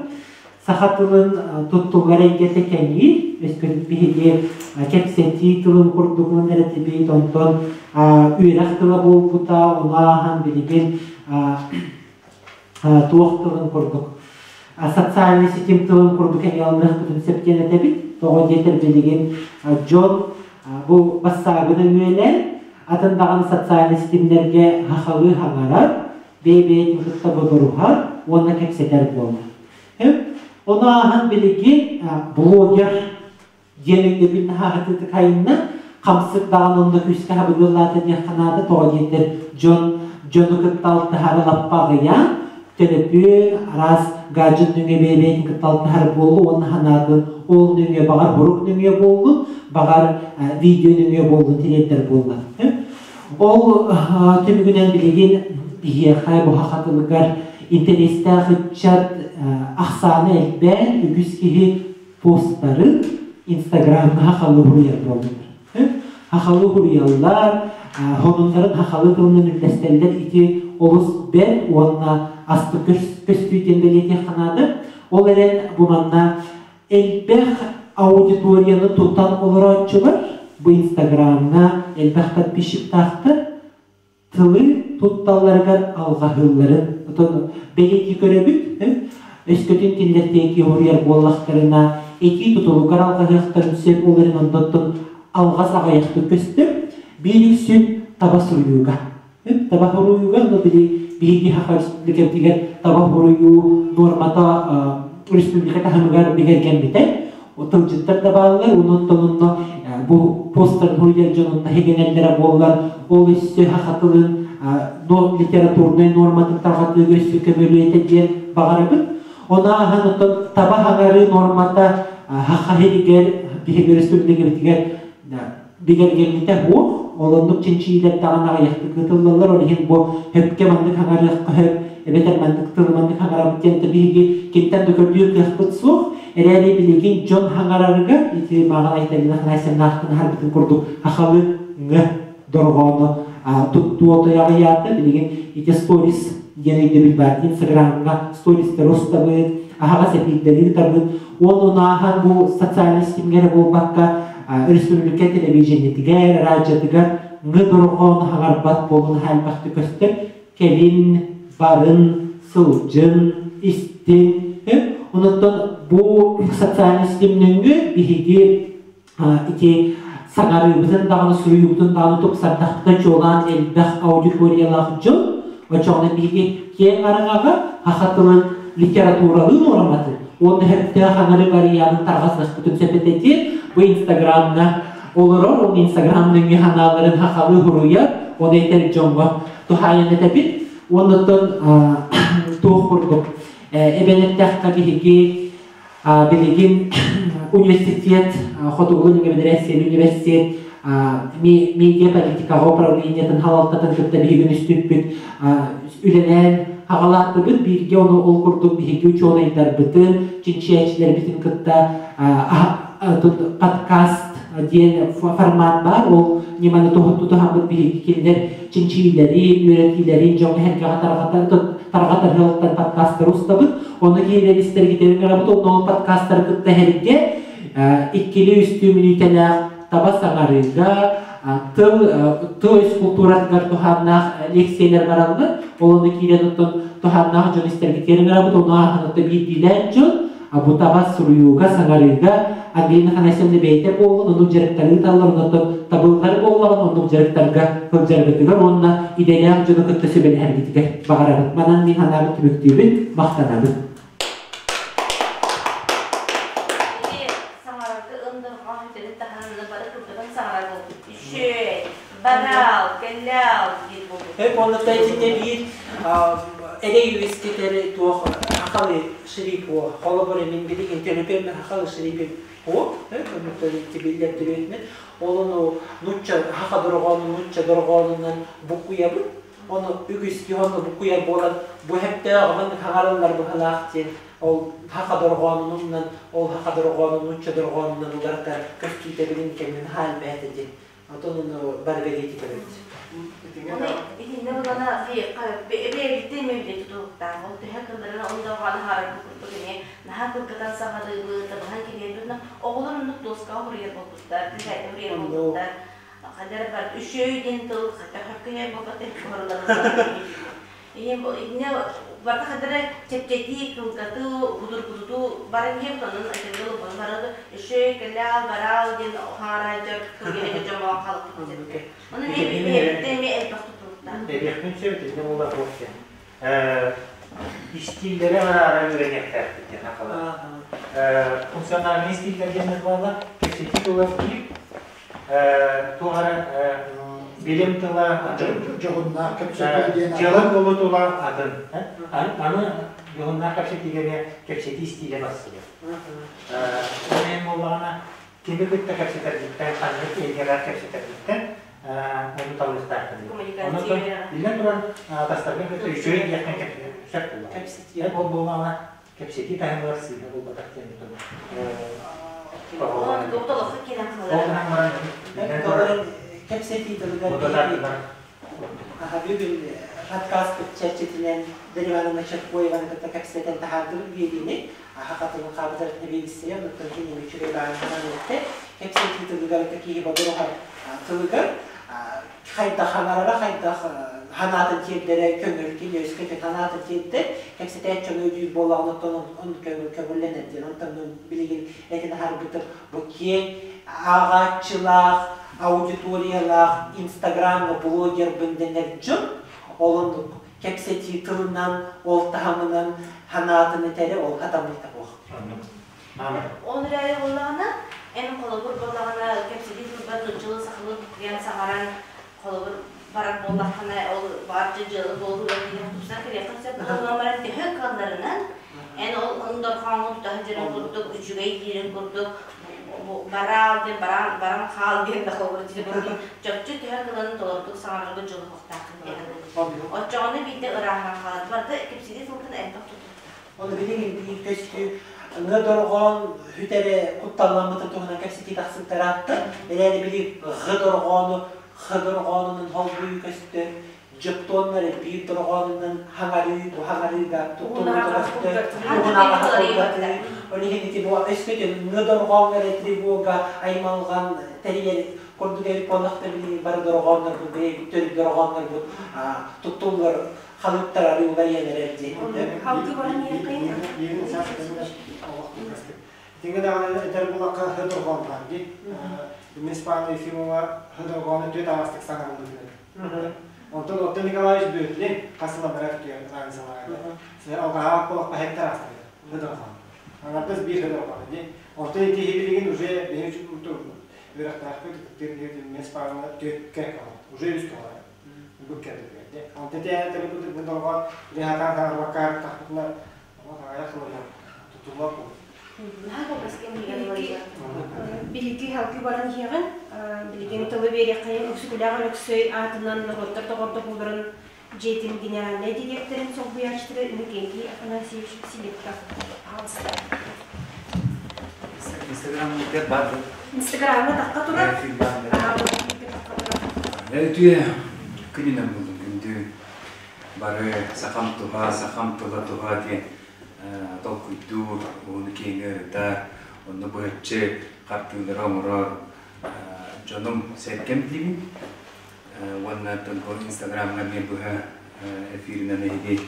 Саха тылын туттуллар эйгэтэ кэҥиир, өскөтүн биһиги кэпсэтии тылын курдугун эрэтибит, онтон үөрэх тыла буолбута, ону ааһан билигин туох тылын курдук социальный ситим тылын курдук эмиэ ылыныахпытын сөп диэн этэбит. Тоҕо диэтэр билигин дьон бу бассаабын өҥүөлээн атын даҕаны социальный ситимнэргэ хахалыы хаҥарар, бэйэ-бэйэтин кытта бодоруһар уонна кэпсэтэр буолар. Ону ааһан билигин блогер диэн өйдөбүл наһаа хайынна, хамсык даҕаны онно күүскэ хабыгыллаата диэххэ наада, тоҕо диэтэр дьон дьону кытта алтыһары лаппа аҕыйаан, төлөпүөн, араас гаджет нөҥүө бэйэ-бэйэтин кытта алтыһар буоллу уонна санаатын ол нөҥүө баҕар бурук нөҥүө буоллун, баҕар видео нөҥүө буоллун тириэрдэр буолла. Ол түмүгүнэн билигин биһиэхэ бу саха тылыгар интэриэстээх ыччат ахсаана элбээн, үгүс киһи постары Инстаграмҥа сахалыы суруйар буоллулар. Сахалыы суруйаллар, сонуннарын сахалыы тылынан үллэстэллэр ити олус бэрт уонна астык көстүү диэн бэлиэтиэххэ наада. Ол эрэн бу манна элбэх аудиторияны тутан олорооччулар бу Инстаграмҥа элбэх подписчиктаахтар тылы тутталларыгар алҕаһыылларын отон бэлиэтии көрөбүт. Өскөтүн кинилэр тиэки уруйар буоллахтарына, этии тутулугар алҕаһыахтарын сөп, ол эрэн онтон алҕас аҕыйахтык көстөр. Биир үксүн таба суруйууга. Таба суруйууга, ону били биһиги Саха Республикатыгар таба суруйуу нуормата республика таһымыгар бигэргэммитэ. Тылдьыттар да бааллар, онон онно бу постар суруйар дьон онно хигэнэллэрэ буоллар, ол өссө саха тылын литературнай нуорматын тарҕатыыга өссө көмөлүөтэ диэн баҕарабыт. Ону ааһан оттон таба хаҥарыы нуормата саха сиригэр биһиги республикабытыгар бигэргэммитэ суох. Ол оннук чинчийиилэр даҕаны аҕыйахтык ыытыллаллар. Ол иһин бу сөпкө маннык хаҥарыахха сөп, эбэтэр маннык тылы маннык хаҥарабыт диэн биһиги кимтэн да көрдүүр кыахпыт суох. Эрээри билигин дьон хаҥарарыгар ити мааҕын Айталина Афанасьевнаахтын аһарбытын курдук хахалы ҥы дорҕоону туттуу отойаҕыйаата. Билигин ити сторис диэн өйдөбүл баар. Инстаграмҥа стористары устабыт, аһаҕас эпиирдэри ыытабыт. Уонна ону ааһан бу социальнай ситимҥэ эрэ буолбакка, өрөспүүбүлүкэ телевидениетигэр, радиотыгар ҥы дорҕоон аһаҕарбат буолан элбэхтик көстөр. Кэлин, барын, сылдьын, истин. Онуттан бу социальнай ситим нөҥүө биһиги ити саҥарыыбытын даҕаны суруйуубутун даҕаны тупсардахпытына чуолаан элбэх аудиториялаах дьон оччоҕуна биһиги киэҥ араҥаҕа саха тылын литературалыы нуораматын уонна сөптөөх аҥары барыйаанын тарҕатыахпытын сөп этэ диэн бу инстаграмҥа олорор уонна инстаграм нөҥүө санааларын сахалыы суруйар ону этэр дьоҥҥо туһаайан этэбит уонна оттон туох курдук эбэн эттэххэ биһиги Билигин университет, Хотугу Федерация университет медиа-политикаҕа управлениетын салалтатын кытта биһиги үнүстүүппүт үлэлээн аҕалаатыбыт. Бииргэ ону ол курдук биһиги учуонайдарбытын, чинчийээччилэрбитин кытта подкаст диэн формат баар. Ол ньыманы тутуһаммыт биһиги кинилэр чинчийиилэрин, үөрэтиилэрин дьоҥҥо сэргэҕэ тарҕатар ыалтан подкастары устабыт. Ону киирэн истэргитин ыҥырабыт. Онно ол подкастары кытта эһэргэ иккили-үстүү мүнүүтэлээх таба саҥарыыга, тыл тыл култууратыгар туһааннаах лекциялар бараллар. Ол ону киирэн оттон туһааннаах дьон истэргитигэр ыҥырабыт. Ону ааһан оттон биирдиилээн дьон бу таба суруйууга, саҥарыыга Ангелина Афанасьевна бэйэтэ буоллун, оннук дьарыктары ыыталлар, оннуттан табыллар буоллаҕына, оннук дьарыктарга сылдьаргытыгар уонна идэлээх дьону кытта сүбэлэһэргитигэр баҕарабыт. Манан мин санаабын түмүктүүбүн, махтанабын. Саҥарарга ындырҕа бүтэрин таһынан бары кырдьыгын саҥарар буолбут. Үчүгэй, барал, кэллээл диир буолбут. Эп онно тэтинне биир эрэй үөскэтэр туох хахалы шрипо холобур мин билигин төлөпүөммэр хахалы шрипи по биллэр төрүөтүнэн ол ону нучча хаха дорҕоонун нучча дорҕоонунан буккуйабыт ону үгүс киһи онно буккуйар буолан бу хэптөөх маннык хаҥарыллар быһылаах диэн ол хаха дорҕоонунан ол хаха дорҕоонун нучча дорҕоонунан уларытар көстүүтэ билин кэмин хаалбээтэ диэн Отон ону бары бэлиэтии көрөбүт. Итиннэ булана бэйэбиттэн мөбүлэ тутулуктаах. Ол төһө кылларына ондоҕоон аһарарга курдук эмиэ наһаа кылгатан саҕалыыбыт, табыһан кириэрбит. Оҕолор оннук дуоскаҕа суруйар буолбуттар, тэтээккэ суруйар буолбуттар. Хадара бар үчүөй диэн тыл хата хөккөйөр буолбат Инне барта хадара чэпчэтии, кылгатыы, будургутутуу баран иһэн онон этэргэ ылбан барады үчүөй кэлээл бараал диэн хаараайдьар кылгыһы дьомоон халыппыт. Оны мен эми элбэх тутулуктаах. Эбиэхпин сөп итиннэ буолар буолуох диэн. Истииллэри араара үөрэниэхтээхпит диэн хахалар. Функциональный истииллэр диэн буолла. Кэпсэтии тыла биир туох эрэ билим тыла атын. Дьоһуннаах кэпсэтии диэн Дьыала куолу тула атын. Аны дьоһуннаах кэпсэтиигэ эмиэ кэпсэтии истиилэ барсыйар. Ол иһин буоллаҕына кими кытта кэпсэтэргиттэн, ханнык эйгэҕэ кэпсэтэргиттэн ону талыахтааххын. Онон биллэн турар, тастаргын кытта үчүгэй диэххин сөп буоллаҕа. Кэпсэтии. Ол буоллаҕына кэпсэтии таһымыгар сыыһа буолбатах диэн Кэпсэтии тылыгар бүгүн подкастпыт чэрчитинэн Дарья Ивановна Чекоеваны кытта кэпсэтэн таһаардыбыт биэриини аха тылын хаабытар нэбиэдиссэйэ онуттан кинини үчүгэй баанынан эттэ кэпсэтии тылыгар киһи бодоруһар тылыгар хайдах хаҥарара хайдах ханаатын тиэрдэрэ көҥүл кини өскөтүн ханаатын тиэрдэр кэпсэтээччи ону өйдүүр буоллаҕына оттон он көҥүл көҥүллэнэр диэн онтон билигин этин аһарбытым бу киэҥ ааҕааччылаах аудиториялаах инстаграмҥа блогербын дэнэр дьон ол оннук кэпсэтии тылынан ол таһымынан ханаатын этэрэ ол хатаммыта буох Ол эрээри буоллаҕына, эн холобур буоллаҕына кэпсэтии тылбар нууччалыы сахалыы буккуйан саҥаран холобур барар буоллаххына ол баар дьыала буолууга киирэн тупсан кэлиэххин сөп буолан баран төһө кыалларынан эн ол ондорхооҥҥун тута сылдьарын курдук үчүгэй диирин курдук бараал диэн баран баран хаал диэн да холобур ити курдук чопчу төһө кылын толордук саҥарарга дьулуһуохтааххын диэн оччоҕуна биирдэ ырааһыран хаалар барыта кэпсэтии тылтан элбэх тутулуктаах Оны билигин биир көстүү ҥы дорҕоон хүтэрэ кутталламмытын туһунан кэпсэтии тахсыбыттараатта. Эрээри били ҕ дорҕоону х дорҕоонунан холбуйуу көстөр. Дьоптуоннар биир дорҕоонунан хаҥарыы, бу хаҥарыыга туттуллубута көстөр, уһунаҕаһа кылгатыы. Ол иһин ити бу өскөтүн ҥы дорҕооҥҥо эрэ тревога, аймалҕан тэрийэр курдук эбит буоллахта билигин бары дорҕооннорбут, бэйэбит төрүт дорҕооннорбут туттуллар халыптар арыы уларыйан эрэр диэн. Халгы баран иһэххин. Итингэ даҕаны этэр булакка һы дорҕоон баар дии. Мисс Павла Ефимова һы дорҕоону түөт аҕастык саҥарыллыбыт. Онтон Отто Николаевич Бүөтүнүн хас сыла бара түтүгэр разницалаах. Сэ алгаһаах буолахпа хектар аастыгар. Һы дорҕоон. Аҥардас биир һы дорҕоон дии. Онтон ити билигин уже биһи үөрэхтээхпит ытыктыыр киһи Мисс Павловна түөккэ уже үс көҕөрө. Бу кэрдибэр дии. Онтон ити телепутук бу дорҕоон хатаан саҥарбакка тахпытына Биһиги халгыы баран иһиэҕин, билигин тылы биэриэххэйин Өксөкүлээх Өлөксөй аатынан норуоттар доҕордоһууларын дьиэтин генеральнай дириэктэрин солбуйааччытыгар Иннокентий Афанасьевич Силипков аҕалыста. Инстаграмҥа бар. Инстаграмҥа тахха турар. Үтүө күнүнэн булдум күндү бары сахам туһа, сахам тыла туһа диэн толкуйдуур, уһуну киэҥи ырытар, онно быһаччы хартыылары оҥорор дьонум сэргэм диибин. Уонна оттон бу Инстаграмҥа эмиэ быһа эфиринэн эһиги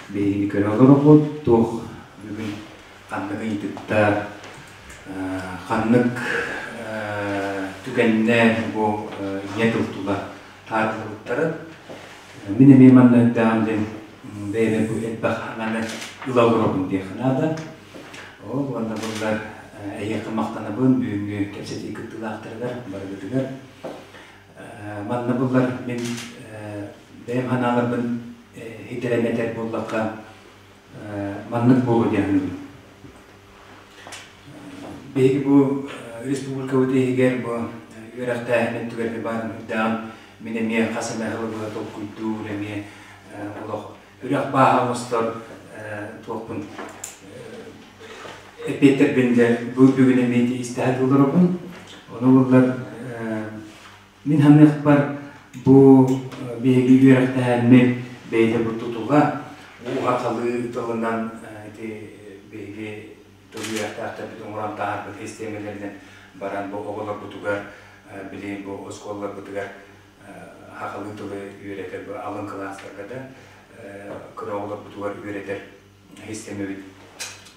биһигини көрө олороҕут. Туох бүгүн ханнык ыйытыктар, ханнык түгэннэр бу ийэ тыл тула таардылыбыттарын. Мин эмиэ манна өйдөөн диэн бэйэбэр бу элбэх аҥаны ыла олоробун диэххэ наада. Ол уонна буллар эһиэхэ махтанабын бүгүҥҥү кэпсэтии кыттыылаахтарыгар барыгытыгар. Манна буллар мин бэйэм санааларбын хитэрэн этэр буоллахха маннык буолуо диэн саныыбын. Биһиги бу республикабыт иһигэр бу үөрэхтээһин өттүгэр баар үрдэҕин мин эмиэ хас эмэ сылы быһа толкуйдуур эмиэ олох үрэх бааһа оҥостор туохпун эппиэттэрбин дьэ бу бүгүн эмиэ истэһэ олоробун. Ону буллар Мин саныахпар, бу биһиги үөрэхтээһиммит бэйэтэ бу тутула уу хахалыы тылынан ити биһиги тыл үөрэхтээхтэрбит оҥорон таһаарбыт систиэмэлэринэн баран бу оҕолорбутугар билигин бу оскуолаларбытыгар хахалыы тылы үөрэтэр бу алын кылаастарга да кыра оҕолорбутугар үөрэтэр систиэмэбит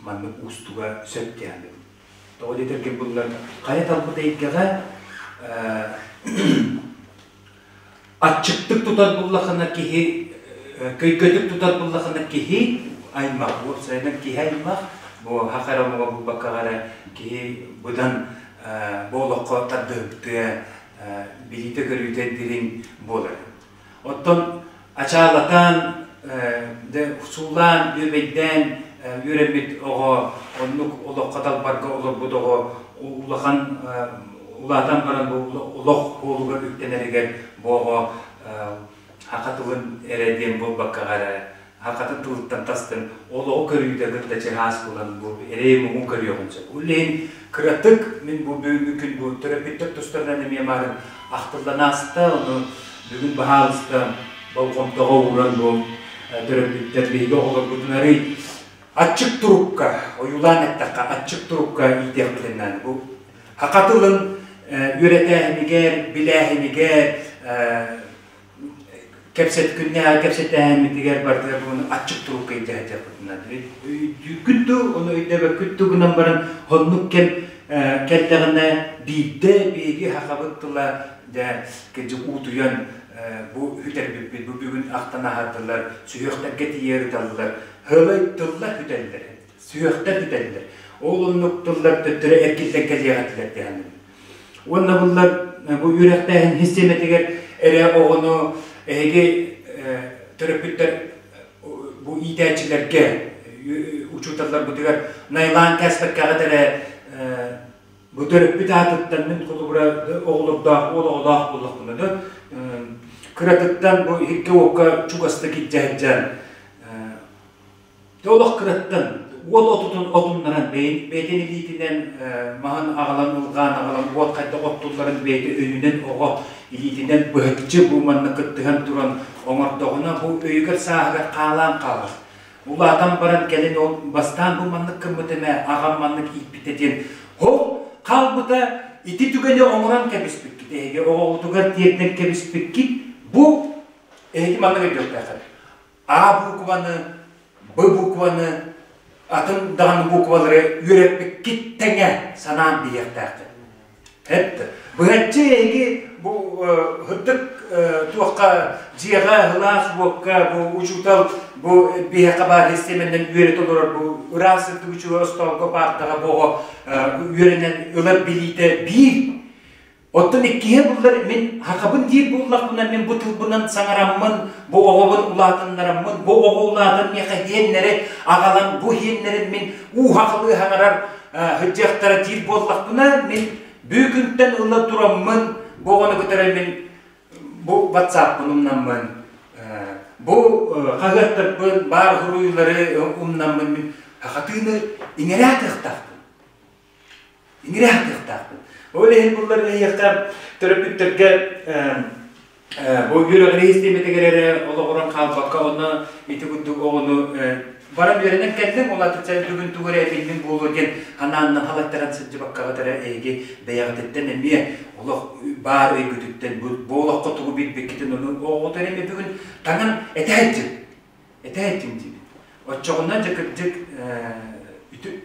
маннык уустуга сөп диэн Тоҕо диэтэргин буллар хайа талбыт эйгэҕэ аччыктык тутар буллахына киһи көйгөтүк тутар буллахына киһи аймах уопсайынан киһи аймах бу хахара омуга булбакка эрэ киһи быдан бу олоххо тардыһыктыа билиитэ-көрүүтэ дириҥ буолар. Оттон ачаалатан, суулаан, үөбэйдээн үөрэммит оҕо, оннук олоххо талбарга олорбут оҕо улахан улаатан баран бу олох буолугар үктэнэригэр бу оҕо саха тылын эрэ диэн буолбаккаҕа эрэ сахатын тылыттан тастын олоҕу көрүүтэ кытта чыһаас буолан бу эрэй-муҥу көрүөҕүн сөп. Ол иһин кыратык мин бу бүгүҥҥү күн бу төрөппүттэр тустарынан эмиэ марын ахтыллан ааста, ону бүгүн баһаалыста болҕомтоҕо ууран бу төрөппүттэр биһиги оҕолорбутун арый аччык турукка, ойуулаан эттэххэ, аччык турукка иитиэхпитин наада. Бу саха тылын үөрэтээһинигэр, билээһинигэр кэпсэт күннээҕи кэпсэтээһиммитигэр барытыгар бугун аччык турукка илдьэ сылдьыахпытын өйдүүргүт дуу, ону өйдөөбөккүт дуу гынан баран оннук кэм кэллэҕинэ биирдэ биһиги сахабыт тыла дьэ кырдьык уутуйан бу үтэрбиппит бу бүгүн ахтан аһардылар сүһүөхтэргэ тиийэ ырыталлар һылай тыллар бүтэллэр сүһүөхтэр бүтэллэр ол оннук тыллар төттөрү эргиллэн кэлиэх этилэр диэн Уонна буллар бу үөрэхтээһин систиэмэтигэр эрэ оҕону эһиги төрөппүттэр бу иитээччилэргэ учууталларбытыгар найлаан кээспэккэҕит эрэ бу төрөппүт аатыттан мин холобура оҕолордоох уол оҕолоох буоллахпына да кыратыттан бу иһиккэ-уокка чугастык илдьэ сылдьан Дьэ олох кыраттан. Уот отутун отуннаран бэйэтин илиитинэн маһын аҕалан ылҕаан аҕалан уот хайдах оттулларын бэйэтэ өйүнэн оҕо илиитинэн быһаччы бу манна кыттыһан туран оҥордоҕуна бу өйүгэр сааһыгар хаалаан хаалар. Улаатан баран кэлин ол бастаан бу маннык гыммыт эмэ аҕам маннык ииппитэ диэн ол хаалбыта ити түгэни оҥорон кэбиспиккит эһиги оҕоҕутугар тиэрдэн кэбиспиккит бу эһиги маннык өйдүөхтээххит А букваны, Б букваны, атын даҕаны буквалары үөрэппиккит тэҥэ санаан биһиэхтээххит. Эт быһаччы эһиги бу һырдык туохха дьиэҕэ һылаас уокка бу учуутал бу биһиэхэ баар систиэмэннэн үөрэтэ олорор бу ыраас сырдык үчүгэй остоолго паартаҕа бу оҕо үөрэнэн ылар билиитэ биир. Оттон иккиһэ буллар мин хахабын диир буоллахпына мин бу тылбынан саҥараммын, бу оҕобун улаатыннараммын, бу оҕо улаатан миэхэ иһиэннэри аҕалан бу иһиэннэрин мин уу хахалыы хаҥарар сылдьыахтара диир буоллахпына мин бүгүнтэн ыла тураммын бу оҕону кытары мин бу ватсаппын умнаммын бу хаһыаттарбын баар суруйуулары умнаммын мин хахатыыны иҥэрэ атыахтаахпын иҥэрэ атыахтаахпын ол иһин буллар эһиэхэ төрөппүттэргэ бу үөрэҕирии систиэмэтигэр эрэ олоҕуран хаалбакка онно ити курдук оҕону баран үөрэнэн кэллим ол аты бүгүн тугу эрэ этиллим буолуо диэн ханааннан халаттаран сылдьыбаккаҕыт эрэ эһиги бэйэҕититтэн эмиэ олох баар өйгүтүттэн бу олоххо тугу билбиккитин ону оҕоҕут эрэ эмиэ бүгүн таҥан этэ сылдьыҥ диибит оччоҕуна дьэ кырдьык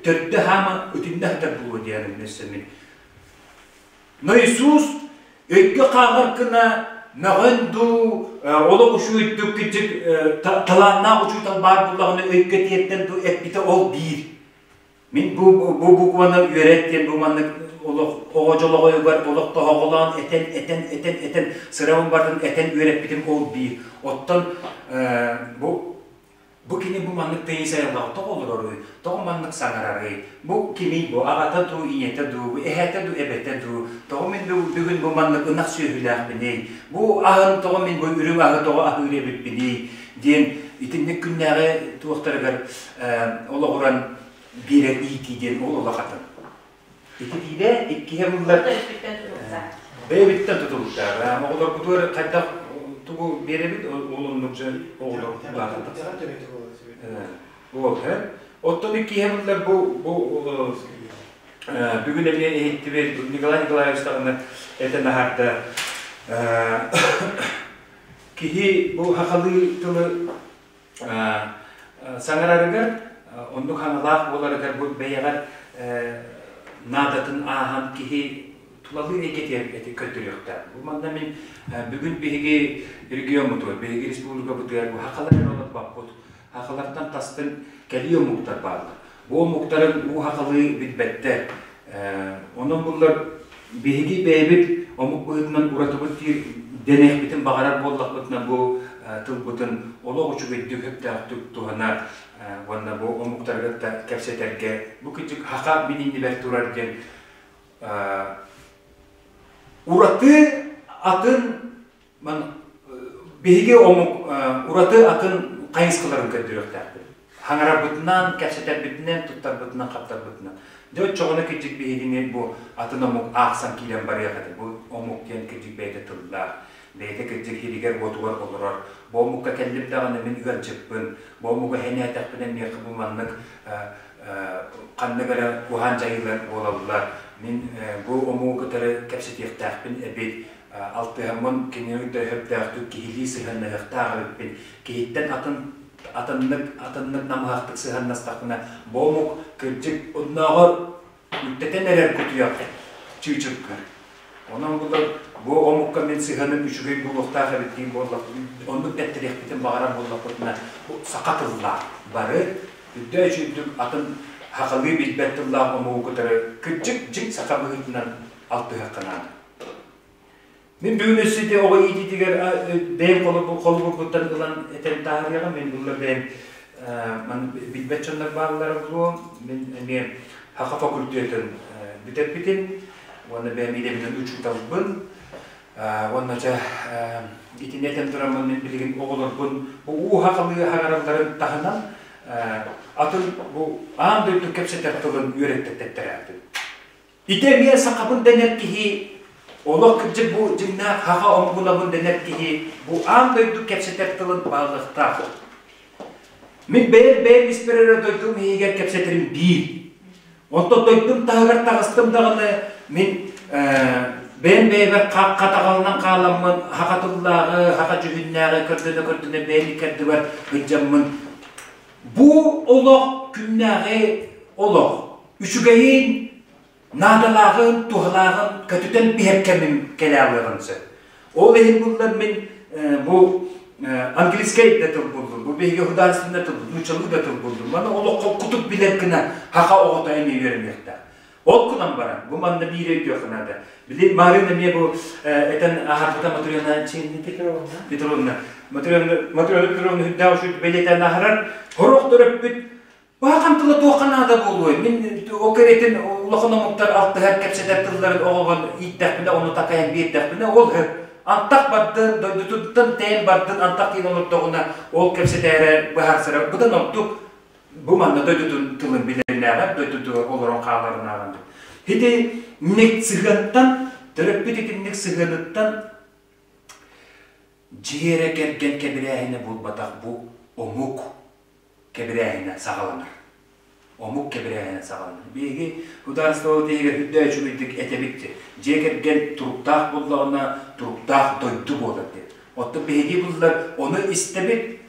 төрдө хаама үтүннэ сытар буолуо диэн өссө мин Но Иисус өйгө хаалар гына мөҕөн дуу, олох үчүгэйдик кырдьык талааннаах учуутал баар буоллаҕына өйгө тиэрдэн дуу эппитэ ол биир. Мин бу бу букваны үөрэт диэн бу маннык олох оҕо дьолоҕойугар олох тоһоҕолоон этэн этэн этэн этэн сырабын бартын этэн үөрэппитим ол биир. Оттон бу Бу кини бу маннык тыйыс айылҕаҕа тоҕо олороруй, тоҕо маннык саҥарарый, бу кимий бу, аҕата дуу, ийэтэ дуу, бу эһээтэ дуу, эбэтэ дуу, тоҕо мин бүгүн бу маннык ынах сүөһүлээхпиний, бу аһын тоҕо мин бу үрүҥ аһы тоҕо аһыыр эбиппиний диэн итинник күннээҕи туохтарыгар олоҕуран биэрэр иитии диэн ол улахатын. Ити биирэ, иккиһэ буллар бэйэбиттэн тутулуктаах. Оҕолорбутугар хайдах тугу биэрэбит, ол оннук дьэ оҕолор улаатан тахсар. Ол, Оттон иккиһэ буллар бу бу бүгүн эмиэ иһиттибит Николай Николаевич даҕаны этэн аһарда киһи бу хахалыы тылы Саҥарарыгар оннук хаҥалаах буоларыгар бу бэйэҕэр наадатын ааһан киһи тулалыыр эйгэтигэр эти көрдөрүөхтээх. Бу манна мин бүгүн биһиги региоммутугар, биһиги республикабытыгар бу хахалар эрэ олорбоппут. Хахалартан тастын кэлии омуктар бааллар. Бу омуктарын уу хахалыы билбэттэр. Онон буллар биһиги бэйэбит омук быһыытынан уратыбыт диир дэниэхпитин баҕарар буоллахпытына бу тылбытын олох үчүгэйдик сөптөөхтүк туһана уонна бу омуктары кытта кэпсэтэргэ бу кырдьык хаха мин иннибэр турар диэн ураты атын биһиги омук ураты атын хайысхаларын көрдөрүөхтээхпит. Хаҥарарбытынан, кэпсэтэрбитинэн, туттарбытынан, хаптарбытынан. Дьэ оччоҕуна кырдьык биһигини бу атын омук аахсан киирэн барыах этэ. Бу омук диэн кырдьык бэйэтэ тыллаах, бэйэтэ кырдьык иһигэр-уотугар олорор. Бу омукка кэллим даҕаны мин ыалдьыппын, бу омугу хэнээтэхпинэ миэхэ бу маннык ханнык эрэ куһаан дьайыылар буолаллар. Мин бу омугу кытары кэпсэтиэхтээхпин эбит. Алтыһаммын кинини да сөптөөхтүк киһилии сыһыаннаһыахтаах эбиппин. Киһиттэн атын атыннык атыннык намыһахтык сыһыаннастахпына бу омук кырдьык оннооҕор үктэтэн эрэр кутуйах чыычыргыр. Онон булар бу омукка мин сыһыаным үчүгэй буолуохтаах эбит диир буоллахпын оннук дэттириэхпитин баҕарар буоллахпытына саха тыллаах бары үрдэ үчүгдүк атын сахалыы билбэт тыллаах омугу кытары кырдьык дьиҥ саха быһыытынан алтыһыахха наада. Мин бүгүн өссө ити оҕо иитиитигэр бэйэм холобурбуттан ылан этэн таһаарыаҕым. Мин булла бэйэм билбэт дьоннор бааллара буолуо. Мин эмиэ Хаха факультетын бүтэрбитим. Уонна бэйэм идэбинэн учууталбын. Уонна дьэ итини этэн тураммын мин билигин оҕолорбун уу хахалыы хаҥаралларын таһынан. атын бу аан дойду кэпсэтэр тылын үөрэттэртэттэрээбитим. Ити эмиэ сахабын дэнэр киһи, олох кырдьык бу дьиҥнээх хаха омугунабын дэнэр киһи бу аан дойду кэпсэтэр тылын бааллыахтаах. Мин бэйэм бэйэм испэр эрэ дойдум иһигэр кэпсэтэрим биир. Онтон дойдум таһыгар таҕыстым даҕаны мин бэйэм бэйэбэр хатаҕалынан хааламмын хаха тыллааҕы, хаха дьүһүннээҕи көрдөнө-көрдөнө бэйэм иккэрдибэр сылдьаммын бу олох күннээҕи олох үчүгэйин, наадалааҕын, туһалааҕын көтүтэн биһэр кэмим кэлэ алыаҕын сөп. Ол иһин буллар мин бу английскай да тыл буллум, бу биһиги художественный тыл, нууччалыы да тыл буллум. Маны олоххо кутук билэр гына хаха оҕото эмиэ үөрэниэхтээх. Ол гынан баран, бу манна биир өйдүөххэ наада. Били Марина эмиэ бу этэн аһарбыта Матрена Петровна. Петровна. Матрена Матрена Петровна үрдээх үчүгэй бэлиэтээн аһарар. Хорох төрөппүт Бахан тыла туохха наада буолуой? Мин ол кэриэтин улахан омуктар алтыһар, кэпсэтэр тылларын оҕоҕун ииттэхпинэ, ону такайан биэрдэхпинэ, ол сөп. Антах бардын, дойдутуттан тэйэн бардын, антах тиийэн олордоҕуна, ол кэпсэтээрэ быһаарсара быдан ордук. Бу манна дойдутун тылын билэринээҕэр, дойдутугар олорон хааларынааҕар. Ити ник сыһыантан, төрөппүт итинник сыһыаныттан дьиэ эрэ кэргэн кэбирээһинэ буолбатах бу омук кэбирээһинэ саҕаланар. Омук кэбирээһинэ саҕаланар. Биһиги судаарыстыбабыт иһигэр үрдэ үчүгэйдик этэбит дьиэ кэргэн туруктаах буоллаҕына, туруктаах дойду буолар диэн. Оттон биһиги буллар ону истэбит,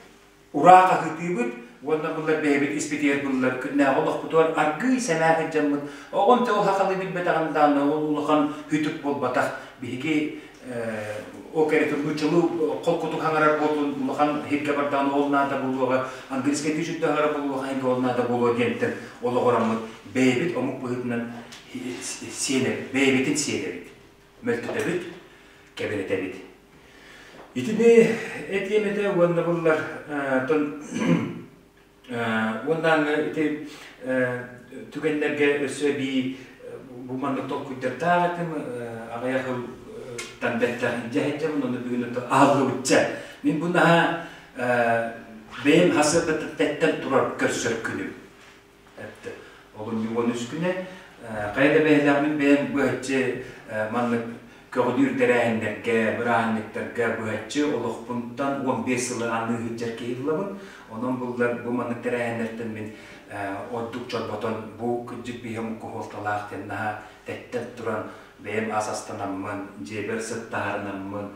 ураа хаһыытыыбыт уонна буллар бэйэбит испитигэр буллар күннээҕи олохпутугар аргыый сэмээр сылдьаммыт оҕом те ол хахалы билбэтэҕин даҕаны ол улахан хүтүк буолбатах. Биһиги ол кэрэтин нууччалыы холкутук хаҥарар буоллун улахан иһиргэ бардаҕына ол наада буолуоҕа английскайдыы үчүгэй хаҥарар буолуоҕа иһиргэ ол наада буолуо диэнтэн олоҕураммыт бэйэбит омук быһыытынан сиэнэбит бэйэбитин сиэнэбит мөлтөтөбүт кэбирэтэбит итини этиэм этэ уонна буллар тон Уонна ити түгэннэргэ өссө эбии бу маннык толкуйдардаах этим, аҕыйах ылтан бэттэх илдьэ сылдьабын, ону бүгүн аһыллыбычча. Мин бу наһаа бэйэм хасыардаттан турар көрсөр күнүм. Олунньу 13 күнэ. Хайа да бэйэлээх мин бэйэм быһаччы маннык көҕүлүүр тэрээһиннэргэ, бырааһынньыктарга быһаччы олохпунтан 15 сылы аныы сылдьар киһи буолабын. Онон буллар бу маннык тэрээһиннэртэн мин ордук чорботон бу кырдьык биһи омукка суолталаах диэн наһаа тэттэн туран бэйэм ас астанаммын, дьиэбэр сыт таһаарынаммын,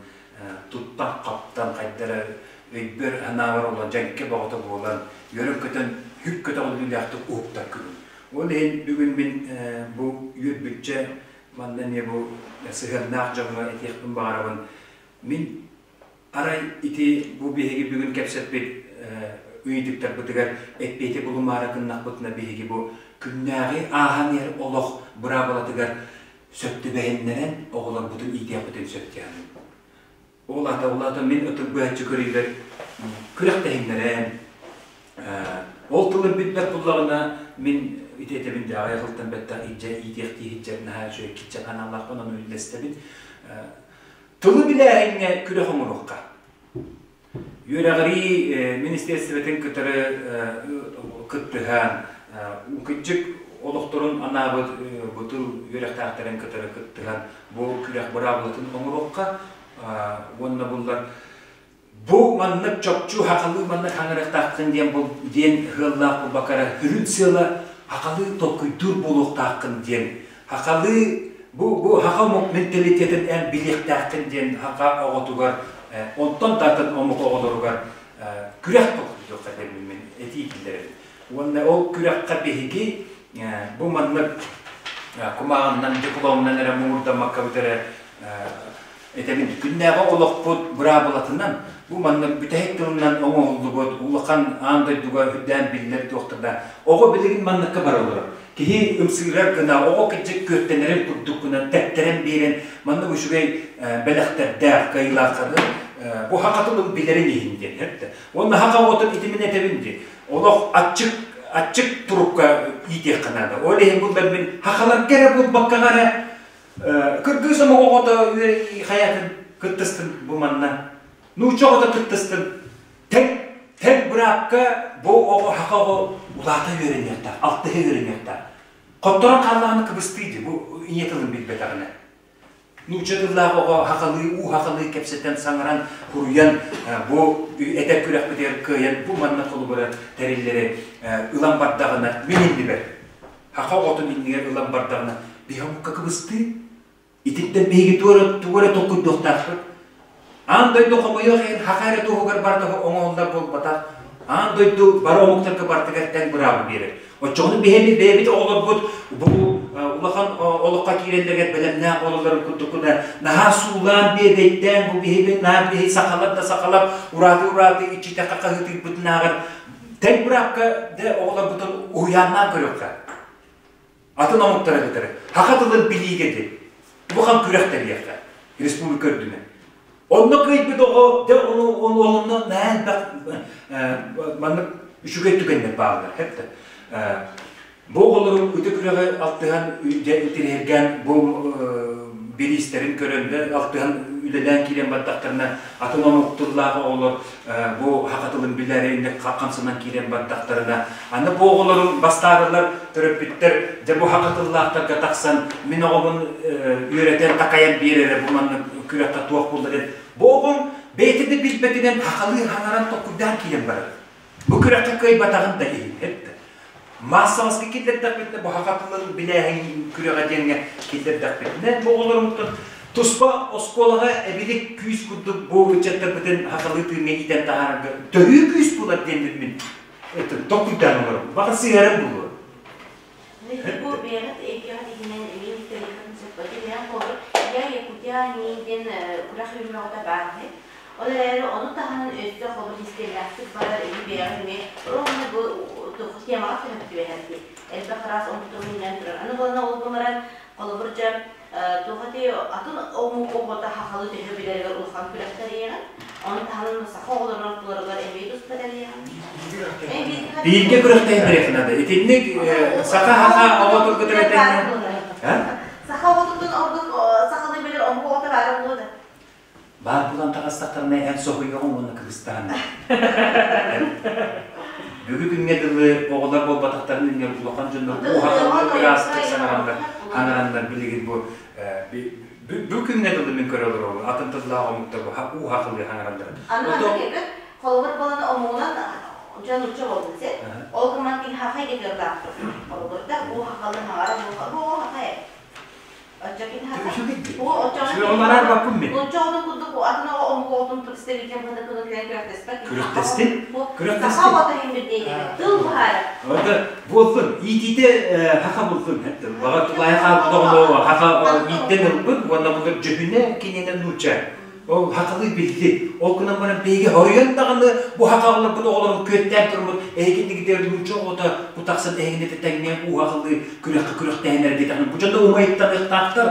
туттан-хаптан хайдара өйбөр санаабар олорон дьэҥкэ бөҕөтө буолан үөрэн-көтөн үп көтөҕүллүүлээхтик уһуктар күнүм. Ол иһин бүгүн мин бу үөрбүччэ манна эмиэ бу сыһыаннаах дьоҥҥо этиэхпин баҕарабын. Мин арай ити бу биһиги бүгүн кэпсэппит ыйытыктарбытыгар эппиэти булумаары гыннахпытына биһиги бу күннээҕи ааһан иһэр олох быраабылатыгар сөп түбэһиннэрэн оҕолорбутун иитиэхпитин сөп диэн. Ол аата, ол аата мин ытык быһаччы көрүүбэр күрэхтэһиннэрэн ол тылын билбэт буллаҕына мин ити этэбин дьэ аҕыйах сылтан бэттэх илдьэ иитиэхтии сылдьар наһаа үчүгэй киччэ аналлаахпын ону үллэстэбин. Тылы билээһиҥҥэ күрэх оҥоруохха. Үөрэҕирии министиэристибэтин кытары кыттыһан, кырдьык олохторун анаабыт бу тыл үөрэхтээхтэрин кытары кыттыһан бу күрэх быраабылатын оҥоруохха уонна буллар бу маннык чопчу хахалыы маннык хаҥырыахтааххын диэн бу диэн ыаллаах буолбакка үрүн сыала хахалыы толкуйдуур буолуохтааххын диэн хахалыы Бу, бу хаха омук менталитетын эн билиэхтээххин диэн хаха оҕотугар, онтон да атын омук оҕолоругар күрэх толкуйдуохха диэн мин этии киллэрэбин. Уонна ол күрэххэ биһиги бу маннык кумааҕыннан, дипломунан эрэ муҥурдаммакка эрэ этэбин күннээҕи олохпут быраабылатынан бу маннык бүтэһик тылынан оҥоһуллубут улахан аан дойдуга үрдээн биллэр туохта да оҕо билигин манныкка бара олорор киһи ымсыырар гына оҕо кырдьык күөттэнэрин курдук гына тэптэрэн биэрэн маннык үчүгэй бэлэхтэрдээх кыайыылаахтары бу хаха тылын билэрин иһин диэн эттэ уонна хаха оҕотун итимин этэбин дии олох аччык аччык турукка иитиэххэ наада ол иһин буллар мин хахаларга эрэ буолбакка эрэ Кыргыз омук оҕото хайатын кыттыстын бу манна. Нуучча оҕото кыттыстын. Тэҥ. Тэҥ быраапка бу оҕо саха оҕо улаата үөрэниэхтээх, алтыһа үөрэниэхтээх. Хотторон хааллаҕына кыбыстыы дии, бу ийэ тылын билбэтэҕинэ. Нуучча тыллаах оҕо сахалыы, уу сахалыы кэпсэтэн, саҥаран, суруйан бу этэр күрэхпитигэр кыайан бу манна холобура тэриллэри ылан бардаҕына мин иннибэр, саха оҕотун иннигэр ылан бардаҕына биһи омукка кыбыстыы. Итинтэн биһиги тугу эрэ толкуйдуохтаахпыт. Аан дойду хомойуох иһин саха эрэ туһугар барыта оҥоһуллар буолбатах. Аан дойду бары омуктарга барытыгар тэҥ быраабы биэрэр. Оччоҕуна биһиги бэйэбит оҕолорбут бу улахан олоххо киирэллэригэр бэлэмнээх буолалларын курдукуна наһаа суулаан биэбэйдээн бу биһиги наар биһи сахалар да сахалар урааты-урааты иччитэххэ хаһыытыырбытынааҕар тэҥ быраапка да оҕолорбутун уһуйааннаан көрүөххэ. Атын омуктара кытары саха тылын билиигэ диэн улахан күрэх тэрийиэххэ республика үрдүнэн. Онно кыайбыт оҕо дьэ ону онно наһаа элбэх маннык үчүгэй түгэннэр бааллар хэп да. Бу оҕолорум ытык күрэҕи алтыһан дьэ интириэһиргээн бу бириистэрин көрөн да алтыһан үлэлээн киирэн бардахтарына атын омук тыллаах оҕолор бу саха тылын билээри инник хамсанан киирэн бардахтарына аны бу оҕолорун бастаарылар төрөппүттэр дьэ бу саха тыллаахтарга тахсан мин оҕобун үөрэтэн такайан биэрэрэ бу маннык күрэххэ туох булла диэн бу оҕоҥ бэйэтэ да билбэтинэн сахалыы хаҥаран толкуйдаан киирэн барар бу күрэххэ кыайбатаҕын да иһин эттэ Маассабаска киллэрдэхпитинэ, бу саха тылын билээһин күрэҕэ диэҥҥэ киллэрдэхпитинэ, бу оҕолоруммуттан туспа оскуолаҕа эбилик күүс курдук бу ыччаттарбытын сахалыы тыыҥҥа иитэн таһаарарга төһүү күүс булар диэн мин толкуйдаан олоробун. Баҕар сыһыаран булуо. Бу бэйэҕит эйгэҕит иһинэн эмиэ истэриэххитин сөп. Итинэн холобур, Я Якутяне диэн күрэх үүммэҕитэ баар үһү. Ол эрээри ону таһынан өссө холобур истиэллээхтик барар эһи бэйэҕит эмиэ ровно бу темаҕа сөп түбэһэр дии. Элбэх араас омуктары үүнэн турар. Аны буолна ол гынан холобур дьэ туох эти атын омук оҕото сахалыы төһө билэригэр улахан күрэх тэрийэҕин. Ону таһынан саха оҕолорун ортолоругар эмиэ туспа тэрийэҕин. Бииргэ күрэхтэһин барыахха наада. Итинник саха саха оҕотун кытары тэҥҥэ. Саха оҕотуттан ордук сахалыы билэр омук оҕото баара буолуо да. Баар булан таҕыстахтарына эн соһуйуоҕуҥ уонна кыбыстаҕын. Бүгү күҥҥэ дылы оҕолор буолбатахтарын иннигэр улахан дьоннор уһаталлар ыраастык саҥараннар ханараннар билигин бу бу күҥҥэ дылы мин көрө олоробун атын тыллаах омуктар бу ууһахылыы хаҥараннар. Аны холобур буолан омугунан дьон нуучча буолбут сир. Ол гынан кини хахай гетерлаахпыт. Холобурда бу хахалы хаҥара бу хахай Күрэхтэстин. Күрэхтэстин. Буоллун. Иитиитэ хаха буллун. Баҕар тулаайах хаалбыт оҕону хаха ииттэн ылбыт уонна булар дьүһүнэ киниэнэ нуучча. Ол хахалыы билли. Ол гынан баран биһиги хоруйан даҕаны бу хахалларбыт оҕолорун күөттээн туруммут эһигиннигитигэр нуучча оҕото бу тахсан эһигини тэҥҥэ ууһахылыы күрэххэ күрэхтэһэн эрэ диэтэҕинэ бу дьонно умайыктаныахтаахтар.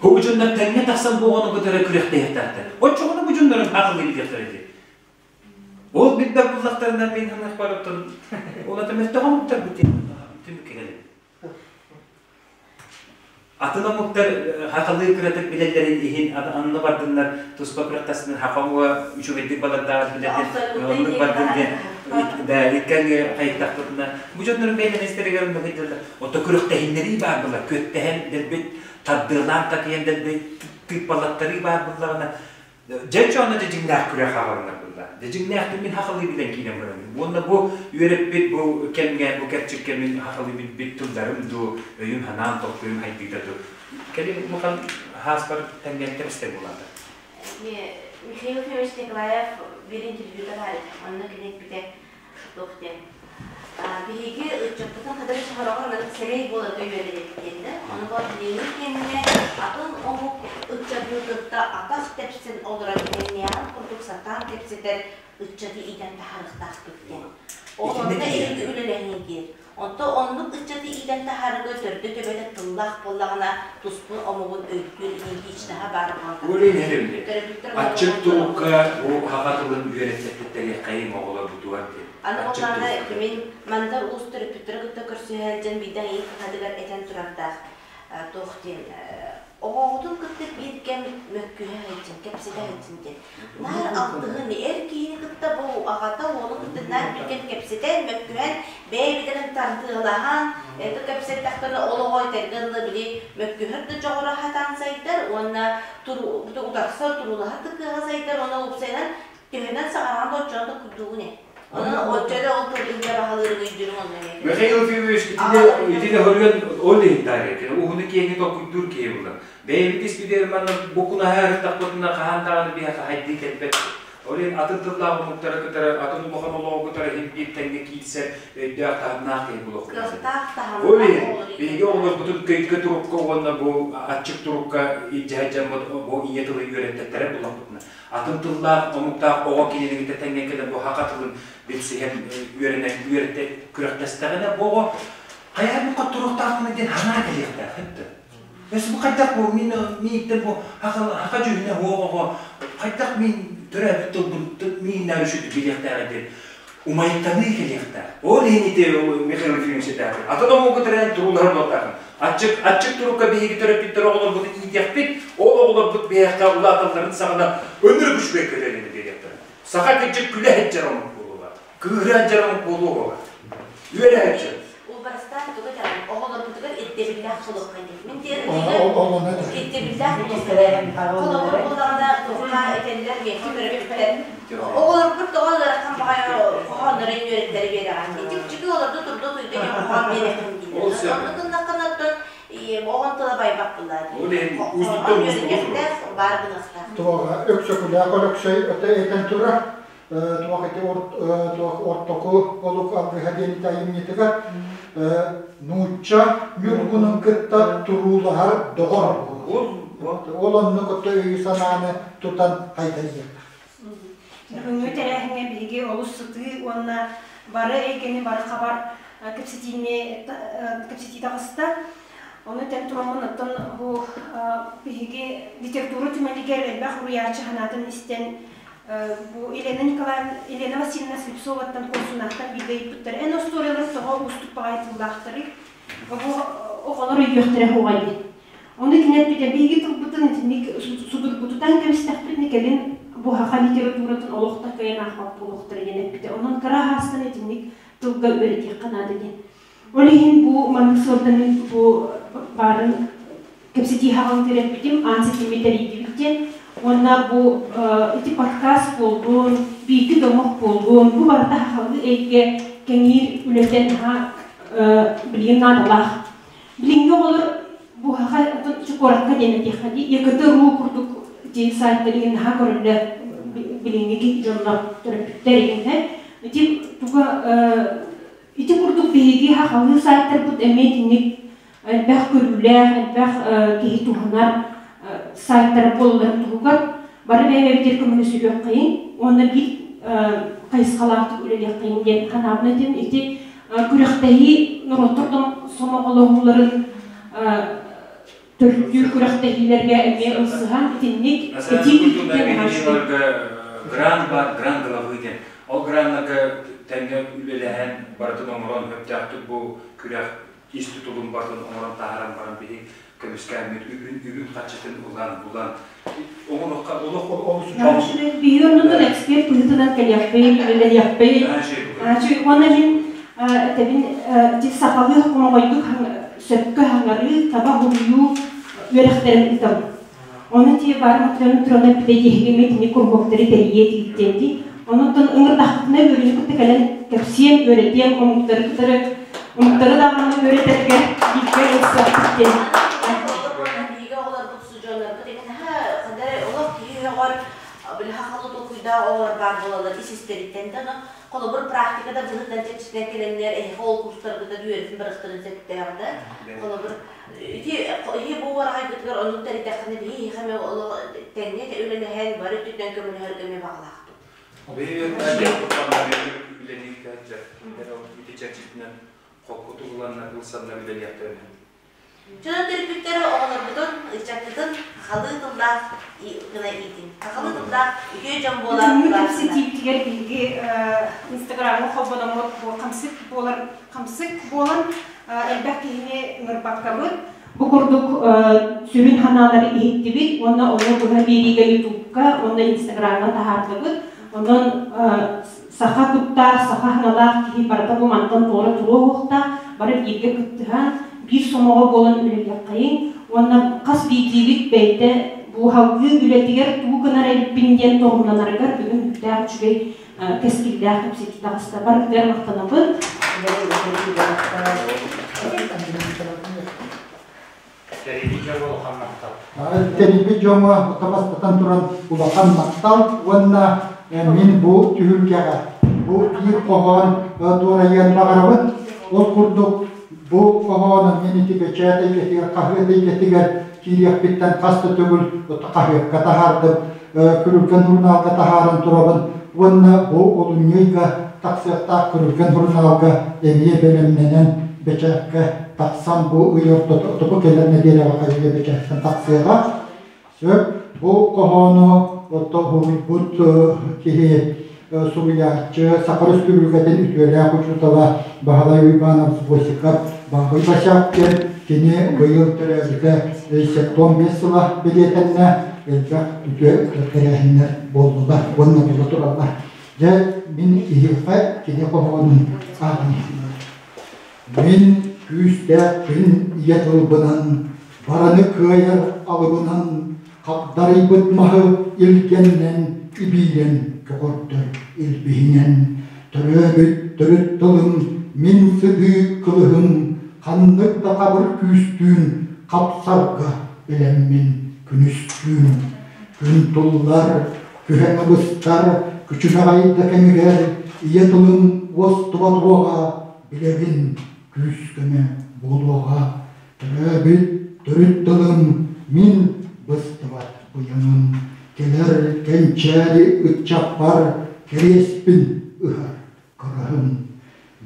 Бу дьоннор тэҥҥэ тахсан бу оҕону кытары күрэхтэһиэхтээхтэр. Оччоҕуна бу дьоннорун хахалыы билиэхтэрэ дии. Ол билбэт буллахтарына мин саныахпар оттон ол ата мөлтөх омуктар бу түмүккэ кэлин. Атын омуктар хахалыы кыратык билэллэрин иһин анны бардыннар туспа күрэхтэстиннэр хаха омуга үчүгэйдик балардаах билэллэр оннук бардын диэн да иккэн хайыттахпытына бу дьоннорун бэйэлэрин истэригэр оннук ыйдыллар ото күрэхтэһиннэрии баар буолар күөттэһэн дэлбит тардыалаан такыйан дэлбит тыыппалаттарыы баар буоллаҕына Дьэ дьоно дьэ дьиҥнээх күрэх аҕаланар буолла. Дьэ дьиҥнээхтик мин хахалыы билэн киирэн барабын. Уонна бу үөрэппит бу кэмҥэ, бу кэрчиккэ мин хахалыы билбит тылларым дуу, өйүм-санаам, толкуйум хайдыыта дуу. Кэлин улахан хааспар тэҥҥэттэр истэр буолаата. Михаил Ефимович Николаев биир интервьюта баар этэ. Онно кини эппитэ туох диэн Биһиги ыччаппытын хадары сохороҕор маннык сэмэй буоларга үөрэтэбит диэннэ. Ону баар билиҥҥи кэмҥэ атын омук ыччатын кытта атах тэпсэн олорор тэҥнээҕин курдук сатаан кэпсэтэр ыччаты иитэн таһаарыахтаахпыт диэн. Ол онно эһиги үлэлэһиҥ диэн. Онто оннук ыччаты иитэн таһаарарга төрдө-төбөтө тыллаах буоллаҕына туспун омугун өйдүүр идентичноһа баар буолан Төрөппүттэр Аччык турукка бу саха тылын үөрэттэриэххэйиҥ оҕолорбутугар диэн. Аны буоллаҕына мин Мандар Уус төрөппүттэри кытта көрсүһэ сылдьан биирдэ айыы кыһатыгар этэн турардаах туох диэн оҕоҕутун кытта биир кэм мөккүһэ сылдьан. Кэпсэтэ сылдьын диэн. Наар алтыһын эр киһини кытта бу аҕата уолун кытта наар билген кэпсэтэн, мөккүһэн, бэйэ-бэйэлэрин тардыалаһан, это кэпсэттэхтэринэ ол оҕо этэргэ дылы били мөккүһэр да дьоҕура хатаан сайдар уонна утарсар туруулаһар да кыаҕа сайдар уонна уопсайынан төһөнөн саҕараҕын да оччону да курдугун ээ. Онон оччо да ол тыл илдьэ баһылыырын өйдүүрүҥ онно эмиэ. Михаил Ефимович итини итини хоруйан ол иһин таарыйа кини уһуну киэҥи толкуйдуур киһи буолар. Бэйэбит испитигэр манна бу кунаһа ырыттахпытына хаһан даҕаны биһиэхэ хайдыы кэлбэт. Ол иһин атын тыллаах омуктары кытары, атын улахан олоҕу кытары иһин биир тэҥҥэ киирсэр өйдөөх таһымнаах киһи буолуохпут. Кыахтаах таһымнаах Ол иһин биһиги оҕолорбутун көйгө турукка уонна бу аччык турукка илдьэ сылдьаммыт бу ийэ тылы үөрэттэрэ буллахпытына атын тыллаах омуктаах оҕо кинилигитэ тэҥҥэ кэлэн бу саха тылын билсиһэн үөрэнэн үөрэттэ күрэхтэстэҕинэ бу оҕо хайа бу хотторуохтаахпына диэн санаа кэлиэхтээх эттэ. Өс бу хайдах бу мин мииттэн бу хаха дьүһүнэ хуох оҕо хайдах мин төрөөбүт тылбын мииннээр үшүтү билиэхтээх диэн умайыктаныы кэлиэхтээх. Ол иһин ити Михаил Ефимович этээхпин. Атын омугу төрөөн туруулаһар буолтаахын. Аччык, аччык турукка биһиги төрөппүттэр оҕолорбутун иитиэхпит, ол оҕолорбут биһиэхэ улааталларын саҕана ынырык үчүгэй көлүөнэни биэриэхтэрэ. Саха кырдьык күлэ сылдьар омук буолуоҕа, кыыһыра сылдьар омук буолуоҕа. Үөрэ сылдьар. Уобарастаан тугу этэҕин? Оҕолорбутугар ирдэбиллээх буолуохха диэн. Мин диэн ирдэбиллээх буолуохха. Холобур буоллаҕына, туохха этэллэр, миэхэ төрөппүттэр. Оҕолорбут тоҕо ыарахан баҕайы хоһооннорун үөрэттэри биэрэҕин. Ити үчүгэй олорду турду туйда диэн хоһоон биэрэххин дииллэр. Оннук гыннаххына оттон оҕон тыла байбат буоллаа дии. Ол иһин уустуктан уустугу Баар гыныахтаах. Туоҕа Өксөкүлээх Өлөксөй этэн турар туох ити туох ортоку олук алгыһа диэн ити айымньытыгар нуучча ньургунун кытта туруулаһар доҕор ол оннук отто өйү-санааны тутан хайдарыахтаах. Бүгүҥҥү тэрээһиҥҥэ биһиги олус сытыы уонна бары эйгэни бары хабар кэпсэтиини кэпсэтии таҕыста. Ону этэн тураммын, оттон бу биһиги литература түмэлигэр элбэх уруйааччы санаатын истэн бу Елена Николаевна, Елена Васильевна Слепцоваттан Куорсунаахтан бииргэ ыйыппыттар. Эн остуоруйаларыҥ тоҕо уустук баҕайы тыллаахтарый? Бу оҕолор өйдүөхтэрэ суоҕа дии. Ону кини эппитэ, биһиги тылбытын итинник судургутутан кэбистэхпитинэ кэлин бу саха литературатын олох да кыайан аахпат буолуохтара диэн эппитэ. Онон кыра аһаастан итинник тылга үөрэтиэххэ наада диэн. Ол иһин бу маннык сылтан бу баарын кэпсэтии хаҕын тирэппитим, аан ситими тэрийдибит диэн. Уонна бу ити подкаст буоллун, биирги домох буоллун, бу барыта сахалыы эйгэ кэҥиир үлэтэ наһаа билигин наадалаах. Билиҥҥи оҕолор бу саха куоракка диэн этиэххэ дии, ЕГТ.ру курдук дии сайтарыгын наһаа көрүллэр билиҥҥи дьоннор төрөппүттэр игиннэр. Ити туга Ити курдук биһиги сахалыы сайтарбыт эмиэ итинник элбэх көрүүлээх, элбэх киһи туһанар сайтара буолалларын туһугар бары бэйэбитигэр көмөлөсүһүөххэйиҥ уонна биир хайысхалаахтык үлэлиэххэйиҥ диэн санаабын этим. Ити күрэхтэһии норуоттар сомоҕолоһууларын төрүттүүр күрэхтэһиилэргэ эмиэ ылсыһан итинник этии грант бар, грант головы диэн. Ол граннарга тэҥҥэ үлэлэһэн, барытын оҥорон, сөптөөхтүк бу күрэх ис тутулун барытын оҥорон таһааран баран биһи көмүскээммит үбүн, үбүн харчытын ылан, булан оҥоруохха олох олус Биһиги оннуттан эксперт быһыытынан кэлиэхпит, үлэлэһиэхпит. Уонна мин этэбин сахалыы хомоҕойдук сөпкө хаҥарыы, таба суруйуу үөрэхтэрин ыытабын. Ону ти баар материалын туран эппитэ диэһигим итини куруһуоктары тэрийиэ диэн дии. Онуттан ыҥырдахпытына үөрүүнү кытта кэлэн кэпсиэм, үөрэтиэм, омуктары кытары омуктары даҕаны үөрэтэргэ бииргэ ылсыахпыт диэн. Биһиги оҕолорбут судьуоннарбыт эмин олох киһи өҕөр били хахалы толкуйдаах оҕолор баар буолаллар ис истэриттэн да Холобур, практика да быһыытынан чэпчэтинэн кэлэннэр эһиэхэ ол курстаргыта үөрэтин барыстарын сөптөөх да. Холобур, ити иһи бу уораҕайбытыгар оннук тэрийдэххинэ биһи эһиэхэ эмиэ олох тэҥҥэ үлэлэһэн бары өттүттэн көмөлөһөргө эмиэ баҕалаахпыт. Ити чэрчитинэн холкутук ыланнар ылсаннар үлэлиэхтэрин Дьоно төрөппүттэрэ оҕолорбутун, ыччаккытын сахалыы тыллаах гына иитин. Сахалыы тыллаах үтүө дьон буола Бүгүҥҥү кэпсэтиибитигэр биһиги Инстаграмҥа холбономмут бу хамсык буолар хамсык буолан элбэх киһини ыҥырбаккабыт. Бу курдук сүрүн ханаалары иһиттибит уонна ону быһа биэриигэ Ютубка уонна Инстаграмҥа таһаардыбыт. Онон саха куттаах, саха ханалаах киһи барыта бу мантан туора туруо уохтаах, бары бииргэ кыттыһан, биир сомоҕо буолан үлэлиэххэйиҥ уонна хас биирдиибит бэйэтэ бу салгыы үлэтигэр тугу гынар эбиппин диэн торумнанарыгар бүгүн сүрдээх үчүгэй кэскиллээх кэпсэтии таҕыста. Барытыгар махтанабын. Тэрийбит дьоҥҥо бастатан туран улахан махтал уонна мин бу түһүлгэҕэ бу биир хоһоон дуорайыан баҕарабын. Ол курдук бу хоһоону мин ити бэчээт эйгэтигэр, хаһыат эйгэтигэр киириэхпиттэн хас да төгүл хаһыакка таһаардым, Күрүлгэн сурунаалга таһааран турабын уонна бу олунньу ыйга тахсыахтаах Күрүлгэн сурунаалга эмиэ бэлэмнэнэн бэчээккэ тахсан бу ый ортото бу кэлэр нэдиэлэҕэ хайыга бэчээттэн тахсыаҕа. Сөп. Бу хоһоону отто уһуйбут киһи суруйааччы, Саха Өрөспүүбүлүкэтин үтүөлээх учуутала Баһылай Уйбаанов Босиков Баабый Босяк диэн кини быйыл төрөөбүтэ 75 сыла бэлиэтэннэ, элбэх үтүө тэрээһиннэр буоллулар уонна буола тураллар. Дьэ, мин киһиэхэ кини хоһоонун ааҕан Мин күүстээхпин ийэ тылбынан, бараны кыайар алыбынан, хагдарыйбыт маһы илгэннэн ибиирэн көҕөрдөр илбиһинэн, төрөөбүт төрүт тылым мин сытыы кылыһым, ханнык да хабыр күүстүүн хапсарга бэлэммин күнүстүүн. Күн туллар, күһэҥ ыбыстар, күчүмэҕэй да кэмигэр ийэ тылым уостубат уоҕа билэбин күүс-көмө буолуоҕа. Төрөөбүт төрүт тылым мин быстыбат быйаҥым, кэлэр кэнчээри ыччаппар кэриэспин ыһар кыраһым.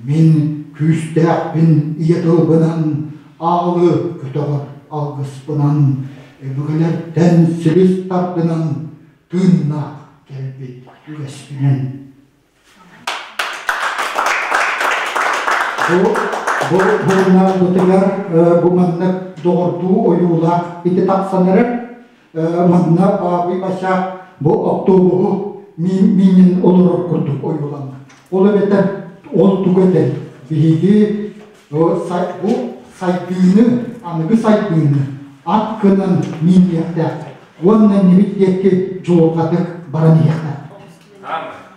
Мин күүстээхпин ийэ тылбынан, аалы көтөҕөр алгыспынан, өбүгэлэртэн силис тардынан тыыннаах кэлбит үгэспинэн. Бу бу сурунаалбытыгар бу маннык доҕордуу ойуулаах ити тахсан эрэр. Манна Баабый Бачаак бу автобуһу миинин олорор курдук ойууланна. Ол эбэтэр ол тугу этэр? Биһиги бу сайдыыны, аныгы сайдыыны ат гынан мииниэхтээхпит уонна нибит диэки дьулурҕатык баран иһиэхтээхпит.